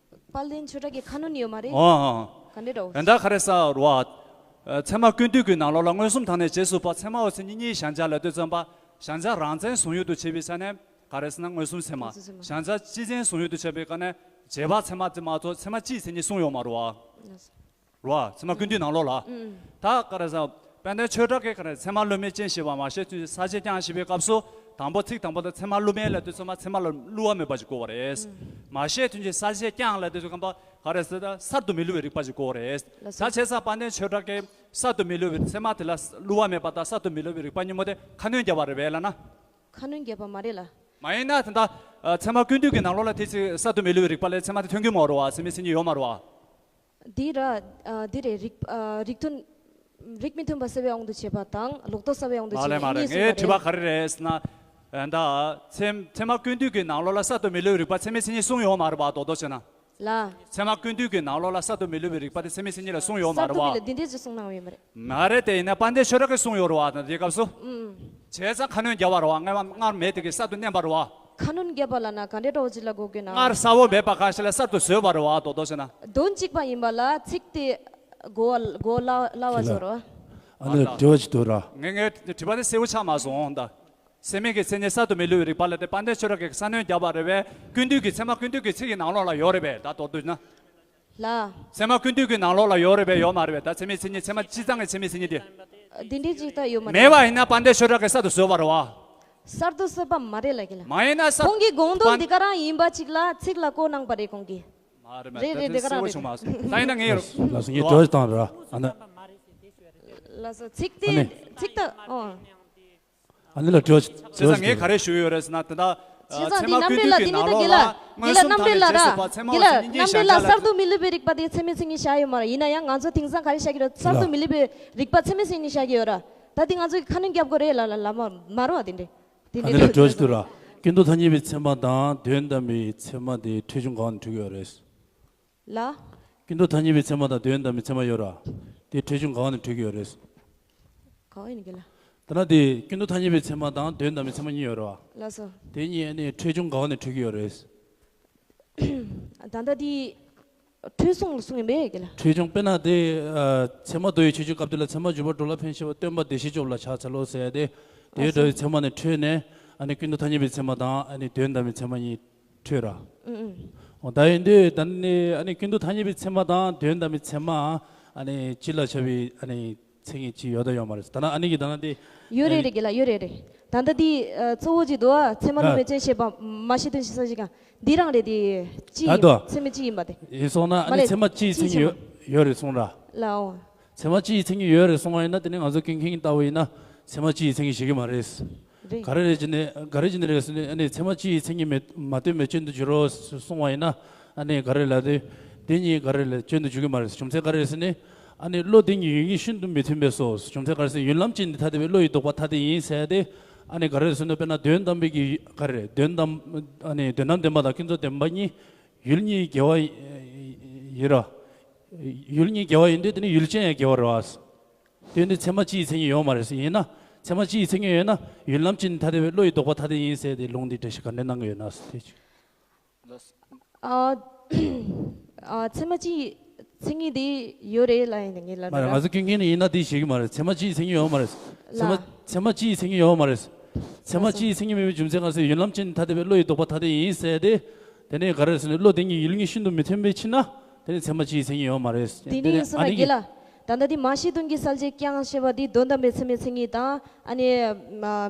དཔལ་ལྡན་ཆོས་གྲགས་ཀྱིས་ཁ་སྣོན་ཡོད་མ་རེད། ཨོ་ཨོ། ག་འདྲས་འདྲ་བོ། ད་ལྟ་ག་རེ་ཟེར་རེད་བ། ཚད་མ་ཀུན་བཏུས་ཀྱི་ནང་ལོགས་ལ་མངོན་སུམ་དང་ནི་རྗེས་སུ་དཔག་ཚད་མའོ་མཚན་ཉིད་གཉིས་གཞལ་བྱ་ལབ་དུས་ཙམ་པ། གཞལ་བྱ་རང་མཚན་བཟུང་ཡུལ་དུ་བྱེད་པའི་ཆ་ནས་ག་རེ་ཟེར་ན་མངོན་སུམ་ཚད་མ། མངོན་སུམ་ཚད་མ། གཞལ་བྱ་སྤྱི་མཚན་བཟུང་ཡུལ་དུ་བྱེད་པའི་སྐབས་ནས་རྗེས་དཔག་ཚད་མ་དེ་མ་གཏོགས་ཚད་མ་སྤྱིའི་མཚན་ཉིད་གསུངས་ཡོད་མ་རེད་བ། རེད་བ། ཚད་མ་ཀུན་བཏུས་ནང་ལོགས་ལ། ཨུམ། ད་ག་རེ་ཟེར། དཔལ་ལྡན་ཆོས་གྲགས་ཀྱིས་ག་རེ་ཚད་མ་བསླུ་མེད་ཅན་ཞེས་པ་མ་ཤེས་དོན་གྱི་ས་བཅད་ཀྱང་ཞེས་པའི་སྐབས་སུ། དང་པོ་ཚིག་དང་པོ་དེ་ཚད་མ་བསླུ་མེད་ལབ་དུས་ཚད་མ་ཚད་མ་ལ་བསླུ་བ་མེད་པ་ཞིག་དགོས་པ་རེད། ཨུམ། མ་ཤེས་དོན་གྱི་ས་བཅད་ཀྱང་ལབ་དུས་ཚོད་གམ་པ་ག་རེ་ཟེར་ད་གསར་དུ་མི་བསླུ་བའི་རིག་པ་ཞིག་དགོས་པ་རེད། ལགས་སོ། ད་བྱས་ཙང་དཔལ་ལྡན་ཆོས་གྲགས་ཀྱིས་གསར་དུ་མི་བསླུ་བའི་ཚད་མ་དེ་ལ་བསླུ་བ་མེད་པ་དང་གསར་དུ་མི་བསླུ་བའི་རིག་པ་གཉིས་པོ་དེ་ཁ་སྣོན་བརྒྱབ་པ་རེད་པས་ལབ་ན། ཁ་སྣོན་བརྒྱབ་པ་མ་རེད་ལ། མ་ཡིན་ན་ད་ལྟ་ཚད་མ་ཀུན་བཏུས་ཀྱི་ནང་ལོགས་ལ་དེ་ཚིག་གསར་དུ་མི་བསླུ་བའི་རིག་པ་ལས་ཚད་མ་དེ་ཐོན་གྱི་མ་རེད་བ། ཚད་མའི་མཚན་ཉིད་ཡོད་མ་རེད་བ། འདི་ར། ཨ་འདི་རེད། རིགས་ཨ་རིགས་མཐུན། རིགས་མི་མཐུན་པ་སེལ་བའི་དབང་དུ་བྱས་པ་དང་ལོག་རྟོག་སེལ་བའི་དབང་དུ་མ་བྱས་རེད་པ་མ་རེད། གཉིས་ངའི་དྲི་བ་ག་རེ་རེད་ཟེར་ན། ཨ་ད་ཚད་ཚད་མ་ཀུན་བཏུས་ཀྱི་ནང་ལོགས་ལ་གསར་དུ་མི་བསླུ་བའི་རིག་པ་ཚད་མའི་མཚན་ཉིད་གསུངས་ཡོད་མ་རེད་པ། རྡོག་རྡོག་བྱས་ན། ལ། ཚད་མ་ཀུན་བཏུས་ཀྱི་ནང་ལོགས་ལ་གསར་དུ་མི་བསླུ་བའི་རིག་པ་དེ་ཚད་མའི་མཚན་ཉིད་ལ་གསུངས་ཡོད་མ་རེད་པ། གསར་དུ་མི་བསླུ་འདི་འདྲས་ཅིག་གསུངས་གནང་ཡོད་མ་རེད། མ་རེད་དེ་ཡིན་ན་དཔལ་ལྡན་ཆོས་གྲགས་ཀྱིས་གསུངས་ཡོད་རེད་བ། ད་དེའི་སྐབས་སུ། ཨུམ། བྱས་ཙང་ཁ་སྣོན་བརྒྱབ་པ་རེད་བ། སྔར་སྔར་མེད་དེ་གི་གསར་དུ་བསྣན་པ་རེད་བ། ཁ་སྣོན་བརྒྱབ་པ་ལབ་ན་ག་འདྲས་འདྲ་བོ་ཅིག་ལབ་དགོས་ཀྱི་ན། སྔར་གསལ་བོ་མེད་པ་གང་ཞིག་ལ་གསར་དུ་བཟོས་པ་རེད་བ། རྡོག་རྡོག་བྱས་ན། དོན་གཅིག་པ་ཡིན་པ་ལ་ཚིག་དེ་གོ་བ་གོ་བ་སླ་བ་བཟོ་རེད་བ། ཨ་ནི་དྲི་བ་ཅིག་འདུག་ར། ངས་ངའི་དྲི་བ་དེ་གསལ་བོ་ཆགས་མ་སོང་ད། སེལ་མེད་ཀྱི་མཚན་ཉིད་གསར་དུ་མི་བསླུ་བའི་རིག་པ་ལ་དེ་དཔལ་ལྡན་ཆོས་གྲགས་ཀྱིས་གསར་སྣོན་བརྒྱབ་པ་རེད་པས། ཀུན་བཏུས་ཀྱི་ཚད་མ་ཀུན་བཏུས་ཀྱི་ཚིག་གི་ནང་ལོགས་ལ་ཡོད་རེད་པས། ད་མདོར་བསྡུས་ན། ལ། ཚད་མ་ཀུན་བཏུས་ཀྱི་ནང་ལོགས་ལ་ཡོད་རེད་པས་ཡོད་མ་རེད་པས། ད་ཚད་མའི་མཚན་ཉིད་ཚད་མ་སྤྱི་གཙང་གི་ཚད་མའི་མཚན་ཉིད་དེ། འདི་འདྲའི་ཅིག་ད་ཡོད་མ་རེད། མེད་པ་ཡིན་ན་དཔལ་ལྡན་ཆོས་གྲགས་ཀྱིས་གསར་དུ་བཟོས་པ་རེད་བ། གསར་དུ་བཟོས་པ་མ་རེད་ལབ་ཀྱི་ལ། མ་ཡིན་ན་གསར་ཁོང་གི་དགོངས་དོན་དཔལ་འདི་ག་རང་ཡིན་པ་ཅིག་ལ་ཚིག་ལ་བཀོད་གནང་པ་རེད་ཁོང་གིས། མ་རེད་མ་རེད་རེད་རེད་དེ་གསལ་བོ་བྱུང་མ་སོང་། ད་ཡིན་ན་ངས་ཡོད་ལགས་སོ། ངས་དྲི་བ་ཞིག་བཏང་ར་ཨ་ནི། ལགས་སོ། ཚིག་དེ་ཨ་ནི། ཚིག་ད་ཨོ། ཨ་ནི་ལ་དྲི་བ་ཞིག་བྱས་ཙང་ངས་ག་རེ་ཞུ་ཡི་ཡོད་རེད་ཟེར་ན་དེ་འདྲ། བྱས་ཙང་འདི་རྣམ་འགྲེལ་ལ་འདི་ནི་ད་དགེ་ལ་དགེ་ལ་རྣམ་འགྲེལ་ལ་ར་དགེ་ལ་རྣམ་འགྲེལ་ལ་གསར་དུ་མི་བསླུ་བའི་རིག་པ་དེ་ཚད་མའི་མཚན་ཉིད་བཞག་ཡོད་མ་རེད། ཡིན་ན་ཡང་ང་ཚོ་དེང་སང་ག་རེ་བཞག་གི་རེད། གསར་དུ་མི་བསླུ་བའི་རིག་པ་ཚད་མའི་མཚན་ཉིད་བཞག་གི་ཡོད་ར། ད་འདི་ང་ཚོ་གི་ཁ་སྣོན་རྒྱབ་དགོས་རེད་ལ་ལ་ལ་མ་མ་རུང་བ་དེ་འདྲས། དེ་ཨ་ནི་ལ་འདྲས་དྲི་བ་ཞིག་འདུག་ར། ཀུན་རྟོག་ཐ་སྙད་པའི་ཚད་མ་དང་དོན་དམ་པའི་ཚད་མ་དེ་འཕྲོས་བྱུང་གང་ནས་འཕྲོས་ཀྱི་ཡོད་རེད། ལ། ཀུན་རྟོག་ཐ་སྙད་པའི་ཚད་མ་དང་དོན་དམ་པའི་ཚད་མ་ཡོད་ར། དེ་འཕྲོས་བྱུང་གང་ནས་འཕྲོས་ཀྱི་ཡོད་རེད། གང་ཡིན་གྱི་ལ། ད་ན་དེ་ཀུན་རྟོག་ཐ་སྙད་པའི་ཚད་མ་དང་དོན་དམ་པའི་ཚད་མ་གཉིས་ཡོད་ར། ལགས་སོ། དེ་གཉིས་ཨ་ནི་འཕྲོས་བྱུང་གང་ནས་འཕྲོས་ཀྱི་ཡོད་རེད། ད་ལྟ་དེ། འཕྲོས་བྱུང་ལ་གསུངས་ཡིན་པས་ཀྱི་ལ། འཕྲོས་བྱུང་དཔེར་ན་དེ། ཚད་མ་མདོ་ཡི་ཆོས་བརྗོད་སྐབས་དེ་ལ་ཚད་མ་འཇུག་པ་གྲོགས་ལ་ཕན་ཞེས་པ་སྟོན་པ་བདེ་གཤེགས་སྐྱོབ་ལ་ཕྱག་འཚལ་ལོ་ཟེར་ཏེ། དེའི་འགྲོ་བའི་ཚད་མ་ནས་འཕྲོས་ནས་ཨ་ནི་ཀུན་རྟོག་ཐ་སྙད་པའི་ཚད་མ་དང་ཨ་ནི་དོན་དམ་པའི་ཚད་མ་གཉིས་འཕྲོས་ར། འོ་ད་ཡིན་དུས་ད་ནི་ཨ་ནི་ཀུན་རྟོག་ཐ་སྙད་པའི་ཚད་མ་དང་དོན་དམ་པའི་ཚད་མ་ཨ་ནི་སྤྱི་ལ་ཁྱབ་པའི་ཨ་ནི་མཚན་ཉིད་ཅིག་ཡོད་དང་ཡོད་མ་རེད། ད་ན་ཨ་ནི་གི་ད་ན་དེ་ཡོད་རེད་རེད་གི་ལ་ཡོད་རེད་རེད། ད་ལྟ་དེ་གཙོ་བོ་ཅིག་འདུག་ཨ། ཚད་མ་བསླུ་མེད་ཅན་ཞེས་པ་མ་ཤེས་དོན་ཞེས་ས་ཞིག་ག་འདི་རང་རེད་དེ་སྤྱི་ཡིན་ཚད་མ་སྤྱི་ཡིན་པ་དེ། ཡིན་སོང་ན་ཨ་ནི་ཚད་མ་སྤྱིའི་མཚན་ཉིད་ཡོད་རེད་གསུངས་ར། ལའོ། ཚད་མ་སྤྱི་ཡི་མཚན་ཉིད་ཡོད་རེད་གསུང་བ་ཡིན་ན། དེ་ནི་ང་ཚོ་ཀུན་མཁྱེན་ལྟ་བུ་ཡིན་ན་ཚད་མ་སྤྱི་ཡི་མཚན་ཉིད་བཞེད་ཀྱི་མ་རེད། རེད། ག་རེ་རེད་ཅེ་ནས་ག་རེ་ཅེ་ནས་རེད་ཟེར་ན། ཨ་ནི་ཚད་མ་སྤྱི་ཡི་མཚན་ཉིད་མེད་མ་ལྟོས་མེད་སྐྱོན་དུ་འགྱུར་རོ་གསུང་བ་ཡིན་ན། ཨ་ནི་ག་རེ་ལབ་དུས་དེ་གཉིས་ག་རེ་ལ་སྐྱོན་དུ་འཇུག་གི་མ་རེད། རྒྱུ་མཚན་ག་རེ་རེད་ཟེར་ན། ཨ་ནི་བློ་དེ་གཉིས་ཡུལ་གཉིས་ཤིན་ཏུ་མི་མཐུན་པས་སོ། རྒྱུ་མཚན་ག་རེ་ཟེར་ན། ཡུལ་ལམ་གཅིག་ནི་ཐ་དད་པའི་བློ་ཡི་ལྡོག་པ་ཐ་དད་ཡིན་ཟེར་ཏེ། ཨ་ནི་ག་རེ་རེད་ཟེར་ན། དཔེར་ན་དོན་དམ་པའི་གི་ག་རེ་རེད། དོན་དམ་ཨ་ནི་དོན་དམ་བདེན་པ་དང་ཀུན་རྫོབ་བདེན་པ་གཉིས་ཡུལ་གཉིས་འགལ་བ་ཡིན་ར། ཡུལ་གཉིས་འགལ་བ་ཡིན་དུས་དེ་ནི་ཡུལ་ཅན་ཡང་འགལ་བ་རེད་བ། དེ་ནི་ཚད་མ་སྤྱི་ཡི་མཚན་ཉིད་ཡོད་མ་རེད་ཟེར། ཡིན་ན་ཚད་མ་སྤྱི་ཡི་མཚན་ཉིད་ཡོད་ན་ཡུལ་ལམ་གཅིག་ནི་ཐ་དད་པའི་བློ་ཡི་ལྡོག་པ་ཐ་དད་ཡིན་ཟེར་ཏེ་ལུང་འདི་འགྲེལ་བཤད་ག་འདྲ་གནང་གི་ཡོད་ན་ཟེར་དེ་ཅིག་ཨ། ཨ། ཚད་མ་སྤྱི་ཡི་མཚན་ཉིད་དེ་ཡོད་རེད་ལབ་ཡིན་ངེས་ལ་མ་རེད། ར། ང་ཚོ་ཀུན་མཁྱེན་ནི་ཡིན་ན་དེ་བྱེད་ཀྱི་མ་རེད། ཚད་མ་སྤྱི་ཡི་མཚན་ཉིད་ཡོད་མ་རེད། ཚད་མ་ལ། ཚད་མ་སྤྱི་ཡི་མཚན་ཉིད་ཡོད་མ་རེད། ཚད་མ་ལ་སོ། སྤྱི་ཡི་མཚན་ཉིད་མེད་པའི་རྒྱུ་མཚན་ག་རེ་ཟེར། ཡུལ་ལམ་གཅིག་ནི་ཐ་དད་པའི་བློ་ཡི་ལྡོག་པ་ཐ་དད་ཡིན་ཟེར་ཏེ། དེ་ནས་ག་རེ་ཟེར་ན། བློ་དེ་གཉིས་ཡུལ་གཉིས་ཤིན་ཏུ་མི་མཐུན་པའི་ཕྱིར་ན་དེ་ནི་ཚད་མ་སྤྱི་ཡི་མཚན་ཉིད་ཡོད་མ་རེད། དེ་ནི་ཨ་སོང་ན་ནི་གི་ལ། ད་ལྟ་དེ་མ་ཤེས་དོན་གྱི་གསལ་བྱེད་ཀྱང་ཞེས་པ་དེ་དོན་དམ་པའི་ཚད་མའི་མཚན་ཉིད་དང་། ཨ་ནི་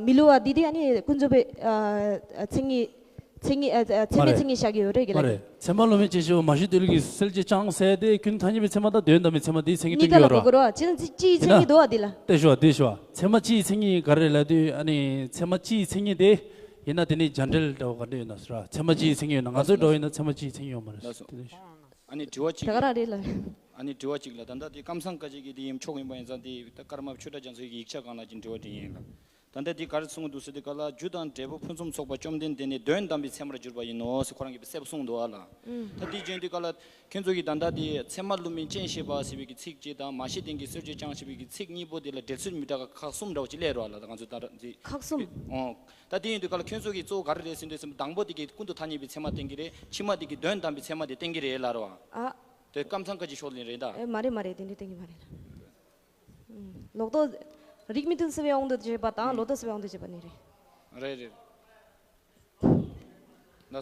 མི་སླུ་བ་དེ་དེ་ཨ་ནི་ཀུན་རྫོབ་པའི་ཨ་མཚན་ཉིད། མཚན་ཉིད། ཨ། ཨ། ཚད་མའི་མཚན་ཉིད་བཞག་གི་ཡོད་རེད་གི་ལ། མ་རེད། ཚད་མ་སློབ་མའི་སྤྱི་ཞེས་པ་མ་ཤེས་དོན་གྱི་གསལ་བྱེད་ཀྱང་ཟེར་ཏེ་ཀུན་ཐ་སྙད་པའི་ཚད་མ་དང་དོན་དམ་པའི་ཚད་མ་དེའི་མཚན་ཉིད་གཉིས་ཀ་སྟོན་གྱི་ལ་ཡོད་རོ། གོ་རོ། ཅི་ན་ཅི་ཡི་མཚན་ཉིད་འདུག་བ་དེ་ལ། ལྟོས་ཤོག་ལྟོས་ཤོག་ཚད་མ་སྤྱི་ཡི་མཚན་ཉིད་ག་རེ་ལབ་དུས། ཨ་ནི་ཚད་མ་སྤྱི་ཡི་མཚན་ཉིད་དེ་ཡིན་ན་དེ་ནི་རྒྱ་འགྲེལ་འདྲ་བོ་ག་འདྲ་ཡོད་ན་ཟེར་བ། ཚད་མ་སྤྱི་ཡི་མཚན་ཉིད་ཡོད་ན། ང་ཚོའི་འདྲ་བོ་ཡིན་ན་ཚད་མ་སྤྱི་ཡི་མཚན་ཉིད་ཡོད་མ་རེད་ཟེར། ལགས་སོ། དེ་ལས་ཨ་ནི་དྲི་བ་གཅིག་དེ་ག་རང་རེད་ལ། ཨ་ནི་དྲི་བ་གཅིག་ལ། ད་ལྟ་དེ་ཀམ་ཚང་བཀའ་བརྒྱུད་ཀྱི་དེ་ཡིན་ཆོག་ཡིན་པ་ཡིན་ཙང་དེ། ད་ཀརྨ་ཆོས་གྲགས་རྒྱ་མཚོ་ཡི་ཡིག་ཆ་སྒང་ལ་ཅིག་དྲི་བ་དྲིས་ཡིན་ལ། ད་ལྟ་འདི་ག་རེ་གསུང་གི་འདུག་ཟེར་དུས་ག་ལ། རྒྱུ་དང་འབྲས་བུ་ཕུན་སུམ་ཚོགས་པ་བཅོམ་ལྡན་འདས་ནི་དོན་དམ་པའི་ཚད་མར་གྱུར་པ་ཡིན་ནོ་ཟེར་ཁོ་རང་གིས་གསལ་པོ་གསུངས་འདུག་ཨ་ལ། ཨུམ། ད་འདི་བརྗོད་དུས་ག་ལ། ཁྱོད་ཚོ་གིས་ད་ལྟ་འདི་ཚད་མ་སློབ་མའི་སྤྱན་ཞེས་པ་ཟེར་བའི་གི་ཚིག་གཅིག་དང་། མ་ཤེས་དོན་གྱི་གསལ་བྱེད་ཀྱང་ཞེས་པའི་གི་ཚིག་གཉིས་པོ་དེ་ལ་འགྲེལ་ཚུལ་མི་འདྲ་ཁག་གསུམ་འདྲ་བོ་ཅིག་སླེབས་རོགས་ལ། ད་ང་ཚོ་ད་ར་འདི་ཁག་གསུམ། ཨོ། ད་དེ་ཡིན་དུས་ག་ལ་ཁྱོད་ཚོ་གིས་གཙོ་བོ་ག་རེ་རེད་ཟེར་དུས་ཙམ། དང་པོ་དེ་གིས་ཀུན་ཏུ་ཐ་སྙད་པའི་ཚད་མ་བསྟན་གྱི་རེད། ཕྱི་མ་དེ་གིས་དོན་དམ་པའི་ཚད་མ་དེ་བསྟན་གྱི་རེད་ལབ་རོ། ཨ། དེ་ཀམ་ཚང་བཀའ་བརྒྱུད་ཕྱོགས་ལ་རེད་ད། ཨེ་མ་རེད་མ་རེད། དེ་འདྲ་བསྟན་གྱི་མ་རེད་ལ། ལོག་རྟོག་རིགས་མི་མཐུན་སེལ་བའི་དབང་དུ་བྱས་པ་དང་། ལོག་རྟོག་སེལ་བའི་དབང་དུ་བྱས་པ་གཉིས་རེད། རེད་རེད། ན།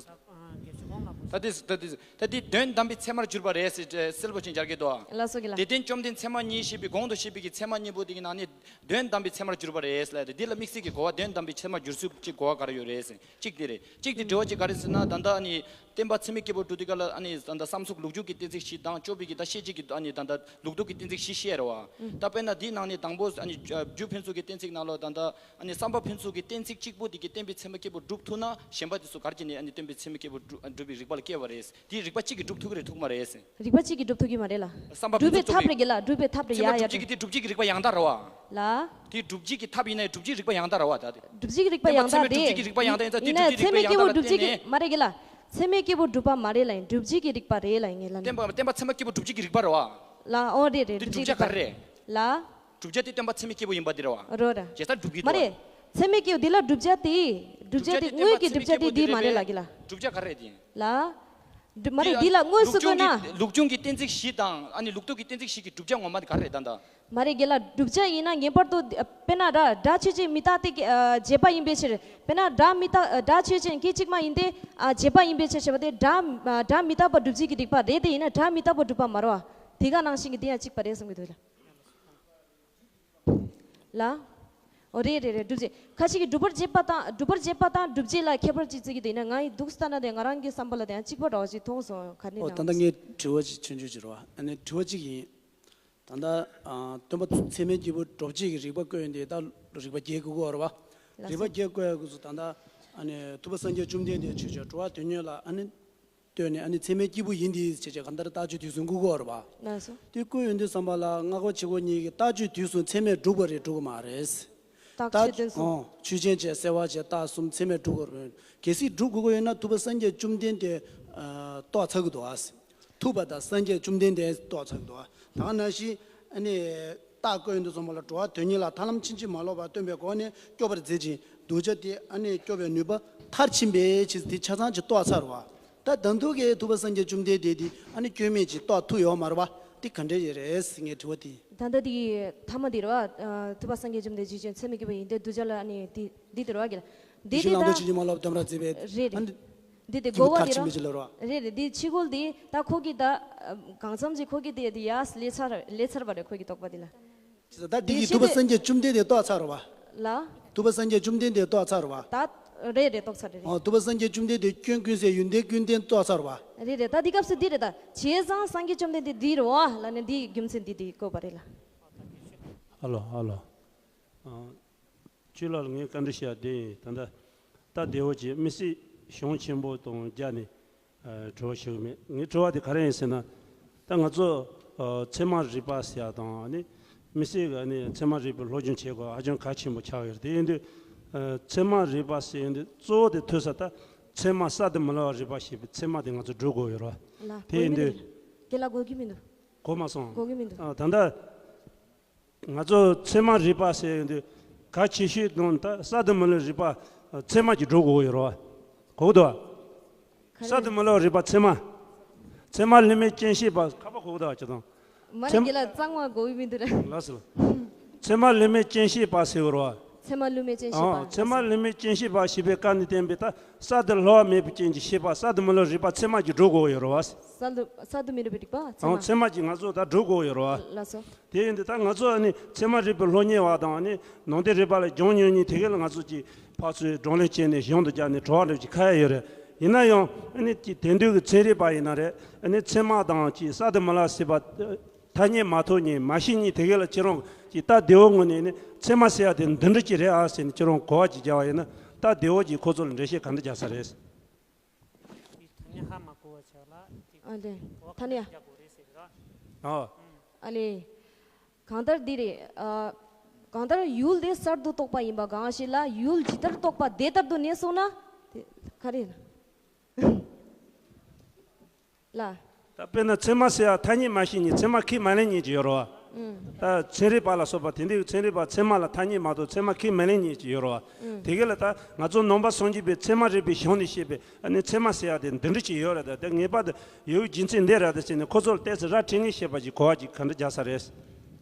ད་དེ་ད་དེ་ད་དེ་དོན་དམ་པའི་ཚད་མར་གྱུར་པ་རེད་ཟེར་གསལ་པོ་ཅིག་སྦྱར་གྱི་འདུག་ཨ། ལགས་སོ་གི་ལ། དེ་སྟེང་བཅོམ་ལྡན་ཚད་མ་ཉིད་ཞེས་པའི་གོང་དུ་བཤད་པའི་གི་ཚད་མ་གཉིས་པོ་དེ་གི་ནང་ནས་དོན་དམ་པའི་ཚད་མར་གྱུར་པ་རེད་ཟེར་ལབ་དེ། འདི་ལ་དམིགས་བསལ་གྱི་གོ་བ། དོན་དམ་པའི་ཚད་མར་གྱུར་ཚུལ་གྱི་གོ་བ་ག་རེ་ཡོད་རེད་ཟེར། གཅིག་དེ་རེད། གཅིག་དེ་དྲི་བ་གཅིག་ག་རེ་ཟེར་ན། ད་ལྟ་ཨ་ནི་བསྟན་པ་ཚད་མའི་སྐྱེས་བུ་སྒྲུབ་དུས་ག་ལ། ཨ་ནི་ད་ལྟ་བསམ་གཟུགས་ལུག་ཕྱོགས་ཀྱི་གཏན་ཚིགས་བཞི་དང་སྤྱོད་པའི་གི་ད་ཤེས་བྱེད་ཀྱི་ཨ་ནི་ད་ལྟ་ལུགས་ལྡོག་གི་གཏན་ཚིགས་བཞི་བཤད་རེད་བ། ད་དཔེར་ན་འདིའི་ནང་ནས་དང་པོ་ཨ་ནི་རྒྱུ་ཕན་ཚུན་གྱི་གཏན་ཚིགས་ནང་ལོགས་ད་ལྟ་ཨ་ནི་བསམ་པ་ཕན་ཚུན་གྱི་གཏན་ཚིགས་གཅིག་པོ་དེ་གིས་བསྟན་པའི་ཚད་མའི་སྐྱེས་བུ་སྒྲུབ་ཐུབ་ན། གཞན་པ་དེ་ཚོ་ག་རེ་བྱས་ནས་ཨ་ནི་བསྟན་པའི་ཚད་མའི་སྐྱེས་བུ་སྒྲུབ་སྒྲུབ་པའི་རིགས་པ་ལ་སྐྱེ་བ་རེད། དེ་རིགས་པ་གཅིག་གིས་སྒྲུབ་ཐུབ་ཀྱི་རེད་ཐུབ་མ་རེད། རིགས་པ་གཅིག་གིས་སྒྲུབ་ཐུབ་ཀྱི་མ་རེད་ལ། བསམ་པ་སྒྲུབ་པའི་ཕུན་སུམ་ཚོགས་ཐབས་པའི་རེད་གི་ལ། སྒྲུབ་པའི་ཐབས་རེད། ཚད་མ་ཡ་སྒྲུབ་བྱེད་ཡ། ཀྱི་དེ་སྒྲུབ་བྱེད་ཀྱི་རིགས་པ་ཡང་དག་རེད་བ། ལ། དེ་སྒྲུབ་བྱེད་ཀྱི་ཐབས་ཡིན་ན་སྒྲུབ་བྱེད་རིགས་པ་ཡང་དག་རེད་བ། ད་དེ་སྒྲུབ་བྱེད་ཀྱི་རིགས་པ་ཡང་དག་དེ་ཚད་མའི་སྐྱེས་བུ་སྒྲུབ་བྱེད་ཀྱི་རིགས་པ་ཡང་དག་ཡིན་ཙང་། དེ་ཡིན་ན་སྒྲུབ་བྱེད་ཀྱི་ཚད་མའི་སྐྱེས་བུ་སྒྲུབ་བྱེད་ཀྱི་མ་རེད་གི་ལ། ཚད་མའི་སྐྱེས་བུ་སྒྲུབ་པ་མ་རེད་ལ། ཡིན་སྒྲུབ་བྱེད་ཀྱི་རིགས་པ་རེད་ལ། ཡིན་ངེས་ལ་ནི། བསྟན་པ་བསྟན་པ་ཚད་མ་སྐྱེས་བུ་སྒྲུབ་བྱེད་ཀྱི་རིགས་པ་རེད་བ། ལ། ཨོ་རེད་རེད། དེ་སྒྲུབ་བྱེད་རིགས་པ་རེད། ལ། བསྒྲུབ་བྱ་དེ་བསྟན་པ་ཚད་མའི་སྐྱེས་བུ་ཡིན་པ་དེ་རེད་བ། རོ་ར། བྱས་ཙང་སྒྲུབ་ཀྱི་མ་འདུག་རེད། ཚད་མའི་སྐྱེས་བུ་དེ་ལ་བསྒྲུབ་བྱ་དེ། བསྒྲུབ་བྱ་དེ་དངོས་ཀྱི་བསྒྲུབ་བྱ་དེ་དེ་མ་རེད་ལ་གི་ལ། བསྒྲུབ་བྱ་ག་རེ་རེད་དེ། ལ། བསྒྲུབ་མ་རེད། དེ་འདི་ལ་དངོས་སུ་བཀོད་ན། ལུགས་འབྱུང་གི་གཏན་ཚིགས་བཞི་དང་ཨ་ནི་ལུགས་ལྡོག་གི་གཏན་ཚིགས་བཞི་གི་བསྒྲུབ་བྱ་ངོ་མ་དེ་ག་རེ་རེད་ད་ལྟ། མ་རེད་གི་ལ། བསྒྲུབ་བྱ་ཡིན་ན་ངེས་པར་དུ་དཔེར་ན་སྒྲ་སྒྲ་ཆོས་ཅན་མི་རྟག་སྟེ་བྱས་པ་ཡིན་པའི་ཕྱིར། དཔེར་ན་སྒྲ་མི་རྟག་སྒྲ་ཆོས་ཅན་སྐད་ཅིག་མ་ཡིན་ཏེ་བྱས་པ་ཡིན་པའི་ཕྱིར་ཞེས་པ་དེ་སྒྲ་སྒྲ་མི་རྟག་པ་སྒྲུབ་བྱེད་ཀྱི་རིགས་པ་རེད་དེ། ཡིན་ན་སྒྲ་མི་རྟག་པ་སྒྲུབ་པ་མ་རེད་བ། དེ་ག་ནང་བཞིན་གྱི་དེ་ཡང་གཅིག་པ་རེད་གསུང་གི་འདུག་ལ། ལ། ཨོ་རེད་རེད་རེད། སྒྲུབ་བྱེད། ཁ་ཅིག་གིས་སྒྲུབ་པར་བྱེད་པ་དང་སྒྲུབ་པར་བྱེད་པ་དང་སྒྲུབ་བྱེད་ལ་ཁྱད་པར་ཅིག་བརྩི་གི་འདུག་ཡིན་ན་ང་ཡི་འདུག་ལྟ་ན་དེ་ང་རང་གི་བསམ་པ་ལ་དེ་ཡང་གཅིག་པ་འདྲ་བ་ཞིག་མཐོང་སོང་། ག་ནས་ཨོ་ད་ལྟ་ངས་དྲི་བ་ཅིག་ཆུང་ཆུང་ཅིག་རེད་བ། ཨ་ནི་དྲི་བ་གཅིག་ཡིན། ད་ལྟ་ཨ་སྟོན་པ་ཚད་མའི་སྐྱེས་བུ་སྒྲུབ་བྱེད་ཀྱི་རིགས་པ་བཀོད་ཡོང་དུས་ད་རིགས་པ་བརྒྱད་དགོས་ཀྱི་ཡོད་རེད་བ། ལགས་རིགས་པ་སོ། བརྒྱད་བཀོད་ཡག་དགོས་ཚུལ་ད་ལྟ་ཨ་ནི་ཐུབ་པ་སངས་རྒྱས་བཅོམ་ལྡན་འདས་ཆོས་ཅན་འགྲོ་བ་དོན་ཉིད་ལ་ཨ་ནི་ལྟོས་ནས་ཨ་ནི་ཚད་མའི་སྐྱེས་བུ་ཡིན་ཏེ་ཞེས་བྱས་གང་ལྟར་རྟགས་ཆོས་དུས་གསུམ་བཀོད་ཀྱི་ཡོད་རེད་བ། ལགས་སོ། དེ་བཀོད་ཡོང་དུས་ཙམ་པ་ལ་སྔགས་པ་ཆོས་སྐོར་གཉིས་ཀྱིས་རྟགས་ཆོས་དུས་གསུམ་ཚད་མས་གྲུབ་པ་རེད་གྲུབ་ཀྱི་མ་རེད། རྟགས་ཆོས་དོན་གསུམ། ཨོ། ཆོས་ཅན་བྱས་གསལ་བ་བྱས་རྟགས་གསུམ་ཚད་མས་གྲུབ་དགོས་རེད། གལ་སྲིད་གྲུབ་དགོས་ཀྱི་ཡོད་ན་ཐུབ་པ་སངས་རྒྱས་བཅོམ་ལྡན་འདས་ཨ་རྟོགས་ཚར་གྱི་འདུག་ཨ། ཐུབ་པ་དང་སངས་རྒྱས་བཅོམ་ལྡན་འདས་རྟོགས་ཚར་གྱི་འདུག་ཨ། ད་ག་ནང་བཞིན་ཨ་ནི་རྟགས་བཀོད་ཡོང་དུས་ཙམ་པ་ལ་འགྲོ་བ་དོན་གཉིས་ལ་ཐར་ལམ་ཕྱིན་ཅི་མ་ལོག་པར་སྟོན་པའི་སྒོ་ནས་སྐྱོབ་པར་མཛད་ཅིང་གདུལ་བྱ་དེ་ཨ་ནི་སྐྱོབ་པའི་ནུས་པ་མཐར་ཕྱིན་པའི་ཕྱིར་དེ་ཆ་ཚང་ཅིག་རྟོགས་ཚར་བ། ད་ད་དུང་གི་ཐུབ་པ་སངས་རྒྱས་བཅོམ་ལྡན་འདས་དེ་ཨ་ནི་སྐྱོན་མེད་ཅིག་རྟོགས་ཐུབ་ཡོད་མ་རེད་བ། དེ་ག་འདྲ་ཡོད་རེད་ཟེར་ངའི་དྲི་བ་དེ། ད་ལྟ་དེ་ཐ་མ་དེ་རེད་བ། ཨ། ཐུབ་པ་སངས་རྒྱས་བཅོམ་ལྡན་འདས་ཆོས་ཅན་ཚད་མས་གྲུབ་པ་ཡིན་ཏེ་གདུལ་བྱ་ལ་ཨ་ནི་དེ་འདི་དེ་རེད་བ་གི་ལ། འདི་ཡེ་ཤེས་དེ་གླང་དར་ད་ཆོས་ཅན་མ་ལོག་དམ་ར་མཛད་པའི། རེད་རེད། ཨ་ནི་འདི་དེ་སྐྱེས་བུ་གོ་བ་མཐར་དེ་ཕྱིན་ར། པའི་ཕྱིར་ལ་རེད་བ། རེད་རེད། འདི་ཕྱི་རྒོལ་དེ་ད་ཁོ་གི་ད་གང་འཚམ་ཅིག་ཁོ་གི་དེ་དེ་ཡ་ལས་ཚར་ལས་ཚར་བ་རེད་ཁོ་གི་རྟོག་པ་དེ་ལ། ད་འདི་གི་ཐུབ་པ་སངས་རྒྱས་བཅོམ་ལྡན་འདས་རྟོགས་ཚར་བ། ལ། ཐུབ་པ་སངས་རྒྱས་བཅོམ་ལྡན་འདས་རྟོགས་ཚར་བ། ད་རེད་རེད། རྟོགས་ཚར་རེད་རེད། ཨོ། ཐུབ་པ་སངས་རྒྱས་བཅོམ་ལྡན་འདས་སྐྱོན་ཀུན་ཟད་ཡོན་ཏན་ཀུན་ལྡན་རྟོགས་ཚར་བ། རེད་རེད། ད་འདི་སྐབས་སུ་འདི་རེད། ད་བྱས་ཙང་སངས་རྒྱས་བཅོམ་ལྡན་འདས་འདི་རེད་བ་ལ་ནི་འདི་རྒྱུ་མཚན་འདི་འདི་བཀོད་པ་རེད་ལ། ཨ་ལོ། ཨ་ལོ། ཨ། ཆོས་ལགས་ལ་ངས་བཀའ་འདྲི་ཞུ་ཡ་དེ་ཡིན། ད་ལྟ་སྟབས་བདེ་བོ་བྱས་དམིགས་བསལ་གཞུང་ཆེན་པོ་དང་སྦྱར་ནས་ཨ་དྲི་བ་ཞུ་གི་མེད། ངའི་དྲི་བ་དེ་ག་རེ་ཡིན་ཟེར་ན། ད་ང་ཚོ་ཨ་ཚད་མ་རིག་པ་ཟེར་ཡ་དང་ཨ་ནི་དམིགས་བསལ་གྱི་ཨ་ནི་ཚད་མ་རིག་པའི་སློབ་སྦྱོང་བྱེད་དགོས་ཧ་ཅང་གལ་ཆེན་པོ་ཆགས་ཡོད་རེད། དེ་ཡིན་དུས་ཨ་ཚད་མ་རིག་པ་ཟེར་ཡོང་དུས་གཙོ་བོ་དེ་ཐོས་ས་ད་ཚད་མ་གསར་དུ་མི་སླུ་བ་རིག་པ་ཞེས་པའི་ཚད་མ་དེ་ང་ཚོ་སྒྲུབ་དགོས་ཡོད་རེད་བ། ལ་དེ་ཡིན་དུས་རྒན་ལགས་གོ་གི་མི་འདུག་གོ་མ་སོང་། གོ་གི་མི་འདུག་ཨ་ད་ལྟ་ང་ཚོ་ཚད་མ་རིག་པ་ཟེར་ཡོང་དུས་གལ་ཆེ་ཤོས་དང་ད་གསར་དུ་མི་སླུ་རིག་པ་ཚད་མ་གྱིས་སྒྲུབ་དགོས་ཡོད་རེད་བ། གོ་གི་འདུག་བ། ག་རེ། གསར་དུ་མི་སླུ་རིག་པ་ཚད་མ། ཚད་མ་སླུ་མེད་རྐྱེན་ཤེས་པ། ཁ་པ་གོ་གི་འདུག་བ་ཅི་དང་། མ་ཚད་རེད། རྒན་ལགས་གཙང་མ་གོ་གི་མི་འདུག་ར། ལགས་སོ། ཚད་མ་སླུ་མེད་རྐྱེན་ཤེས་པ་ཟེར་གི་རེད་བ། ཚད་མ་སླུ་མེད་རྐྱེན་ཤེས་པ། ཨང་། ཚད་མ་སླུ་མེད་རྐྱེན་ཤེས་པ་ཞེས་པའི་སྐབས་ནས་བསྟན་པའི་ད་གསར་དུ་སླུ་བ་མེད་པའི་རྐྱེན་གྱིས་ཤེས་པ་གསར་དུ་མི་སླུ་རིག་པ་ཚད་མ་གྱིས་སྒྲུབ་དགོས་ཡོད་རེད་བ། གསར་དུ་གསར་དུ་མི་སླུ་བའི་རིག་པ་ཚད་ཨང་། མ། ཚད་མ་གྱིས་ང་ཚོ་ད་སྒྲུབ་དགོས་ཡོད་རེད་བ། ལགས་སོ། དེ་ཡིན་དུས་ད་ང་ཚོ་ཨ་ནི་ཚད་མ་རིག་པའི་སློབ་གཉེར་བ་དང་ཨ་ནི་ནང་བསྟན་རིག་པ་ལ་སྦྱོང་མྱོང་མཁན་དེ་ག་ལ་ང་ཚོ་ཅིག་ཕར་ཚུར་བགྲོ་གླེང་བྱས་ནས་གཞུང་དང་སྦྱར་ནས་དྲི་བ་འདྲ་ཅིག་ཁ་ཡ་ཡོད་རེད། ཡིན་ན་ཡང་ཨ་ནི་ཅིག་དེང་དུས་ཀྱི་ཚན་རིག་པ་ཡིན་ན་རེད། ཨ་ནི་ཚད་མ་དང་ཅིག་གསར་དུ་མི་སླུ་ཟེར་བ་ཐ་སྙད་མ་ཐོབ་མཁན་མ་ཤེས་མཁན་དེ་ག་ལ་ཁྱེད་རང་ཅིག་སྟབས་བདེ་བོ་ངོས་ནས་ནི་ཚད་མ་ཟེར་ཡ་དེ་འདི་འདྲ་ཅིག་རེད་ཨ་ཟེར་ནས་ཁྱེད་རང་གོ་བ་ཅིག་རྒྱག་པ་ཡིན་ན་སྟབས་བདེ་བོ་ཅིག་ཁོ་ཚོ་ལ་འགྲེལ་བཤད་ག་འདྲ་རྒྱག་ས་རེད། ཐ་སྙད་ཧ་མ་གོ་བ་ཆགས་ལ། ཨ་ལེ། ཐ་སྙད། ཨ་ལེ། གང་ལྟར་འདི་རེད། ཨ། གང་ལྟར་ཡུལ་དེ་གསར་དུ་རྟོགས་པ་ཡིན་པ་གང་ཞིག་ལ་ཡུལ་ཇི་ལྟར་རྟོགས་པ་དེ་ལྟར་དུ་གནས་སོང་ན། དེ་ག་རེ་ལ། ད་དཔེར་ན་ཚད་མ་ཟེར་ཡ་ཐ་སྙད་མ་ཤེས་མཁན་ཚད་མ་ཁས་མ་ལེན་མཁན་ཅིག་ཡོད་རེད་བ། ཨང་། ད་ཚན་རིག་པ་ལ་སོགས་པ་དེ་འདྲའི་ཚན་རིག་པ་ཚད་མ་ལ་ཐ་སྙད་མ་གཏོགས་ཚད་མ་ཁས་མ་ལེན་མཁན་ཅིག་ཡོད་རེད་བ། ཨང་། དེ་ག་ལ་ད་ང་ཚོ་ནང་པ་སངས་རྒྱས་པའི་ཚད་མ་རིག་པའི་གཞུང་ནས་བཤད་པའི་ཨ་ནི་ཚད་མ་ཟེར་ཡ་དེ་འདི་འདྲ་ཅིག་ཡོད་རེད། ད་དེ་ངེས་པར་དུ་ཡོད་རྒྱུ་མཚན་འདི་རེད་ད་ཟེར་ནས་ཁོ་ཚོ་ལ་ཏོག་ཙམ་ར་འཕྲོད་མཁན་བཤད་པ་ཅིག་གོ་བ་ཅིག་ག་འདྲ་རྒྱག་ས་རེད།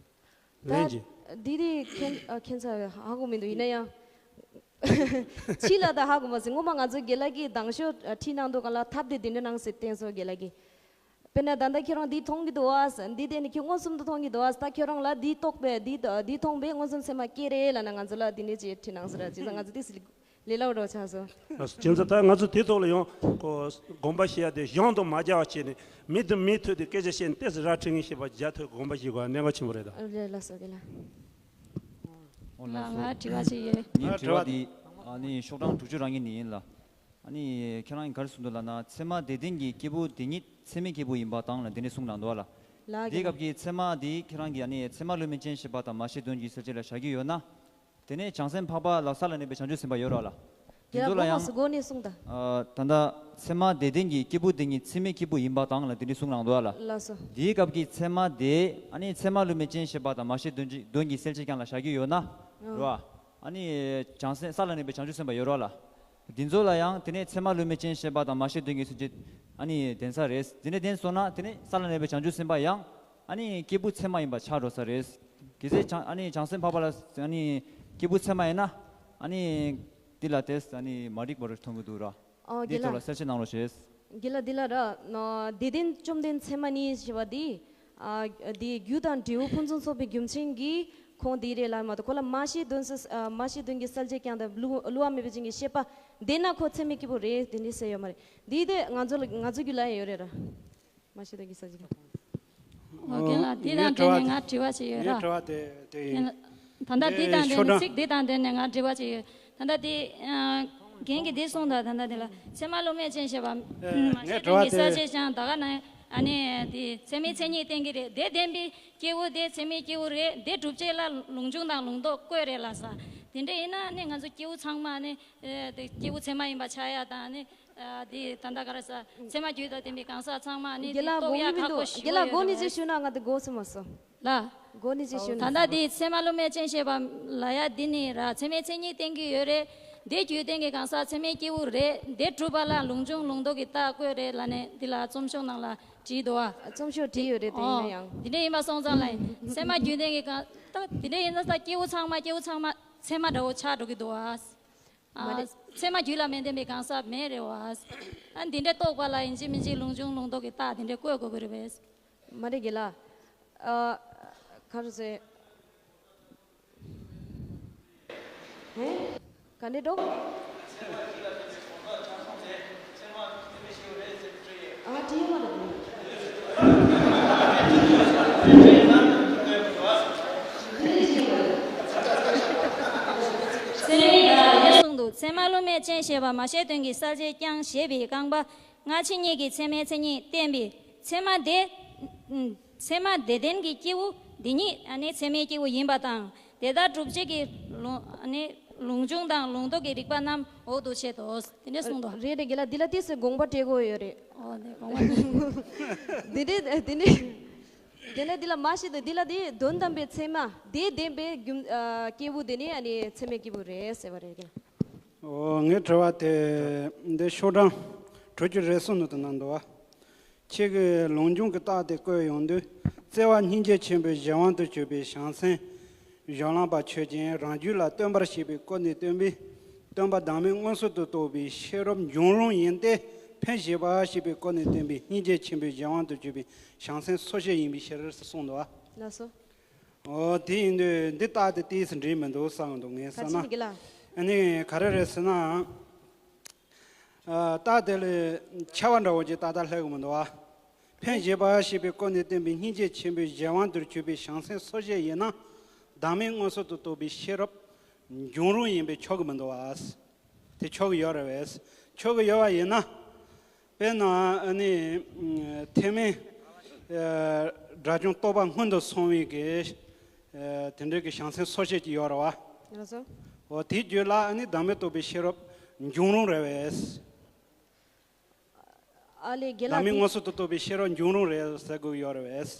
ད་ལན་གྱིས། འདི་དེ་མཁྱེན་ཨ་མཁྱེན་ཚར་ཧ་གོ་མི་འདུག་ཡིན་ན་ཡང་། ཕྱི་ལ་ད་ཧ་གོ་མ་སོང་། སྔོན་མ་ང་ཚོ་རྒན་ལགས་ཀྱིས་དང་ཤོག་ཨ་ཁྲིད་གནང་འདུག་ག་ལ་ཐབས་དེ་འདི་འདྲ་གནང་ཟེར་བསྟན་སོང་རྒན་ལགས་ཀྱིས། དཔེར་ན་ད་ལྟ་ཁྱེད་རང་འདི་མཐོང་གི་འདུག་ཨ། འདི་བལྟས་ནས་ཁྱོད་མངོན་སུམ་དུ་མཐོང་གི་འདུག་ཨ། ད་ཁྱོད་རང་ལ་འདི་རྟོགས་པས་འདི་འདི་མཐོང་པས་མངོན་སུམ་ཚད་མ་སྐྱེ་རེད་ལབ་ན་ང་ཚོ་ལ་འདི་འདྲ་ཅིག་ཁྲིད་གནང་ཟེར་ར་ཅིག་ང་ཚོ་ཏོག་ཙམ་ལས་སླ་བོ་འདྲ་ཆགས་སོང་། ལགས་སོ། བྱས་ཙང་ད་ང་ཚོ་དེ་ཐོག་ལ་ཡང་ཁོ་དགོངས་པ་བཞེས་ཡ་དེ་གཞུང་དང་མ་སྦྱར་བ་བྱས་ནས་མི་དང་མི་ཐོག་དེ་སྐད་ཆ་བཤད་ནས་ཏོག་ཙམ་ར་འཕྲོད་མཁན་བཤད་པ་རྒྱ་ཐོས་དགོངས་པ་བཞེས་དགོས་གནད་འགག་ཆེན་པོ་རེད་ད། ལགས་སོ་རྒན་ལགས། ཨོ་ལགས་སོ། ང་དྲི་བ་ཞིག་ཡོད། ངའི་དྲི་བ་འདི་ཨ་ནི་ཤོག་གྲངས་དྲུག་ཅུ་རང་གི་ནི་ཡིན་ལ། ཨ་ནི་ཁྱེད་རང་གིས་ག་རེ་གསུངས་འདུག་ལབ་ན་ཚད་མ་དེ་བདེན་གྱི་སྐྱེས་བུ་དེ་ཉིད་ཚད་མའི་སྐྱེས་བུ་ཡིན་པ་དང་ལ་དེ་འདྲ་གསུངས་གནང་འདུག་ལ། ལགས་དེའི་སྐབས་ཀྱི་ཚད་མ་དེ་ཁྱེད་རང་གིས་ཨ་ནི་ཚད་མ་བསླུ་མེད་ཅན་ཞེས་པ་དང་མ་ཤེས་དོན་གྱི་གསལ་བྱེད་ལ་བཞག་གི་ཡོད་ན། དེ་ནས་བྱང་སེམས་འཕགས་པ་ལ་ས་ལ་གནས་པའི་བྱང་ཆུབ་སེམས་དཔའ་ཡོད་རེད་ལ། དེ་ཚོ་ལ་ཡང་། ལགས་སོ་སྒོ་ནས་གསུངས་དང་། ཨ་ད་ལྟ་ཚད་མ་དེ་བདེན་གྱི་སྐྱེས་བུ་དེ་ཉིད་ཚད་མའི་སྐྱེས་བུ་ཡིན་པ་དང་ལ་དེ་འདྲ་གསུངས་གནང་འདུག་ལ། ལགས་སོ། དེའི་སྐབས་ཀྱི་ཚད་མ་དེ་ཨ་ནི་ཚད་མ་བསླུ་མེད་ཅན་ཞེས་པ་དང་མ་ཤེས་དོན་གྱི་དོན་གྱི་གསལ་བྱེད་རྐྱང་ལ་བཞག་གི་ཡོད་ན། ཨ་རེད་བ། ཨ་ནི་བྱང་སེམས་ས་ལ་གནས་པའི་བྱང་ཆུབ་སེམས་དཔའ་ཡོད་རེད་ལ། འདི་ཚོ་ལ་ཡང་དེ་ནས་ཚད་མ་བསླུ་མེད་ཅན་ཞེས་པ་དང་མ་ཤེས་དོན་གྱི་གསལ་བྱེད་ཨ་ནི་ལྡན་ས་རེད། དེ་ནས་ལྡན་སོང་ན་དེ་ནས་ས་ལ་གནས་པའི་བྱང་ཆུབ་སེམས་དཔའ་ཡང་ཨ་ནི་སྐྱེས་བུ་ཚད་མ་ཡིན་པ་ཆགས་འགྲོ་ས་རེད། གལ་སྲིད་བྱང་ཨ་ནི་བྱང་སེམས་འཕགས་པ་ལ་ཨ་ནི་སྐྱེས་བུ་ཚད་མ་ཡིན་ན་ཨ་ནི་འདི་ལ་དེ་ཨ་ནི་མ་འགྲིག་པ་རེ་མཐོང་གི་འདུག་ར། ཨོ་འདི་རྒན་ལགས། ཐོག་ལ་གསལ་བཤད་གནང་རོགས་ཞེས། རྒན་ལགས་འདི་ལ་ར་ནོ་བདེ་ལྡན་བཅོམ་ལྡན་ཚད་མ་ཉིད་ཞེས་པ་འདི། ཨ་འདི་རྒྱུ་དང་འབྲས་བུ་ཕུན་སུམ་ཚོགས་པའི་རྒྱུ་མཚན་གྱིས་ཁོང་འདི་རེད་ལ་མ་གཏོགས་ཁོ་ལ་མ་ཤེས་དོན་ས་ཨ་མ་ཤེས་དོན་གྱི་གསལ་བྱེད་ཀྱང་དང་བསླུ་བླུ་བ་མེད་པའི་ཅན་གྱི་ཤེས་པ་ལྡན་ན་ཁོ་ཚད་མའི་སྐྱེས་བུ་རེད་དེ་འདྲ་ཟེར་ཡོད་མ་རེད། འདི་དེ་ང་ཚོ་ལ་ང་ཚོ་རྒྱུད་ལ་ཡང་ཡོད་རེད་ར། མ་ཤེས་དོན་གྱི་གསལ་བྱེད་ཀྱང་། ཨོ་རྒན་ལགས་འདི་དང་འབྲེལ་ནས་ང་དྲི་བ་ཞིག་ཡོད་ར། ངའི་དྲི་བ་དེ་དེ་ཡིན། ད་ལྟ་འདི་དང་འབྲེལ་ནས་ཚིག་འདི་དང་འབྲེལ་ནས་ང་དྲི་བ་ཅིག་ཡོད། ད་ལྟ་འདི་ཨ་རྒན་གྱིས་འདི་གསུངས་དང་ད་ལྟ་འདི་ལ་ཚད་མ་བསླུ་མེད་ཅན་ཞེས་པ་མ་ཤེས་དོན་གྱི་གསལ་བྱེད་ཀྱང་ད་ག་ན་ཨ་ནི་འདི་ཚད་མའི་མཚན་ཉིད་བསྟན་གྱི་རེད། དེ་བདེན་པའི་སྐྱེས་བུ་དེ་ཚད་མའི་སྐྱེས་བུ་རེད། དེ་སྒྲུབ་བྱེད་ལ་ལུང་འབྱུང་དང་ལུང་རྟོགས་བཀོད་རེད་ལ་ས། དེ་འདྲ་ཡིན་ན་ནི་ང་ཚོ་སྐྱེས་བུ་ཚང་མ་ནི་དེ་སྐྱེས་བུ་ཚད་མ་ཡིན་པ་ཆགས་ཡ་དང་ནི། ཨ་དེ་ད་ལྟ་ག་རེ་ཟ། ཚད་མ་རྒྱུད་དང་ལྡན་པའི་གང་ཟག་ཚང་མ་ནི་དེ་རྟོགས་ཡ་ཁག་པོ་ཞིག་ཡོད་རེད། རྒན་ལགས་སྒོ་ནས་ཅིག་ཞུས་ན་ང་དེ་གོ་སོང་མ་སོང་། ལ། སྒོ་ནས་ཅིག་ཞུས་ན། ད་ལྟ་དེ་ཚད་མ་བསླུ་མེད་ཅན་ཞེས་པ་ལ་ཡ་འདི་ནི་ར་ཚད་མའི་མཚན་ཉིད་བསྟན་གྱི་ཡོད་རེད། དེ་རྒྱུད་ལྡན་གྱི་གང་ཟག་ཚད་མའི་སྐྱེས་བུ་རེད། དེ་སྒྲུབ་པ་ལ་ལུང་འབྱུང་ལུང་རྟོགས་ཀྱི་རྟགས་བཀོད་རེད་ལ་ནས་འདི་ལ་རྩོམ་ཤོག་ནང་ལ་བྲིས་འདུག་ཨ། རྩོམ་ཤོག་བྲིས་ཡོད་རེད་དེ་ཡིན་ན་ཡང་། འདི་འདྲ་ཡིན་པ་སོང་ཙང་ལ་ཚད་མ་རྒྱུད་ལྡན་གྱི་གང་ད་འདི་འདྲ་ཡིན་ན་ད་སྐྱེས་བུ་ཚང་མ་སྐྱེས་བུ་ཚང་མ་ཚད་མ་འདྲ་བོ་ཆགས་འགྲོ་གི་འདུག་ཨ། མ་རེད། ཚད་མ་རྒྱུད་ལ་མི་ལྡན་པའི་གང་ཟག་མེད་རེད་བ། ཨ་འདི་འདྲའི་རྟོགས་པ་ལ་ཡིན་གཅིག་མིན་གཅིག་ལུང་འབྱུང་ལུང་རྟོགས་ཀྱི་རྟགས་འདི་འདྲའི་བཀོད་དགོས་ཀྱི་རེད་བས། མ་རེད་རྒན་ལགས། ཨ་ག་རེ་ཟེར། ཧེ། ག་འདྲའི་འགྲོ། ཨ་བྲིས་ཡོད་མ་རེད། གསུངས་འདུག་ཚད་མ་བསླུ་མེད་ཅན་ཞེས་པ་མ་བཤད་དོན་གྱི་གསལ་བྱེད་ཀྱང་ཞེས་པའི་རྐང་པ་སྔ་ཕྱི་གཉིས་ཀྱི་ཚད་མའི་མཚན་ཉིད་བསྟན་པས། ཚད་མ་དེ། ཚད་མ་དེ་ལྡན་གྱི་སྐྱེས་བུ་འདི་ཉིད་ཨ་ནི་ཚད་མའི་སྐྱེས་བུ་ཡིན་པ་དང་། དེ་ལྟར་གྲུབ་བྱེད་ཀྱི་ལུང་ཨ་ནི་ལུང་འབྱུང་དང་ལུང་རྟོགས་ཀྱི་རིགས་པ་རྣམས་འོག་ཏུ་འཆད་དོ། དེ་འདྲ་གསུངས་འདུག་རེད་རེད། རྒན་ལགས། འདི་ལ་ཏོག་ཙམ་དགོངས་པ་སྤྲད་དགོས་ཡོད་རེད། ཨོ་ནི་དགོངས་པ། འདི་འདྲའི་འདི་འདྲའི། དེ་ནས་འདི་ལ་མ་ཤེས་དང་། འདི་ལ་དེ་དོན་དམ་པའི་ཚད་མ་དེ་ལྡན་པའི་རྒྱུ་ཨ་སྐྱེས་བུ་དེ་ནི་ཨ་ནི་ཚད་མའི་སྐྱེས་བུ་རེད་ཟེར་བ་རེད་རྒན། ཨོ། ངའི་དྲི་བ་དེ་འདི་ཤོག་གྲངས་དྲུག་ཅུ་རེ་གསུམ་ནང་དུ་གནང་འདུག་བ། ཁྱེད་ཀྱིས་ལུང་འབྱུང་གི་རྟགས་དེ་བཀོད་ཡོང་དུས། བརྩེ་བ་སྙིང་རྗེ་ཆེན་པོའི་གཞན་དབང་དུ་གྱུར་པའི་བྱང་སེམས་གཞན་ལམ་པ་ཆོས་ཅན། རང་རྒྱུད་ལ་སྟོན་པར་བྱེད་པའི་སྒོ་ནས་སྟོན་པའི་སྟོན་པ་བདག་མེད་མངོན་སུམ་དུ་རྟོགས་པའི་ཤེས་རབ་འབྱུང་རུང་ཡིན་ཏེ། ཕན་བྱེད་པ་ཞེས་པའི་སྒོ་ནས་སྟོན་པའི་སྙིང་རྗེ་ཆེན་པོའི་གཞན་དབང་དུ་གྱུར་པའི་བྱང་སེམས་སོ་སྐྱེ་ཡིན་པའི་ཕྱིར་གསུངས་འདུག་བ། ལགས་སོ། ཨོ། དེ་ཡིན་དུས་འདི་རྟགས་དེ་ཏོག་ཙམ་འགྲིག་མི་འདུག་བསམ་གྱི་འདུག་ངས་ག་བསམ་ན། རྒན་ལགས། ཨ་ནི་ག་རེ་རེད་ཟེར་ན། ཨ། རྟགས་དེ་ལ་ཆ་བ་འདྲ་བོ་ཅིག་ཏག་ཏག་སླེབས་ཀྱི་མི་འདུག་བ། ཕན་བྱེད་པ་ཞེས་པའི་སྒོ་ནས་བསྟན་པའི་སྙིང་རྗེ་ཆེན་པོའི་གཞན་དབང་དུ་གྱུར་པའི་བྱང་སེམས་སོ་སྐྱེ་ཡིན་ན། བདག་མེད་མངོན་སུམ་དུ་རྟོགས་པའི་ཤེས་རབ་འབྱུང་རུང་ཡིན་པས་ཆོག་གི་མི་འདུག་བ། དེ་ཆོག་གི་ཡོད་རེད་བས། ཆོག་གི་ཡོད་པ་ཡིན་ན། དཔེར་ན་ཨ་ནི་ཐེག་དམན་དགྲ་བཅོམ་རྟོགས་པ་སྔོན་དུ་སོང་བའི་གི་དེ་འདྲའི་གི་བྱང་སེམས་སོ་སྐྱེ་ཅིག་ཡོད་རེད་བ། ལགས་སོ། འོ། དེའི་རྒྱུད་ལ་ཨ་ནི་བདག་མེད་རྟོགས་པའི་ཤེས་རབ་འབྱུང་རུང་རེད་བས། ཨ་ལས། རྒན་ལགས། བདག་མེད་འདི་མངོན་སུམ་དུ་རྟོགས་པའི་ཤེས་རབ་འབྱུང་རུང་རེད་ཟེར་དགོས་ཡོད་རེད་བས།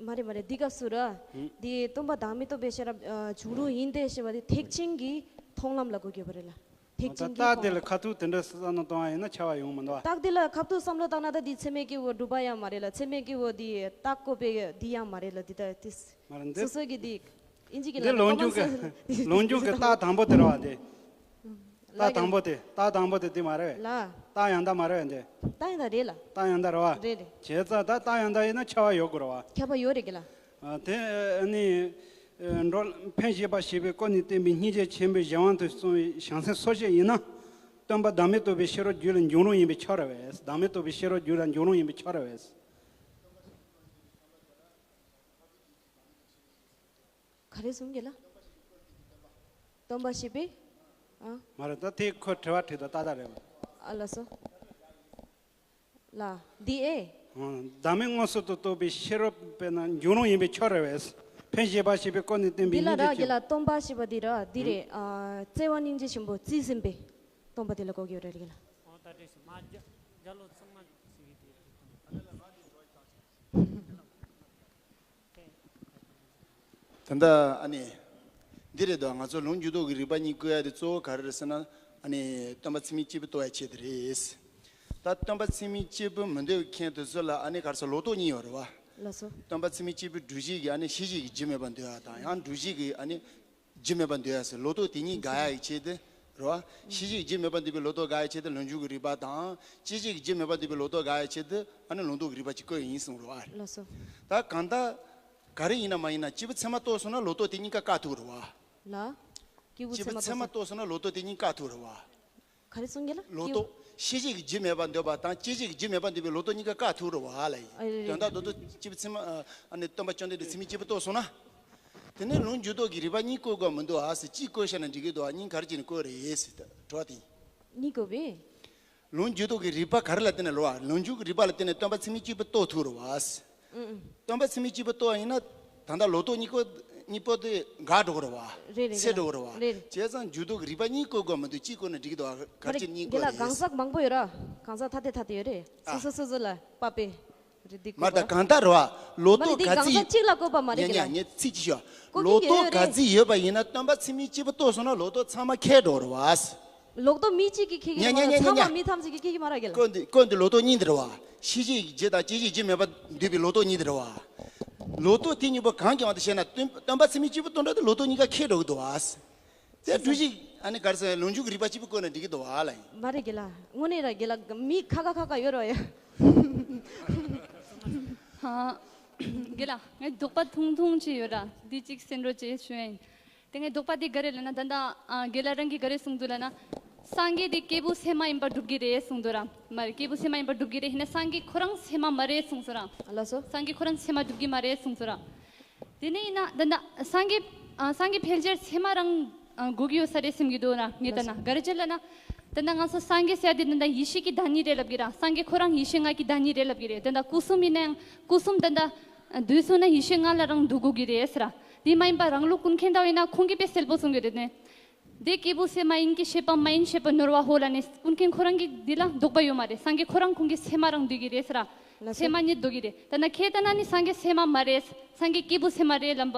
མ་རེད་མ་རེད། འདི་སྐབས་སུ་ར། ཧུམ། འདི་སྟོན་པ་བདག་མེད་རྟོགས་པའི་ཤེས་རབ་ཨ་འབྱུང་རུང་ཡིན་ཏེ་ཞེས་པ་འདི་ཐེག་ཆེན་གྱི་མཐོང་ལམ་ལ་གོ་དགོས་པ་རེད་ལ། ཐེག་ཆེན་གྱི་རྟགས་དེ་མཐོང་ལ་ལམ། ཁ་ཐུག་དེ་འདྲ་བསམ་བློ་གཏོང་བ་ཡིན་ན་ཆ་བ་ཡོང་མི་འདུག་བ། རྟགས་དེ་ལ་ཁ་ཐུག་བསམ་བློ་བཏང་ན་ད་འདི་ཚད་མའི་སྐྱེས་བུ་སྒྲུབ་པ་ཡང་མ་རེད་ལ། ཚད་མའི་སྐྱེས་བུ་འདི་རྟགས་བཀོད་པའི་འདི་ཡང་མ་རེད་ལ། འདི་ད་དེ་མ་རེད། འདི་སོ་སོ་གི་འདི་ཨིན་ཇི་གི་འདི་ལ་ལུང་འབྱུང་གི་ལུང་འབྱུང་གི་རྟགས་དང་པོ་དེ་རེད་བ། འདི་རྟགས་དང་པོ་དེ། རྟགས་དང་པོ་དེ་འདི་མ་རེད་བས། ལ། རྟགས་ཡང་དག་མ་རེད་བས་འདི། རྟགས་ཡང་དག་རེད་ལ། རྟགས་ཡང་དག་རེད་བ། རེད་རེད། བྱས་ཙང་ད་རྟགས་ཡང་དག་ཡིན་ན་ཆ་བ་ཡོད་དགོས་རེད་བ། ཁྱབ་པ་ཡོད་རེད་གི་ལ། ཨ། དེ་ནི་འགྲོ་ཕན་བྱེད་པ་ཞེས་པའི་སྐོར་ནས་བསྟན་པའི་སྙིང་རྗེ་ཆེན་པོའི་གཞན་དབང་དུ་སོང་བའི་བྱང་སེམས་སོ་སྐྱེ་ཡིན་ན། སྟོན་པ་བདག་མེད་རྟོགས་པའི་ཤེས་རབ་རྒྱུད་ལ་འབྱུང་རུང་ཡིན་པས་ཆོག་རེད་བས། བདག་མེད་རྟོགས་པའི་ཤེས་རབ་རྒྱུད་ལ་འབྱུང་རུང་ཡིན་པས་ཆོག་རེད་བས། ག་རེ་གསུངས་རྒན་ལགས། སྟོན་པ་ཞེས་པས། ཨ། མ་རེད། ད་དེ་ཁོ་དྲི་བ་དྲིས་དང་ཏག་ཏག་རེད། ཨ། ལགས་སོ། ལ། འདི་ཨེ། ཨ། བདག་མེད་མངོན་སུམ་དུ་རྟོགས་པའི་ཤེས་རབ་དཔེར་ན་འབྱུང་རུང་ཡིན་པས་ཆོག་རེད་བས། ཕན་བྱེད་པ་ཞེས་པའི་སྐོར་ནས་བསྟན་པའི་འདི་ལ་སྙིང་རྗེ་ར་ཆེན། རྒན་ལགས། སྟོན་པ་ཞེས་པ་འདི་ར་འདི་རེད། ཨ། བརྩེ་བ་སྙིང་རྗེ་ཆེན་པོ་རྩིས་ཟིན་པས་སྟོན་པ་དེ་ལ་གོ་གི་ཡོད་རེད་རྒན་ལགས། ཨོ། ད་དེ་མ་རྒྱ་རྒྱ་ལོ་ཚང་མ་ཟེར་གི་དེ། ད་ལྟ་ཨ་ནི་འདི་རེད་དོ། ང་ཚོ་ལུང་འཇུག་ལྡོག་གི་རིགས་པ་གཉིས་བཀོད་ཡ་དེ་གཙོ་བོ་ག་རེ་རེད་ཟེར་ན། ཨ་ནི་སྟོན་པ་ཚད་མའི་སྐྱེས་བུ་རྟོགས་ཡ་ཆེད་དུ་རེད། ད་སྟོན་པ་ཚད་མའི་སྐྱེས་བུ་མི་འདོད་མཁན་དེ་ཚོ་ལ་ཨ་ནི་ག་རེ་ཟེར། ལོག་རྟོག་གཉིས་ཡོད་རེད་བ། ལགས་སོ། སྟོན་པ་ཚད་མའི་སྐྱེས་བུ་སྒྲུབ་བྱེད་ཀྱི་ཨ་ནི་ཤེས་བྱེད་ཀྱི་རྒྱུ་མེད་པར་འདོད་ཡ་དང་། ཡང་སྒྲུབ་བྱེད་ཀྱི་ཨ་ནི་རྒྱུ་མེད་པར་འདོད་ཡ་ཟེར། ལོག་རྟོག་དེ་གཉིས་དགག་ཡ་ཡི་ཆེད་དུ་རེད་བ། ཤེས་བྱེད་ཀྱི་རྒྱུ་མེད་པར་འདོད་པའི་ལོག་རྟོག་དགག་ཡ་ཆེད་དུ་ལུང་འཇུག་གི་རིགས་པ་དང་། སྐྱེད་བྱེད་ཀྱི་རྒྱུ་མེད་པར་འདོད་པའི་ལོག་རྟོག་དགག་ཡ་ཆེད་དུ་ཨ་ནི་ལུང་རྟོགས་ཀྱི་རིགས་པ་ཅིག་བཀོད་ཡིན་གསུངས་རེད་བ། ལགས་སོ། ད་གང་ལྟར་ག་རེ་ཡིན་ན་མ་ཡིན་ན་སྐྱེས་བུ་ཚད་མ་རྟོགས་སོང་ན་ལོག་རྟོག་དེ་གཉིས་ཀ་བཀག་ཐུབ་རེད་བ། ལ། སྐྱེས་བུ་ཚད་མ་རྟོགས་སོང་། སྐྱེས་བུ་ཚད་མ་རྟོགས་སོང་ན་ལོག་རྟོག་དེ་གཉིས་བཀག་ཐུབ་རེད་བ། ག་རེ་གསུངས་རྒན་ལགས། ལོག་རྟོག་ཤེས་བྱེད་ཀྱི་རྒྱུ་མེད་པར་འདོད་པ་དང་སྐྱེད་བྱེད་ཀྱི་རྒྱུ་མེད་པར་འདོད་པའི་ལོག་རྟོག་གཉིས་ཀ་བཀག་ཐུབ་རེད་བ་ལ་ཡིན། ཨ། རེད་རེད། དོན་དག་རྡོ་རྡོ་སྐྱེས་བུ་ཚད་མ་ཨ་ནི་སྟོན་པ་བཅོམ་ལྡན་འདས་ཚད་མའི་སྐྱེས་བུ་རྟོགས་སོང་ན། དེ་ནས་ལུང་འཇུག་ལྡོག་གི་རིགས་པ་གཉིས་བཀོད་དགོས་མི་འདུག་ཨ་ཟེར། གཅིག་བཀོད་བཞག་ན་འགྲིག་གི་འདུག་ཨ། གཉིས་ག་རེ་བྱས་ནས་བཀོད་རེད་ཟེར་དྲི་བ་དེ་ཡིན། གཉིས་བཀོད་པས། ལུང་འཇུག་ལྡོག་གི་རིགས་པ་ག་རེ་ལ་བརྟེན་ནས་རེད་བ། ལུང་འཇུག་གི་རིགས་པ་ལ་བརྟེན་ནས་སྟོན་པ་ཚད་མའི་སྐྱེས་བུ་རྟོགས་ཐུབ་རེད་བ། ཨུ་ཨུ། སྟོན་པ་ཚད་མའི་སྐྱེས་བུ་རྟོགས་ཡིན་ན་ད་ལྟ་ལོག་རྟོག་གཉིས་པོ་གཉིས་པོ་དེ་འགག་འགྲོ་གི་རེད་བ། རེད་རེད། ཚེ་རེད། འགྲོ་གི་རེད་བ། རེད་རེད། བྱས་ཙང་འཇུག་ལྡོག་གི་རིགས་པ་གཉིས་བཀོད་དགོས་མི་འདུག་གཅིག་བཀོད་ན་འགྲིག་གི་འདུག་བ། ག་རེ་བྱས་གཉིས་བཀོད་རེད། རྒན་ལགས། གང་ཟག་མང་པོ་ཡོད་ར། གང་ཟག་ཐ་དད་ཐ་དད་ཡོད་རེད། ཨ། སོ་སོ་སོ་སོ་ལ་དཔག་པའི་རེད་འདི་མ་རེད། ད་གང་ལྟར་རེད་བ། ལོག་རྟོག་ག་ཚོད། མ་རེད། འདི་གང་ཟག་གཅིག་ལ་བཀོད་པ་མ་རེད། ཉན་ཉན་ཉན། ཚིག་གཅིག་ཤོད། བཀོད་ཀྱི་ཡོད་རེད། ལོག་རྟོག་ག་ཚོད་ཡོད་པ་ཡིན་ན་སྟོན་པ་ཚད་མའི་སྐྱེས་བུ་རྟོགས་སོང་ན་ལོག་རྟོག་ཚང་མ་ཁེགས་འགྲོ་རེད་བ། ལོག་རྟོག་མི་གཅིག་གིས་ཁེགས་ཀྱི་མ་རེད། ཉན་ཉན་ཉན་ཉན། ཚང་མ་མི་ཐམས་ཅད་ཀྱིས་ཁེགས་ཀྱི་མ་རེད་རྒན་ལགས། བཀོད་འདི་བཀོད་འདི་ལོག་རྟོག་གཉིས་དེ་རེད་བ། ཤེས་བྱེད་ཀྱི་རྒྱུ་དང་སྐྱེད་བྱེད་ཀྱི་རྒྱུ་མེད་པར་འདོད་པའི་ལོག་རྟོག་གཉིས་དེ་རེད་བ། ལོག་རྟོག་དེ་གཉིས་པོ་གང་གི་དབང་དུ་བྱས་ན་སྟོན་སྟོན་པ་ཚད་མའི་སྐྱེས་བུ་རྟོགས་འདྲ་དེ་ལོག་རྟོག་གཉིས་ཀ་ཁེགས་འགྲོ་གི་འདུག་བ། དེ་སྒྲུབ་བྱེད་ཨ་ནི་ག་རེ་ཟེར། ལུང་འཇུག་གི་རིགས་པ་གཅིག་པུ་བཀོད་ན་འགྲིག་གི་འདུག་བ་ལ་ཡིན། མ་རེད་རྒན་ལགས། དངོས་གནས་ར་རྒན་ལགས། མི་ཁ་ཁ་ཁ་ཁ་ཡོད་ར་ཡ། ཧ། རྒན་ལགས། ངས་དོགས་པ་ཐུང་ཐུང་ཅིག་ཡོད་ར། འདི་གཅིག་གསན་རོགས་བྱེད་ཞུ་ཡ་ཡིན། དེ་ངས་དོགས་པ་དེ་ག་རེ་ལབ་ན། ད་ལྟ་ཨ་རྒན་ལགས་རང་གིས་ག་རེ་གསུངས་འདུག་ལབ་ན། སངས་རྒྱས་དེ་སྐྱེས་བུ་སེམས་མ་ཡིན་པར་སྒྲུབ་ཀྱི་རེད་གསུངས་འདུག་ར། མ་རེད། སྐྱེས་བུ་སེམས་མ་ཡིན་པར་སྒྲུབ་ཀྱི་རེད། ཡིན་ན་སངས་རྒྱས་ཁོ་རང་སེམས་མ་མ་རེད་གསུངས་སོང་ར། ལགས་སོ། སངས་རྒྱས་ཁོ་རང་སེམས་མ་སྒྲུབ་ཀྱི་མ་རེད་གསུངས་སོང་ར། དེ་ནས་ཡིན་ན་ད་ལྟ་སངས་རྒྱས་ཨ་སངས་རྒྱས་ཕལ་ཆེར་སེམས་མ་རང་ ཨ། དགོས་ཀྱི་ཡོད་ས་རེད་བསམ་གྱི་འདུག་ན། ངས་ལྟ་ན་ག་རེ་བྱས་ལབ་ན། ད་ལྟ་ང་ཚོ་སངས་རྒྱས་ཟེར་ཡ་དེ་ད་ལྟ་ཡེ་ཤེས་ཀྱི་བདག་ཉིད་རེད་ལབ་ཀྱི་ར། སངས་རྒྱས་ཁོ་རང་ཡེ་ཤེས་ལྔ་གི་བདག་ཉིད་རེད་ལབ་ཀྱི་རེད། ད་ལྟ་སྐུ་གསུམ་ཡིན་ནའང་སྐུ་གསུམ་ད་ལྟ་འདུས་སོང་ན་ཡེ་ཤེས་ལྔ་ལ་རང་འདུ་དགོས་ཀྱི་རེད་ཟེར་ར། དེ་མ་ཡིན་པ་རང་ལུགས་ཀུན་མཁྱེན་ད་ཡིན་ན་ཁོང་གིས་དཔེ་གསལ་པོ་གསུང་གི་རེད་ནས། འདི་སྐྱེས་བུ་སེམས་མ་ཡིན་གྱི། ཤེས་པ་མ་ཡིན་ཤེས་པ་ནོར་བ་ཧོ་ལ་ནས། ཀུན་མཁྱེན་ཁོ་རང་གིས་འདི་ལ་འདོགས་པ་ཡོད་མ་རེད། སངས་རྒྱས་ཁོ་རང་ཁོང་གི་སེམས་མ་རང་འདུས་ཀྱི་རེད་ཟེར་ར། ལགས་སོ། སེམས་མ་ཉིད་འདུས་ཀྱི་རེད། ད་ན་ཁྱེད་ལྟ་ན་ནི་སངས་རྒྱས་སེམས་མ་མ་རེད། སངས་རྒྱས་སྐྱེས་བུ་སེམས་མ་རེད་ལབ་པ།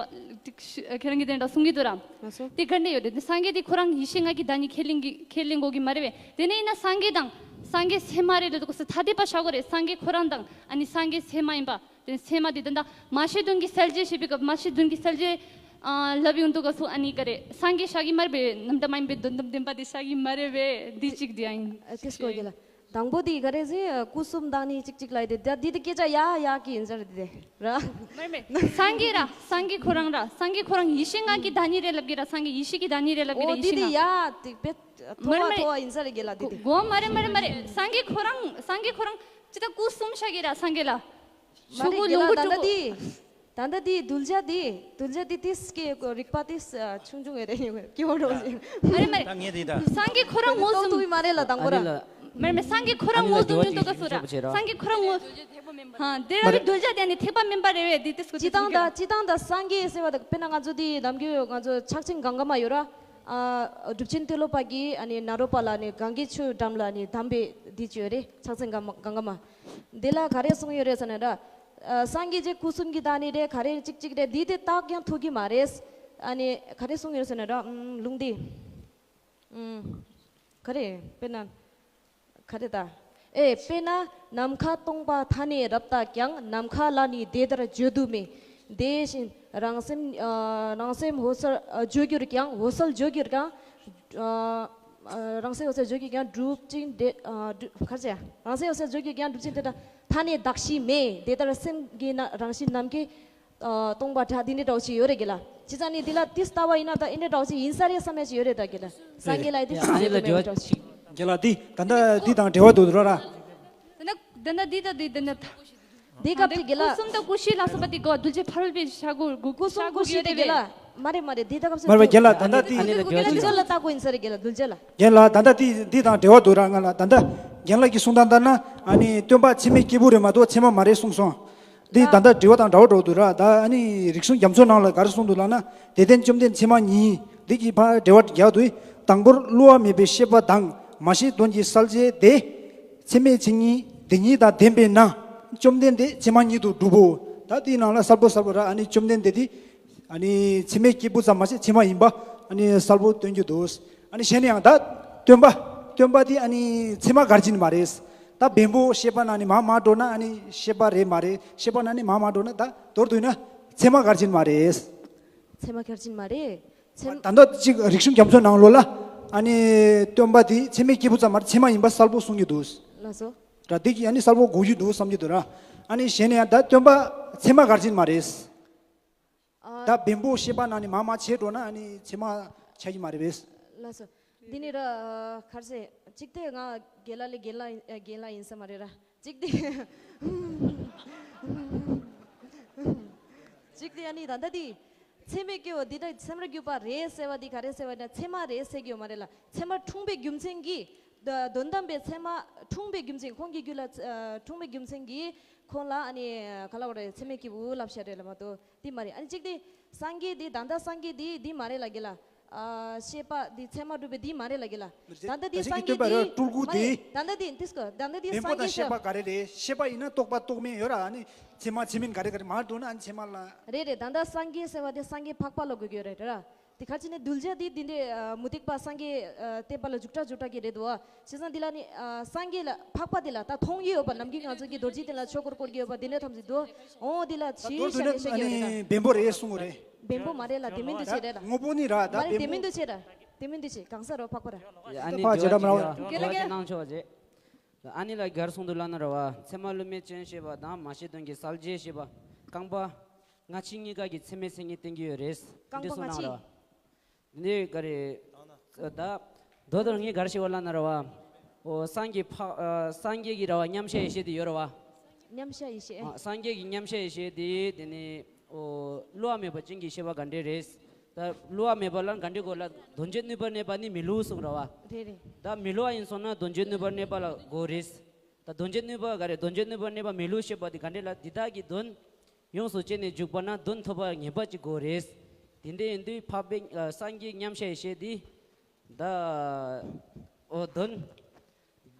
ཁྱེད་རང་གིས་དེ་འདྲ་གསུང་གི་འདུག་ར། ལགས་སོ། དེ་ག་འདྲ་ཡོད་རེད། དེ་སངས་རྒྱས་དེ་ཁོ་རང་ཡེ་ཤེས་ལྔ་གི་བདག་ཉིད་ཁས་ལེན་གྱི་ཁས་ལེན་དགོས་ཀྱི་མ་རེད་པས། དེ་ནས་ཡིན་ན་སངས་རྒྱས་དང་སངས་རྒྱས་སེམས་མ་རེད་ལབ་དུས་སྐབས་སུ་ཐ་དད་པ་བྱ་དགོས་རེད། སངས་རྒྱས་ཁོ་རང་དང་ཨ་ནི་སངས་རྒྱས་སེམས་མ་ཡིན་པ། དེ་སེམས་མ་དེ་ད་ལྟ་མ་ཤེས་དོན་གྱི་གསལ་བྱེད་བཤད་པའི་སྐབས། མ་ཤེས་དོན་གྱི་གསལ་བྱེད་ཨ་ལབ་ཡོང་དུས་སྐབས་སུ་ཨ་ནི་ག་རེ། སངས་རྒྱས་བྱ་གི་མ་རེད་པས། རྣམ་དག་མ་ཡིན་པའི་དོན་དམ་བདེན་པ་དེ་བྱ་གི་མ་རེད་པས། འདི་གཅིག་དེ་ཡིན། ཨ། དེ་སྐོར་གྱི་ལ། དང་པོ་དེ་ག་རེ་ཟེར། སྐུ་གསུམ་བདག་ཉིད་གཅིག་གཅིག་ལ་ཡི་དེ། ད་འདི་དེ་སྐད་ཆ་ཡ་ཡ་གི་ཡིན་ཟེར་དེ་དེ་ར། མ་རེད་མ་རེད། སངས་རྒྱས་ར། སངས་རྒྱས་ཁོ་རང་ར། སངས་རྒྱས་ཁོ་རང་ཡེ་ཤེས་ལྔ་གི་བདག་ཉིད་རེད་ལབ་ཀྱི་ར། སངས་རྒྱས་ཡེ་ཤེས་ཀྱི་བདག་ཉིད་རེད་ལབ་ཀྱི་ར། ཨོ་ཡེ་དེ་ཤེས་དེ་ལྔ། ཡ་དེ་དཔེ་མཐོ་མ་རེད་བ་མ་རེད། མཐོ་བ་ཡིན་ས་རེད་གི་ལ། དེ་དེ་གོ་མ་རེད་མ་རེད་མ་རེད། སངས་རྒྱས་ཁོ་རང་སངས་རྒྱས་ཁོ་རང་ཅི་ད་སྐུ་གསུམ་ཤ་གི་ར། སངས་རྒྱས་ལ། མ་ཆུ་རེད་གུ་གི་ལ། ལུང་གུ་ད་ལྟ་ཆུ་གུ། དེ་ད་ལྟ་དེ་གདུལ་བྱ་དེ་གདུལ་བྱ་དེ་དེ་སྐད་རིག་པ་དེ་ཆུང་ཆུང་ངེ་རེད། སྐྱེ་བོ་རོ་ཞིག་མ་རེད་མ་རེད། ད་ངས་དེ་ད། སངས་རྒྱས་ཁོ་རང་ངོ་གཏོང་ཐུབ་ཀྱི་མ་རེད་ལ། དང་པོ་ར། ཨ་ནི་ལ། མ་རེད་མ་རེད། སངས་རྒྱས་ཁོ་རང་ཨ་ནི་ངོ་ལ་གཏོང་མྱོང་དུས་སྐབས་སུ་ར། འགྲེལ་བ་དེ་ཞིག་སངས་རྒྱས་ཁོ་རང་ངོ་། ཧ་དེ་ར་མ་རེད། གདུལ་བྱ་དེ་ནི་ཐེག་པ་དམན་པ་རེད་པས། དེ་དེ་སྐུ་སྤྱི་དེ་བཏང་ད་སྐད་སྤྱི་དང་ད་སངས་རྒྱས་ཟེར་བ་ད་དཔེར་ན་ང་ཚོ་དེ་ནམ་རྒྱུན་ང་ཚོ་ཕྱག་ཆེན་གང་ག་མ་ཡོད་ར། ཨ། གྲུབ་ཆེན་ཏེ་ལོ་པ་གིས་ཨ་ནི་ནཱ་རོ་པ་ལ་ནི་གངྒཱའི་ཆུ་འགྲམ་ལ་ནི་བསྡམས་པའི་འདི་བྱོས་རེད། ཕྱག་ཆེན་གང་ག་མ། འདི་ལ་ག་རེ་གསུངས་ཡོད་རེད་ཟེར་ན་ར། ཨ། སངས་རྒྱས་ཀྱི་སྐུ་གསུམ་གྱི་བདག་ཉིད་རེད། ག་རེ་གཅིག་གཅིག་རེད། འདི་དེ་བཏགས་ཀྱང་ཐུབ་ཀྱི་མ་རེད། ཨ་ནི་ག་རེ་གསུངས་ཡོད་ཟེར་ན་ར། ཨུམ། ལུང་འདི། ཨུམ། ག་རེ་དཔེར་ན། ག་རེ་ད། ཨེ། དཔེར་ན་ནམ་མཁའ་སྟོང་པ་མཐའ་ནས་རབ་བཏགས་ཀྱང་། ནམ་མཁའ་ལ་ནི་དེ་ལྟར་བརྗོད་དུ་མེད། དེ་བཞིན་རང་སེམས། ཨ། རང་སེམས་འོད་གསལ་བརྗོད་གྱུར་ཀྱང་། འོད་གསལ་བརྗོད་གྱུར་ཀྱང་། ཨ། རང་སེམས་འོད་གསལ་བརྗོད་གྱུར་ཀྱང་། གྲུབ་ཅིང་དེ། ཨ། གྲུབ། ག་རེ་ཟེར། རང་སེམས་འོད་གསལ་བརྗོད་གྱུར་ཀྱང་། གྲུབ་ཅིང་དེ་ལྟར་མཐའ་ནས་གདགས་གཞི་མེད། དེ་ལྟར་སེམས་ཀྱི་ན་རང་བཞིན་ནམ་མཁའི། ཨ། སྟོང་པ་འདྲ་འདི་འདྲའི་འདྲ་བོ་ཞིག་ཡོད་རེད་གི་ལ། བྱས་ཙང་ནི་འདི་ལ་འདི་ལྟ་བ་ཡིན་ན་ད་འདི་འདྲའི་འདྲ་བོ་ཞིག་ཡིན་ས་རེད་བསམ་ཡ་ཞིག་ཡོད་རེད་ད་གི་ལ། སངས་རྒྱས་ལ་འདི་རེད། ཨ་ནི་ལ་འགྲེལ་བ་ཅིག་གི་ལ་འདི་ད་ལྟ་འདི་དང་འབྲེལ་བ་འདུག་ར་ར། ད་ནི་ད་ནི་འདི་ད་འདི་ད་ནི་ད། འདི་སྐབས་ཀྱི་གི་ལ། སྐུ་གསུམ་དང་སྐུ་བཞི་ལ་སོགས་པ་དེ་གོ་གདུལ་བྱ་ཕ་རོལ་པོའི་ཤ་གུ་གུ་སྐུ་གསུམ་ཤ་གུ་སྐུ་བཞི་ཡོད་དེ་རེད་གི་ལ། མ་རེད་མ་རེད། འདི་ད་སྐབས་སུ་མ་རེད་བརྒྱད་ལ། ད་ལྟ་འདི་འདི་ད་གདུལ་བྱ་ལ་ལྟ་དགོས་ཡིན་ས་རེད་གི་ལ། གདུལ་བྱ་ལ། རྒན་ལགས། ད་ལྟ་འདི་འདི་དང་འབྲེལ་བ་འདུག་ར། ང་ལ་ད་ལྟ་རྒན་ལགས་ཀྱིས་གསུངས་སྟངས་ལྟར་ན། ཨ་ནི་སྟོན་པ་ཚད་མའི་སྐྱེས་བུ་རེད་མ་གཏོགས་ཚད་མ་མ་རེད་གསུངས་སོང་། འདི་ད་ལྟ་འབྲེལ་བ་དང་འདྲ་བོ་འདྲ་བོ་འདུག་ར། ད་ཨ་ནི་རིགས་གསུམ་རྒྱ་མཚོའི་ནང་ལ་ག་རེ་གསུངས་འདུག་ལབ་ན། དེ་ལྟར་བཅོམ་ལྡན་ཚད་མ་ཉིད། འདི་གི་ཕར་འགྲེལ་བ་རྒྱག་དུས། དང་པོར་བསླུ་བ་མེད་པའི་ཤེས་པ་དང་། མ་ཤེས་དོན་གྱི་གསལ་བྱེད་དེ། ཚད་མའི་མཚན་ཉིད་དེ་ཉིད་དང་ལྡན་པས་ན། བཅོམ་ལྡན་འདས་ཚད་མ་ཉིད་དུ་གྲུབ་བོ། ད་དེའི་ནང་ལ་གསལ་པོ་གསལ་པོ་ར། ཨ་ནི་བཅོམ་ལྡན་འདས་དེ། ཨ་ནི་ཚད་མའི་སྐྱེས་བུ་ཙམ་མ་ཟད་ཚད་མ་ཡིན་པ་ཨ་ནི་གསལ་པོ་སྟོན་རྒྱུ་འདུག། ཨ་ནི་གཞན་ཡང་ད་སྟོན་པ། སྟོན་པ་དེ་ཨ་ནི་ཚད་མ་གལ་ཆེན་མ་རེད། ད་བེམ་པོ་ཤེས་པ་ནང་ནས་མར་མར་འགྲོ་ན་ཨ་ནི་ཤེས་པ་རེད་མ་རེད། ཤེས་པ་ནང་ནས་མར་མར་འགྲོ་ན་ད་མདོར་བསྡུས་ན་ཚད་མ་གལ་ཆེན་མ་རེད། ཚད་མ་གལ་ཆེན་མ་རེད། ཚད། ད་ལྟ་གཅིག་རིགས་གསུམ་རྒྱ་མཚོའི་ནང་ལོགས་ལ་ཨ་ནི་སྟོན་པ་དེ་ཚད་མའི་སྐྱེས་བུ་ཙམ་མ་རེད། ཚད་མ་ཡིན་པ་གསལ་པོ་གསུང་གི་འདུག། ལགས་སོ། ད་དེ་གི་ཨ་ནི་གསལ་པོ་གོ་རྒྱུ་འདུག་བསམ་གྱི་འདུག་ར། ཨ་ནི་གཞན་ཡང་ད་སྟོན་པ་ཚད་མ་གལ་ཆེན་མ་རེད། ཨ། ད་བེམ་པོ་ཤེས་པ་ནང་ནས་མར་མར་བྱས་འགྲོ་ན་ཨ་ནི་ཚད་མ་ཆགས་ཀྱི་མ་རེད་པས། ལགས་སོ། འདི་ནི་ར། ཨ། ག་རེ་ཟེར། གཅིག་དེ་ང་རྒན་ལགས་ལས་རྒན་ལགས་ཨ། རྒན་ལགས་ཡིན་ས་མ་རེད་ར། གཅིག་དེ། གཅིག་དེ་ཨ་ནི་ད་ལྟ་དེ། ཚད་མའི་སྐྱེ་བོ་འདི་འདྲ་ཚད་མར་གྱུར་པ་རེད་ཟེར་བ་འདི་ག་རེ་ཟེར་བ་ཡིན་ན། ཚད་མ་རེད་ཟེར་གྱི་ཡོད་མ་རེད་ལ། ཚད་མ་འཁྲུངས་པའི་རྒྱུ་མཚན་གྱིས། ད་དོན་དམ་པའི་ཚད་མ་འཁྲུངས་པའི་རྒྱུ་མཚན། ཁོང་གི་རྒྱུད་ལ་ཨ་འཁྲུངས་པའི་རྒྱུ་མཚན་གྱིས་ཁོང་ལ་ཨ་ནི་ག་ལབ་དགོས་རེད། ཚད་མའི་སྐྱེས་བུ་ལབ་བྱ་རེད་ལ་མ་གཏོགས་འདི་མ་རེད། ཨ་ནི་གཅིག་དེ་སངས་རྒྱས་འདི་ད་ལྟ་སངས་རྒྱས་འདི་འདི་མ་རེད་ལབ་ཀྱི་ལ། ཨ། ཤེས་པ་འདི་ཚད་མ་གྲུབ་པའི་འདི་མ་རེད་ལབ་ཀྱི་ལ། ད་ལྟ་འདི་ད་སངས་ཅིག་གི་རྒྱས་སྟོན་པ་འདི་ར་སྤྲུལ་སྐུ་མ་རེད། འདི། ད་ལྟ་འདི་འདི་སྐོ་ད་ལྟ་འདི་བེམ་པོ་སངས་དང་རྒྱས་ཤེས་པ་ག་རེ་རེད། ཤེས་པ་ཡིན་ན་རྟོགས་པ་རྟོགས་མིན་ཡོད་ར། ཨ་ནི་ཚད་མ་ཚད་མིན་ག་རེ་ག་རེ་མར་འགྲོ་ན་ཨ་ནི་ཚད་མ་ལ། རེད་རེད། ད་ལྟ་སངས་རྒྱས་ཟེར་བ་དེ་སངས་རྒྱས་འཕགས་པ་ལ་གོ་གི་ཡོད་རེད་ར། དེ་ག་ཅི་ནས་གདུལ་བྱ་དེ་དེ་འདྲའི་ཨ་མུ་སྟེགས་པ་སངས་རྒྱས་ཨ་བསྟན་པ་ལ་འཇུག་སྒྲ་འཇུག་སྒྲ་གི་རེད་དོ། བྱས་ཙང་འདི་ལ་ནི་ཨ་སངས་རྒྱས་ལ་འཕགས་པ་དེ་ལ་ད་མཐོང་གི་ཡོད་པ། ནམ་རྒྱུན་ང་ཚོ་གི་རྡོ་རྗེ་གདན་ལ་ཆོས་འཁོར་བསྐོར་གི་ཡོད་པ་དེ་འདྲ་ཐམས་ཅད་དོ། འོ་དེ་ལ་ད་ཞེས་མདོར་བསྡུས་ན་ཤ་ཤ་ཨ་གི་རེད་ད། ནི་བེམ་པོ་རེད་གསུང་གི་རེད། བེམ་པོ་མ་རེད་ལ། དེ་མིན་དུ་བྱེད་རེད་ལ། ད་དངོས་པོ་ནི་ར་ད་མ་རེད། དེ་བེམ་པོ། མིན་དུ་བྱེད་ར། དེ་མིན་དུ་བྱེད་གང་ས་རོ་འཕགས་པ་ར། ཨ་ནི་ཕ་འགྲེལ་བ་ཅིག་ར་མ་ར་ར། རྒན་ལགས་རྒན་ལགས་གནང་ཆོག་ཅེས། ཨ་ནི་ལ་གར་གསུང་དུ་ལ་ན་ར་བ། ཚད་མ་བསླུ་མེད་ཅན་ཞེས་པ་དང་། མ་ཤེས་དོན་གྱི་གསལ་བྱེད་ཞེས་པ་རྐང་པ་སྔ་ཕྱི་གཉིས་ཀ་གི་ཚད་མའི་མཚན་ཉིད་བསྟན་གྱི་ཡོད་རེད། རྐང་པ་འདི་གསུང་གནང་ར་བ། སྔ་ཕྱི། འདི་ག་རེ། ད་མདོ་དོན་ངས་གར་ཞེས་པ་ལ་ན་ར་བ། འོ་སངས་རྒྱས་འཕགས། ཨ། སངས་རྒྱས་ཀྱི་ར་བ་མཉམ་གཞག་ཡེ་ཤེས་དེ་ཡོད་ར་བ། མཉམ་གཞག་ཡེ་ཤེས། ཨ། སངས་རྒྱས་ཀྱི་མཉམ་གཞག་ཡེ་ཤེས་དེ་དེ་ནི་འོ་བསླུ་བ་མེད་པ་ཅན་གྱི་ཤེས་པ་ག་འདྲས་རེད། ད་བསླུ་བ་མེད་པ་ལ་ག་འདྲ་དགོས་ལ། དོན་བྱེད་ནུས་པར་གནས་པ་ནི་མི་བསླུ་གསུངས་ར་བ། རེད་རེད། ད་མི་བསླུ་བ་ཡིན་སོང་ན་དོན་བྱེད་ནུས་པར་གནས་པ་ལ་དགོས་རེད། ད་དོན་བྱེད་ནུས་པ་ག་རེ། དོན་བྱེད་ནུས་པར་གནས་པ་མི་བསླུ་ཞེས་པ་དེ་ག་འདྲ་ལ། འདི་དག་གི་དོན་ཡོངས་སུ་བྱས་ནས་འཇུག་པ་ན་དོན་ཐོབ་པ་ངེས་པ་ཅིག་དགོས་རེད། དེ་འདྲ་ཡིན་དུས་འཕགས་པའི་ཨ་སངས་རྒྱས་མཉམ་གཞག་ཡེ་ཤེས་དེ། ད་འོ་དོན།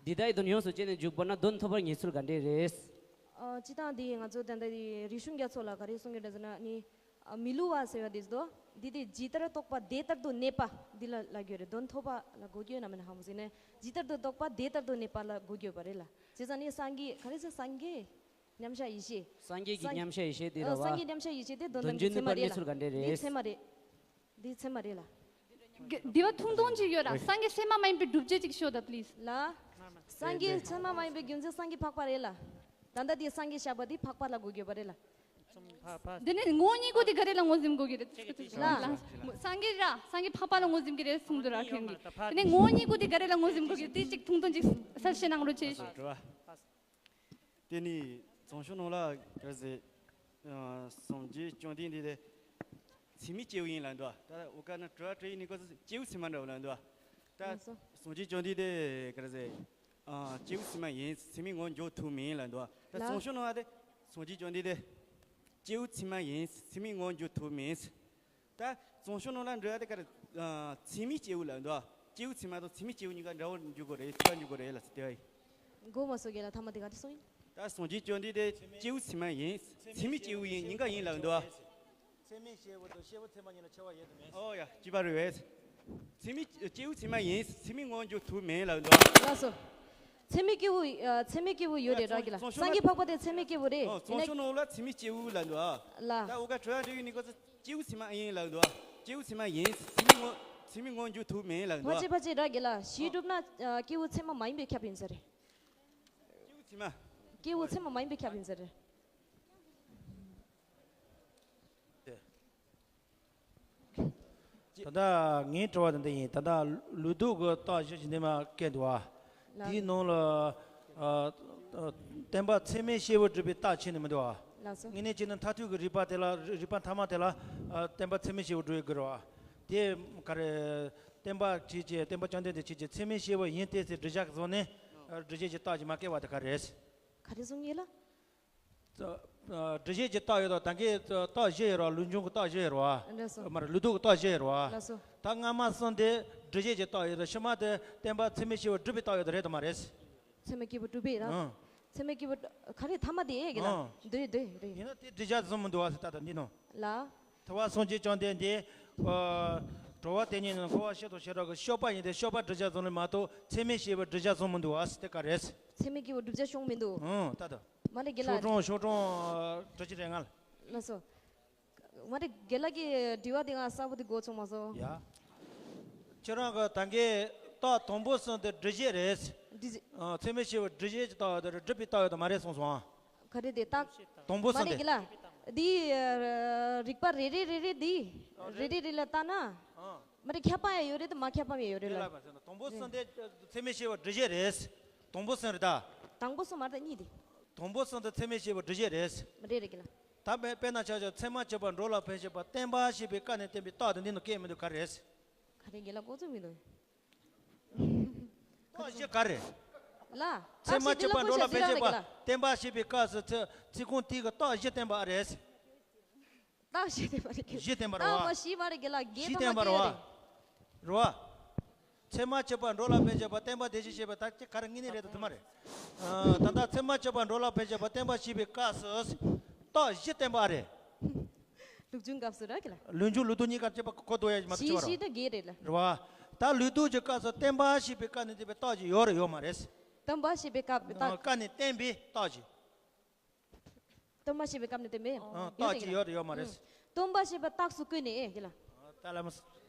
འདི་དག་གི་དོན་ཡོངས་སུ་བྱས་ནས་འཇུག་པ་ན་དོན་ཐོབ་པར་ངེས་ཚུལ་ག་འདྲ་རེད། ཨ་སྤྱིར་བཏང་འདི་ང་ཚོ་ད་ལྟ་འདི་རིག་གཞུང་རྒྱ་མཚོ་ལ་ག་རེ་གསུང་གི་འདུག་ཟེར་ན་ནི། ཨ་མི་བསླུ་བ་ཟེར་བ་འདི་ཚོ། འདི་དེ་ཇི་ལྟར་རྟོགས་པ་དེ་ལྟར་དུ་གནས་པ་འདི་ལ་ལབ་ཀྱི་ཡོད་རེད། དོན་ཐོབ་པ་ལ་གོ་རྒྱུ་ཡོད་ན་མེད་ན་ཧ་མ་གོ་ཟེར་ནས། ཇི་ལྟར་དུ་རྟོགས་པ་དེ་ལྟར་དུ་གནས་པ་ལ་གོ་རྒྱུ་ཡོད་པ་རེད་ལ། བྱས་ཙང་ནི་སངས་རྒྱས་ག་རེ་ཟེར། སངས་རྒྱས་མཉམ་གཞག་ཡེ་ཤེས། སངས་རྒྱས་ཀྱི་སངས་མཉམ་གཞག་ཡེ་ཤེས་དེ་ཨ་རེད་བ། སངས་རྒྱས་མཉམ་གཞག་ཡེ་ཤེས་དེ་དོན་དམ་གྱི་མཚན་མ་རེད་ལ། དོན་བྱེད་ནུས་པར་གནས་ཚུལ་ག་འདྲ་རེད། འདི་མཚན་མ་རེད། འདི་མཚན་མ་རེད་ལ། འདི་བ་ཐུང་ཐུང་ཅིག་ཡོད་ར། སངས་རྒྱས་མཚན་མ་མ་ཡིན་པའི་སྒྲུབ་བྱེད་ཅིག་ཤོད་ད་པི་ལིས། ལ། སངས་རྒྱས་མཚན་མ་མ་ཡིན་པའི་རྒྱུ་མཚན་སངས་རྒྱས་འཕགས་པ་རེད་ལ། ད་ལྟ་དེ་སངས་རྒྱས་བཤད་པ་དེ་འཕགས་པ་ལ་གོ་དགོས་པ་རེད་ལ། འདི་ནི་ངོ་བོ་ཉིད་སྐུ་དེ་ག་རེ་ལ་ངོས་འཛིན་དགོས་ཀྱི་རེད། ལ། སངས་རྒྱས་ར་སངས་རྒྱས་འཕགས་པ་ལ་ངོས་འཛིན་གྱི་རེད་གསུངས་འདུག་ར་ཁྱོད་ཀྱིས། འདི་ནི་ངོ་བོ་ཉིད་སྐུ་དེ་ག་རེ་ལ་ངོས་འཛིན་དགོས་ཀྱི་རེད། དེ་གཅིག་ཐུང་ཐུང་ཅིག་གསལ་བཤད་གནང་རོགས་བྱེད། དེ་ནི་རྫོང་ཤོ་ནང་ལ་ག་རེ་ཟེར། ཨ་སངས་རྒྱས་བཅོམ་ལྡན་འདས་དེ་མཚན་མའི་སྐྱེས་བུ་ཡིན་ལབ་འདུག་ད་འོ་ག་ན་དྲི་བ་དྲི་ཡིན་ནི་ཁོ་ཚོ་སྐྱེས་བུ་ཚད་མ་འདྲ་བོ་ལབ་འདུག་ད་ལགས་སོ། སངས་རྒྱས་བཅོམ་ལྡན་འདས་དེ་ག་རེ་ཟེར། ཨ་སྐྱེས་བུ་ཚད་མ་ཡིན། ཚད་མའི་ངོ་བོར་འགྱུར་ཐུབ་མིན་ལབ་འདུག་ད་ལགས། རྫོང་ཤོ་ནང་ལ་དེ་སངས་རྒྱས་བཅོམ་ལྡན་འདས་སྐྱེས་བུ་ཚད་མ་ཡིན། ཚད་མའི་ངོ་བོར་འགྱུར་ཐུབ་མིན། ད་རྫོང་ཤོ་ནང་ལ་འདྲི་བ་དེ་ག་རེ། ཨ་ཚད་མའི་སྐྱེས་བུ་ལབ་འདུག་སྐྱེས་བུ་ཚད་མ་དང་ཚད་མའི་སྐྱེས་བུ་གཉིས་ཀ་འདྲ་བོ་འགྱུར་དགོས་རེད། ཚད་མ་འགྱུར་དགོས་རེད་ལ་ཟེར་དེ་བ་ཡིན། མགོ་མ་ཚོས་ག་ལ་ཐ་མ་དེ་ག་རེ་གསུངས་ཡིན། ད་སངས་རྒྱས་བཅོམ་ལྡན་འདས་སྐྱེས་བུ་ཚད་མ་ཡིན། ཚད་མའི་སྐྱེས་བུ་ཡིན། གཉིས་ཀ་ཡིན་ལབ་འདུག་ཚད་མའི་སྐྱེས་བུ་དང་སྐྱེས་བུ་ཚད་མ་གཉིས་ལ་ཁྱད་པར་ཡོད་དམ་མེད། ཨོ་ཡ་གཅིག་པ་རེད་བས། ཚད་མའི་སྐྱེས་བུ་ཚད་མ་ཡིན། ཚད་མའི་ངོ་བོར་འགྱུར་ཐུབ་མིན་ལབ་འདུག་ལགས་སོ། ཚད་མའི་སྐྱེས་བུ། ཨ་ཚད་མའི་སྐྱེས་བུ་ཡོད་རེད་ར་གི་ལ། རྫོང་ཤོ་སངས་རྒྱས་འཕགས་པ་དེ་ཚད་མའི་སྐྱེས་བུ་རེད། ཨོ་རྫོང་ཤོ་ནང་ལ་ཚད་མའི་སྐྱེས་བུ་ལབ་འདུག་ལ། ད་འོ་ག་དྲི་བ་དྲི་ཡིན་ནི་ཁོ་ཚོ་སྐྱེས་བུ་ཚད་མ་ཡིན་ལབ་འདུག་སྐྱེས་བུ་ཚད་མ་ཡིན། ཚད་མའི་ངོ་ཚད་མའི་ངོ་བོར་འགྱུར་ཐུབ་མིན་ལབ་འདུག་ཕལ་ཆེར་ཕལ་ཆེར་ར་གི་ལ། གཞི་གྲུབ་ན་ཨ་སྐྱེས་བུ་ཚད་མ་མ་ཡིན་པའི་ཁྱབ་ཡིན་ས་རེད། སྐྱེས་བུ་ཚད་མ། སྐྱེས་བུ་ཚད་མ་མ་ཡིན་པའི་ཁྱབ་ཡིན་ས་རེད། ད་ལྟ་ངའི་དྲི་བ་དེ་འདི་ཡིན། ད་ལྟ་ལུགས་ལྡོག་གི་རྟགས་བཞི་ཞིག་འདི་མ་བཀལ་འདུག་བ། ལགས། དེའི་ནང་ལ་ཨ་ཨ་བརྟེན་པ་ཚད་མའི་སྐྱེས་བུ་སྒྲུབ་པའི་རྟགས་ཕྱེ་ནི་མི་འདུག་བ། ལགས་སོ། དངོས་གནས་བྱས་ན་མཐར་ཐུག་གི་རིགས་པ་དེ་ལ་རིགས་པ་མཐའ་མ་དེ་ལ་ཨ་བརྟེན་པ་ཚད་མའི་སྐྱེས་བུ་སྒྲུབ་ཡོད་དགོས་རེད་བ། དེ་ག་རེ། བརྟེན་པ་ཁྲིད་ཀྱི་བརྟེན་པ་བཅོམ་ལྡན་འདས་ཁྲིད་ཀྱི་ཚད་མའི་སྐྱེས་བུ་ཡིན་ཏེ་ཟེར་སྒྲུབ་བྱ་བཟུང་ནས་ཨ་སྒྲུབ་བྱེད་ཀྱི་རྟགས་ཀྱིས་མ་བཀལ་བ་དེ་ག་རེ་རེད། ག་རེ་གསུང་ཡིན་ལ། སྒྲུབ་བྱེད་ཀྱི་རྟགས་ཡོད་དོ། ད་གིན་རྟགས་བཞི་ཡོད་རོ། ལུགས་འབྱུང་གི་རྟགས་བཞི་ཡོད་རོ། ལགས་སོ། མ་རེད། ལུགས་ལྡོག་གི་རྟགས་བཞི་ཡོད་རོ། ལགས་སོ། ད་སྔ་མ་གསུམ་དེ་སྒྲུབ་བྱེད་ཀྱི་རྟགས་ཡོད་དོ། ཕྱི་མ་དེ་བརྟེན་པ་ཚད་མའི་སྐྱེས་བུ་སྒྲུབ་པའི་རྟགས་ཡོད་དོ་རེད་དམ་མ་རེད། ཚད་མའི་སྐྱེས་བུ་སྒྲུབ་པའི་ར། ཨང་། ཚད་མའི་སྐྱེས་བུ་ག་རེ་ཐ་མ་དེ་ཨེ་གི་ལ། ཨང་། འདོད་འདོད་རེད། ཡིན་ན་དེ་སྒྲུབ་བྱ་བཟུང་མི་འདུག་བ་ཟེར། ད་ལྟ་འདི་ནང་། ལ། ཐུབ་པ་སངས་རྒྱས་བཅོམ་ལྡན་འདས་ཨ་གྲོལ་བ་དེ་ཉིད་ནི་འཁོར་བ་སྤྱི་དང་བྱེ་བྲག་གི་སྤྱོད་པ་ཡིན་ཏེ་སྤྱོད་པ་སྒྲུབ་བྱ་བཟུང་ནི་མ་གཏོགས་ཚད་མའི་སྐྱེས་བུ་སྒྲུབ་བྱ་བཟུང་མི་འདུག་བ་ཟེར། དེ་ག་རེད། ཚད་མའི་སྐྱེས་བུ་སྒྲུབ་བྱ་བྱུང་མི་འདུག་ཨང་། ད་ལྟ། མ་རེད་གི་ལ། ཤོག་གྲངས་ཤོག་གྲངས་ཨ་དྲུག་ཅུ་རེ་ལྔ། ལགས་སོ། མ་རེད། རྒན་ལགས་ཀྱི་དྲི་བ་དེ་ང་གསལ་པོ་དེ་གོ་ཚོང་མ་སོང་། ཡ། ཁྱེད་རང་གི་ད་གིན་རྟགས་དང་པོ་གསུམ་དེ་སྒྲུབ་བྱེད་རེད། སྒྲུབ་བྱེད། ཨ་ཚད་མའི་སྐྱེས་བུ་སྒྲུབ་བྱེད་ཀྱི་རྟགས་ཡོད་དེ་རེད། སྒྲུབ་པའི་རྟགས་ཡོད་དེ་མ་རེད་གསུངས་སོང་ཨ། ག་རེ་དེ་རྟགས། དང་པོ་མ་གསུམ་རེད་དེ། གི་ལ། འདི་ཨ་རིགས་པ་རེ་རེ་རེ་རེ་འདི། རེ་རེ་རེ་ལ་ལྟ་ན། ཨ། མ་རེད། ཁྱབ་པ་ཡང་ཡོད་རེད་དེ་མ་ཁྱབ་པ་ཡང་ཡོད་རེད་ལ། དེ་ལ་མ་ཟེར་ན་དང་པོ་གསུམ་དེ་ཚད་མའི་སྐྱེས་བུ་སྒྲུབ་བྱེད་རེད། དང་པོ་གསུམ་རེད་ད། དང་པོ་གསུམ་མ་རེད་ད་གཉིས་དེ། དང་པོ་གསུམ་དེ་ཚད་མའི་སྐྱེས་བུ་སྒྲུབ་བྱེད་རེད། མ་རེད་རེད་གི་ལ། ད་དཔེ་དཔེར་ན་ཆ་བཞག་ཚད་མ་གཅིག་པ་འགྲོ་ལ་ཕན་ཆད་པ་བརྟེན་པ་ཞེས་པའི་སྐབས་ནས་བསྟན་པའི་རྟགས་དེ་འདི་ནང་སྐད་མི་འདུག་ག་རེ་རེད། ག་རེ་རྒན་ལགས་ཀོ་ཚོད་མི་འདུག་རྟགས་བཞི་ག་རེ། ལ། ཚད་མ་གཅིག་པ་འགྲོ་ལ་ཕན་ཆད་པ་བརྟེན་པ་ཞེས་པའི་སྐབས་སུ་ཚེ་ཚིག་ཁུངས་དེའི་གི་རྟགས་བཞི་བསྟན་པ་ཨ་རེད། རྟགས་བཞི་བསྟན་པ་རེད། བཞི་བསྟན་པ་རེད་བ། རྟགས་མ་བཞི་མ་རེད་རྒན་ལགས། བརྒྱད་བསྟན་པ་མ་རེད་བ། རེད་བ། ཚད་མ་གཅིག་པ་འགྲོ་ལ་ཕན་ཆད་པ་བརྟེན་པ་དེ་བཞིན་གཤེགས་པའི་ད་ཀྱི་ག་རེ་ངེས་ནས་རེད་དུ་མ་རེད། ཨ་ད་ལྟ་ཚད་མ་གཅིག་པ་འགྲོ་ལ་ཕན་ཆད་པ་བརྟེན་པ་ཞེས་པའི་སྐབས་སུ་རྟགས་བཞི་བསྟན་པ་ཨ་རེད། ལུགས་འབྱུང་སྐབས་སུ་ར་གི་ལ། ལུགས་འབྱུང་ལུགས་ལྡོག་གཉིས་ཀ་གཅིག་པ་གོ་དོ་ཡ་མ་གཅིག་པ་རེད། བཞི་བཞི་ད་བརྒྱད་རེད་ལ། རེད་བ། ད་ལུགས་ལྡོག་གི་སྐབས་སུ་བརྟེན་པ་ཞེས་པའི་སྐབས་ནས་བསྟན་པའི་རྟགས་ཀྱི་ཡོད་རེད་ཡོད་མ་རེད། བརྟེན་པ་ཞེས་པའི་སྐབས་རྟགས། སྐབས་ནས་བསྟན་པའི་རྟགས་ཀྱི། སྟོན་པ་ཞེས་པའི་སྐབས་ནས་བསྟན་པས། ཨང་། རྟགས་ཅིག་ཡོད་རེད་ཡོད་མ་རེད། སྟོན་པ་ཞེས་པའི་རྟགས་སུ་བཀོད་ནས་ཨེ་ཡིན་ལ། ད་ལ་མ།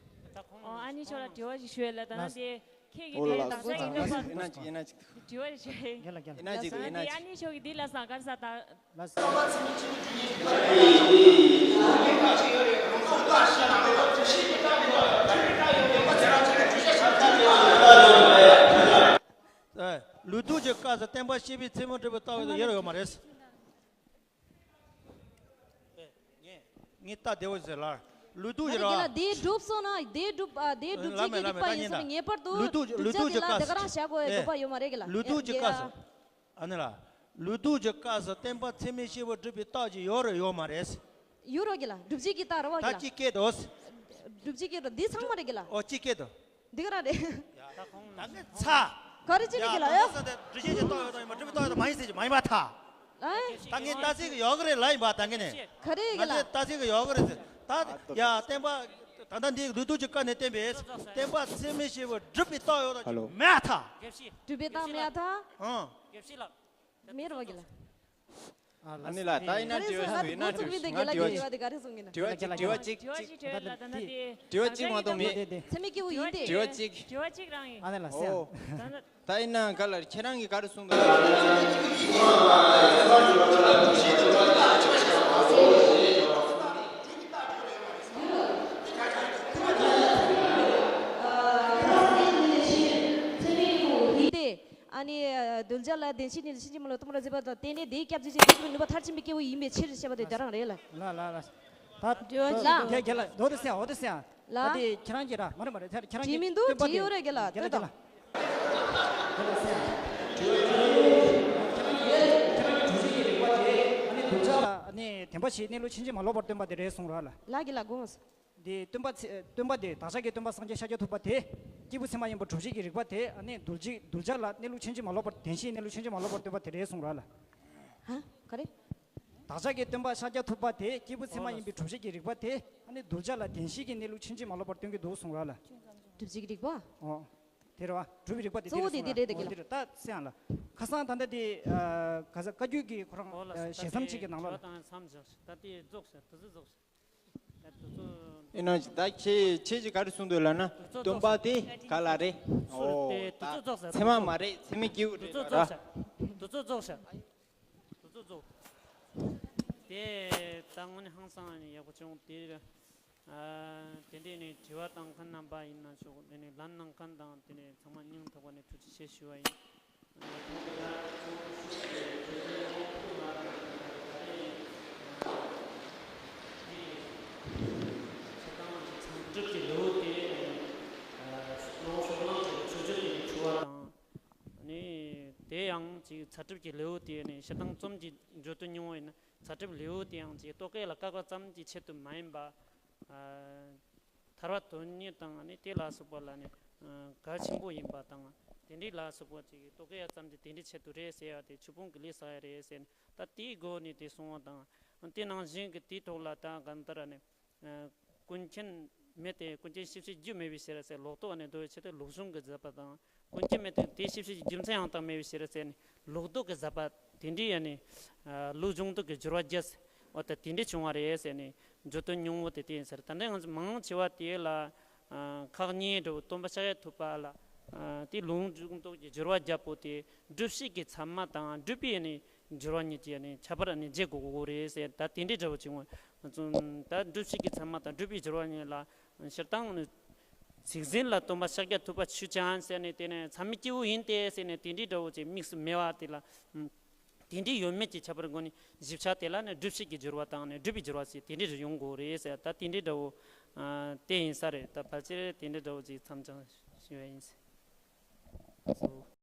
ཨོ་ཨ་ནི་ཆོ་ལ་དྲི་བ་ཞིག་ཞུ་ཡ་ལ། ད་ན་དེ་ཁྱེད་ཀྱི་འོ་ལ་དེ་ལ་དང་ས་ཡིན་ན་པ། ཡིན་ན་ཅིག་ཡིན་ན་ཅིག་དྲི་བ་ཞིག་ཞུ་ཡ། ཡིན་ན་ཅིག་ཡིན་ན་ཅིག་ཨ་ནི་ཆོ་གི་འདི་ལ་ས་གར་ས་ད། ལུགས་ལྡོག་གི་སྐབས་སུ་བརྟེན་པ་ཞེས་པའི་ཚད་མ་སྒྲུབ་པའི་རྟགས་ཡོད་ཡོད་མ་རེད། ངས་རྟགས་བདེ་བོ་ཟེར་ལ། ལུགས་ལྡོག་ཨ་གི་ལ་གི་ལ། དེ་སྒྲུབ་སོང་ན་དེ་སྒྲུབ་ཨ་དེ་སྒྲུབ་བྱེད་ཀྱི་རིགས་པ་ཡིན་སོང་ན། ངེས་པར་དུ་ལུགས་ལྡོག་ལུགས་ལྡོག་གི་ལ་དེ་ག་རང་བྱ་དགོས་ཡ་འདོད་པ་ཡོད་མ་རེད་གི་ལ། ལུགས་ལྡོག་གི་སྐབས་སུ། ཨ་ནི་ལ། ལུགས་ལྡོག་གི་སྐབས་སུ་བརྟེན་པ་ཚད་མས་སྐྱེས་བུ་སྒྲུབ་པའི་རྟགས་ཀྱི་ཡོད་རེད་ཡོད་མ་རེད། ཡོད་རོགས་གི་ལ། སྒྲུབ་བྱེད་ཀྱི་རྟགས་རེད་བ་གི་ད་ལ། ཅི་སྐད་དོ། སྒྲུབ་བྱེད་ཀྱི་རོ་འདི་ཚང་མ་རེད་གི་ལ། ཨོ་ཅི་སྐད་དོ། འདི་ག་རང་རེད། ད་ངས་ཚ། ག་རེ་ཅི་རེད་གི་ལ་ཡ། སྒྲུབ་བྱེད་ཀྱི་རྟགས་ཡོད་དང་ཡོད་མ་སྒྲུབ་པའི་རྟགས་ཡོད་དང་མ་ཡིན་ཟེར་གྱི་མ་ཡིན་པ་ཐ། ཨེ། ད་ངས་ལྟ་ཚིག་གི་ཡོག་གི་རེད་ལ་ཡིན་པ་ད་ངས་ནས། ག་རེ་གི་ང་ལ། ཚོས་ལྟ་ཚིག་གི་ཡོག་གི་རེད་ཟེར། ད་ཡ་བརྟེན་པ། ད་ལྟ་འདི་ལུགས་ལྡོག་གི་སྐབས་ནས་བསྟན་པས་བརྟེན་པ་ཚད་མས་སྐྱེས་བུ་སྒྲུབ་པའི་རྟགས་ཡོད་དང་ཧ་ལོ། མེད་ཐ། སྒྲུབ་པའི་རྟགས་མེད་ཐ། ཨང་། མེད་རོགས་གི་ལ། ཨ་ནི་ལ་ད་ཡིན་ན་དྲི་བ་ཞིག་ཡིན་ན་དྲི་བ་ཞིག་ང་དྲི་བ་ཞིག་དྲི་བ་ཅིག་དྲི་བ་ཅིག་དྲི་བ་ཅིག་དྲི་བ་ཅིག་མ་གཏོགས་མེད། ཚད་མའི་སྐྱེས་བུ་ཡིན་ཏེ། དྲི་བ་ཅིག་རང་ཡིན། ཨ་ནི་ལ་སེ། ད་ཡིན་ན་ག་ལ་ཁྱེད་རང་གིས་ག་རེ་གསུངས་འདུག་ཡིན་ཏེ། ཨ་ནི་གདུལ་བྱ་ལ་བདེན་བཞིའི་གནས་ལུགས་ཕྱིན་ཅི་མ་ལོག་སྟོན་པར་མཛད་པ་དང་། དེ་ནི་དེའི་སྐྱབས་འཇུག་ཅིང་དེ་སྐྱེ་བའི་ནུས་པ་མཐར་ཕྱིན་པའི་སྐྱེས་བུ་ཡིན་པའི་ཕྱིར་ཞེས་པ་དེ་དེ་རང་རེད་ལ། ལ་ལ་ལ། ད་དྲི་བ་ལ། རྒྱ་རྒྱ་ལ་རྡོ་དེ་སེ་འོ་དེ་སེ་ལ། ད་དེ་ཁྱེད་རང་གིས་ར་མ་རེད་མ་རེད་ད་ཁྱེད་རང་གིས་བྲིས་མི་འདུག་སྟོན་པ་བྲིས་ཡོད་རེད་རྒྱ་ལ་སྟོན་དང་། རྒྱ་ལ་སེ་ཡ། དྲི་བ་ཁྱེད་རང་གིས་ཁྱེད་རང་གིས་ཁྱེད་རང་གིས་གྲུབ་ཆེན་གྱི་རིགས་པ་དེ་ཨ་ནི་གདུལ་བྱ་ལ་ཨ་ནི་བདེན་པ་བཞིའི་གནས་ལུགས་ཕྱིན་ཅི་མ་ལོག་པར་སྟོན་པ་དེ་རེད་གསུངས་ར་ལ། ལ་རྒྱ་ལ་དགོངས། འདི་སྟོན་པ་ཚེ་སྟོན་པ་དེ་བདག་ཅག་གི་སྟོན་པ་སངས་རྒྱས་ཤཱཀྱ་ཐུབ་པ་དེ་སྐྱེས་བུ་ཚད་མ་ཡིན་པ་གྲུབ་ཆེན་གྱི་རིགས་པ་དེ་ཨ་ནི་གདུལ་བྱའི་གདུལ་བྱ་ལ་གནས་ལུགས་ཕྱིན་ཅི་མ་ལོག་པར་བདེན་བཞིའི་གནས་ལུགས་ཕྱིན་ཅི་མ་ལོག་པར་སྟོན་པ་དེ་རེད་གསུངས་ར་ལ། ཧ། ག་རེ། བདག་ཅག་གི་སྟོན་པ་ཤཱཀྱ་ཐུབ་པ་དེ་སྐྱེས་བུ་ཚད་མ་ཡིན་པའི་གྲུབ་ཆེན་གྱི་རིགས་པ་དེ་ཨ་ནི་གདུལ་བྱ་ལ་བདེན་བཞིའི་གི་གནས་ལུགས་ཕྱིན་ཅི་མ་ལོག་པར་སྟོན་གྱི་འདུག་གསུངས་ར་ལ། གྲུབ་ཆེན་གྱི་རིགས་པ། ཨོ། དེ་རེད་བ་གྲུབ་པའི་རིགས་པ་དེ་གཙོ་བོ་དེ་རེད་གསུངས་ར་ལ། དེ་རེད་ད་ད་སེ་ཡང་ལ། ཁ་སང་ད་ལྟ་དེ་ཁ་སང་བཀའ་བརྒྱུད་ཀྱི་ཁོ་རང་ཞལ་མཚམས་གཅིག་གི་ནང་ལོགས་ལ། ད་དེ་རྫོགས་ཤག་ད་དུ་ཚོ། ཨེ་ན་ད་ཁྱེད་ཁྱེད་ཀྱིས་ག་རེ་གསུངས་འདུག་ལབ་ན་སྟོན་པ་དེ་ག་ལ་རེད། ཨོ་ད་ཚད་མ་མ་རེད་ཚད་མའི་སྐྱེས་བུ་རེད་ལ། དུ་ཚོ་རྫོགས་ཤག་དུ་ཚོ་རྫོགས། དེ་ད་དངོས་གནས་ཧང་སང་ནས་ཡག་པོ་བྱུང་དེ། དེ་འདྲས་ནས་དྲི་བ་བཏང་མཁན་རྣམ་པ་ཡིན་ན་ཆོག་དེ་ནས་ལན་གནང་མཁན་དང་དེ་ནས་ཚང་མ་སྙིང་ཐག་པ་ནས་ཐུགས་རྗེ་ཆེ་ཞུ་བ་ཡིན། ཚ་གྲུབ་ཀྱི་ལེའུ་དེ་ནས་ལོ་ཤོག་ལང་ཅིག་ཆོས་རྒྱུད་དེ་ནས་འཁྲུལ་བ་དང་། ནི་དེ་ཡང་ཅིག་ཚ་གྲུབ་ཀྱི་ལེའུ་དེ་ནས་སྤྱིར་བཏང་རྩོམ་གྱི་བརྗོད་དོན་སྙིང་བོ་ཡིན་ན་ཚ་གྲུབ་ལེའུ་དེ་ཡང་ཅིག་རྟོག་གེ་ལ་བཀག་པ་ཙམ་གྱི་ཆེད་དུ་མ་ཡིན་པ། ཐར་པ་དོན་གཉེར་དང་ནི་དེ་ལ་སོགས་པ་ལ་ནི་གལ་ཆེན་པོ་ཡིན་པ་དང་དེ་འདྲའི་ལ་སོགས་པ་ཅིག་རྟོག་གེ་ཙམ་གྱི་དེ་འདྲའི་ཆེད་དུ་རེད་ཟེར་ཡ་དེ་ཆོས་སྤོང་གི་ལས་བསགས་ཡ་རེད་ཟེར་ནས་ད་དེའི་སྒོ་ནས་དེ་གསུང་བ་དང་དེ་ནང་བཞིན་གྱི་དེའི་ཐོག་ལ་ད་གང་ལྟར་ནི། ཀུན་མཁྱེན་མེད་དེ་ཀུན་མཁྱེན་ཞིབ་བཤེར་རྒྱུ་མེད་པའི་ཕྱིར་ཟེར་ལོག་རྟོག་ནས་འདོར་བའི་ཆེད་དུ་ལོག་ལྟུང་གི་ཟབ་པ་དང་། ཀུན་མཁྱེན་མེད་དེ་དེ་ཞིབ་བཤེར་གྱི་རྒྱུ་མཚན་ཡང་དག་མེད་པའི་ཕྱིར་ཟེར་ནས་ལོག་རྟོག་གི་ཟབ་པ་དེ་འདྲའི་ཡ་ནས་ལུགས་འབྱུང་ལྡོག་གི་སྦྱོར་བ་རྒྱས་འོ་ད་དེ་འདྲའི་བྱུང་བ་རེད་ཟེར་ནས་བརྗོད་དོན་སྙིང་བོ་དེ་དེ་ཡིན་ཟེར། ད་ལྟ་ང་ཚོ་མང་ཆེ་བ་དེ་ལ་ཁག་གཉིས་འདྲ་བོ་སྟོན་པ་ཤཱཀྱ་ཐུབ་པ་ལ་དེ་ལུགས་འབྱུང་ལྡོག་གི་སྦྱོར་བ་རྒྱས་པོ་དེ་སྒྲུབ་བྱེད་ཀྱི་ཚད་མ་དང་སྒྲུབ་པའི་ནི་སྦྱོར་བ་གཉིས་ཀྱི་ནི་ཁྱད་པར་ནི་འབྱེད་དགོས་དགོས་རེད་ཟེར། ད་དེ་འདྲའི་འདྲ་བོ་ཅིག་ང་ཚོ་ད་སྒྲུབ་བྱེད་ཀྱི་ཚད་མ་དང་སྒྲུབ་པའི་སྦྱོར་བ་གཉིས་ལ་སྤྱིར་བཏང་ནི་ཚིག་ཟིན་ལ་སྟོན་པ་ཤཱཀྱ་ཐུབ་པ་ཆོས་ཅན་ཟེར་ནས་དེ་ནས་ཚད་མའི་སྐྱེས་བུ་ཡིན་ཏེ་ཟེར་ནས་དེ་འདྲའི་འདྲ་བོ་ཅིག་དམིགས་སུ་མེད་པ་དེ་ལ་དེ་འདྲའི་ཡོད་མེད་ཀྱི་ཁྱད་པར་སྒོ་ནས་ཞིབ་ཆ་དེ་ལ་ནི་སྒྲུབ་བྱེད་ཀྱི་སྦྱོར་བ་དང་ནི་སྒྲུབ་པའི་སྦྱོར་བ་ཟེར་དེ་འདྲའི་རུ་ཡོང་དགོས་རེད་ཟེར། ད་དེ་འདྲའི་འདྲ་བོ་དེ་ཡིན་ས་རེད། ད་ཕལ་ཆེར་དེ་འདྲའི་འདྲ་བོ་ཅིག་མཚམས་སྦྱངས་ཞུ་བ་ཡིན་ཟེར།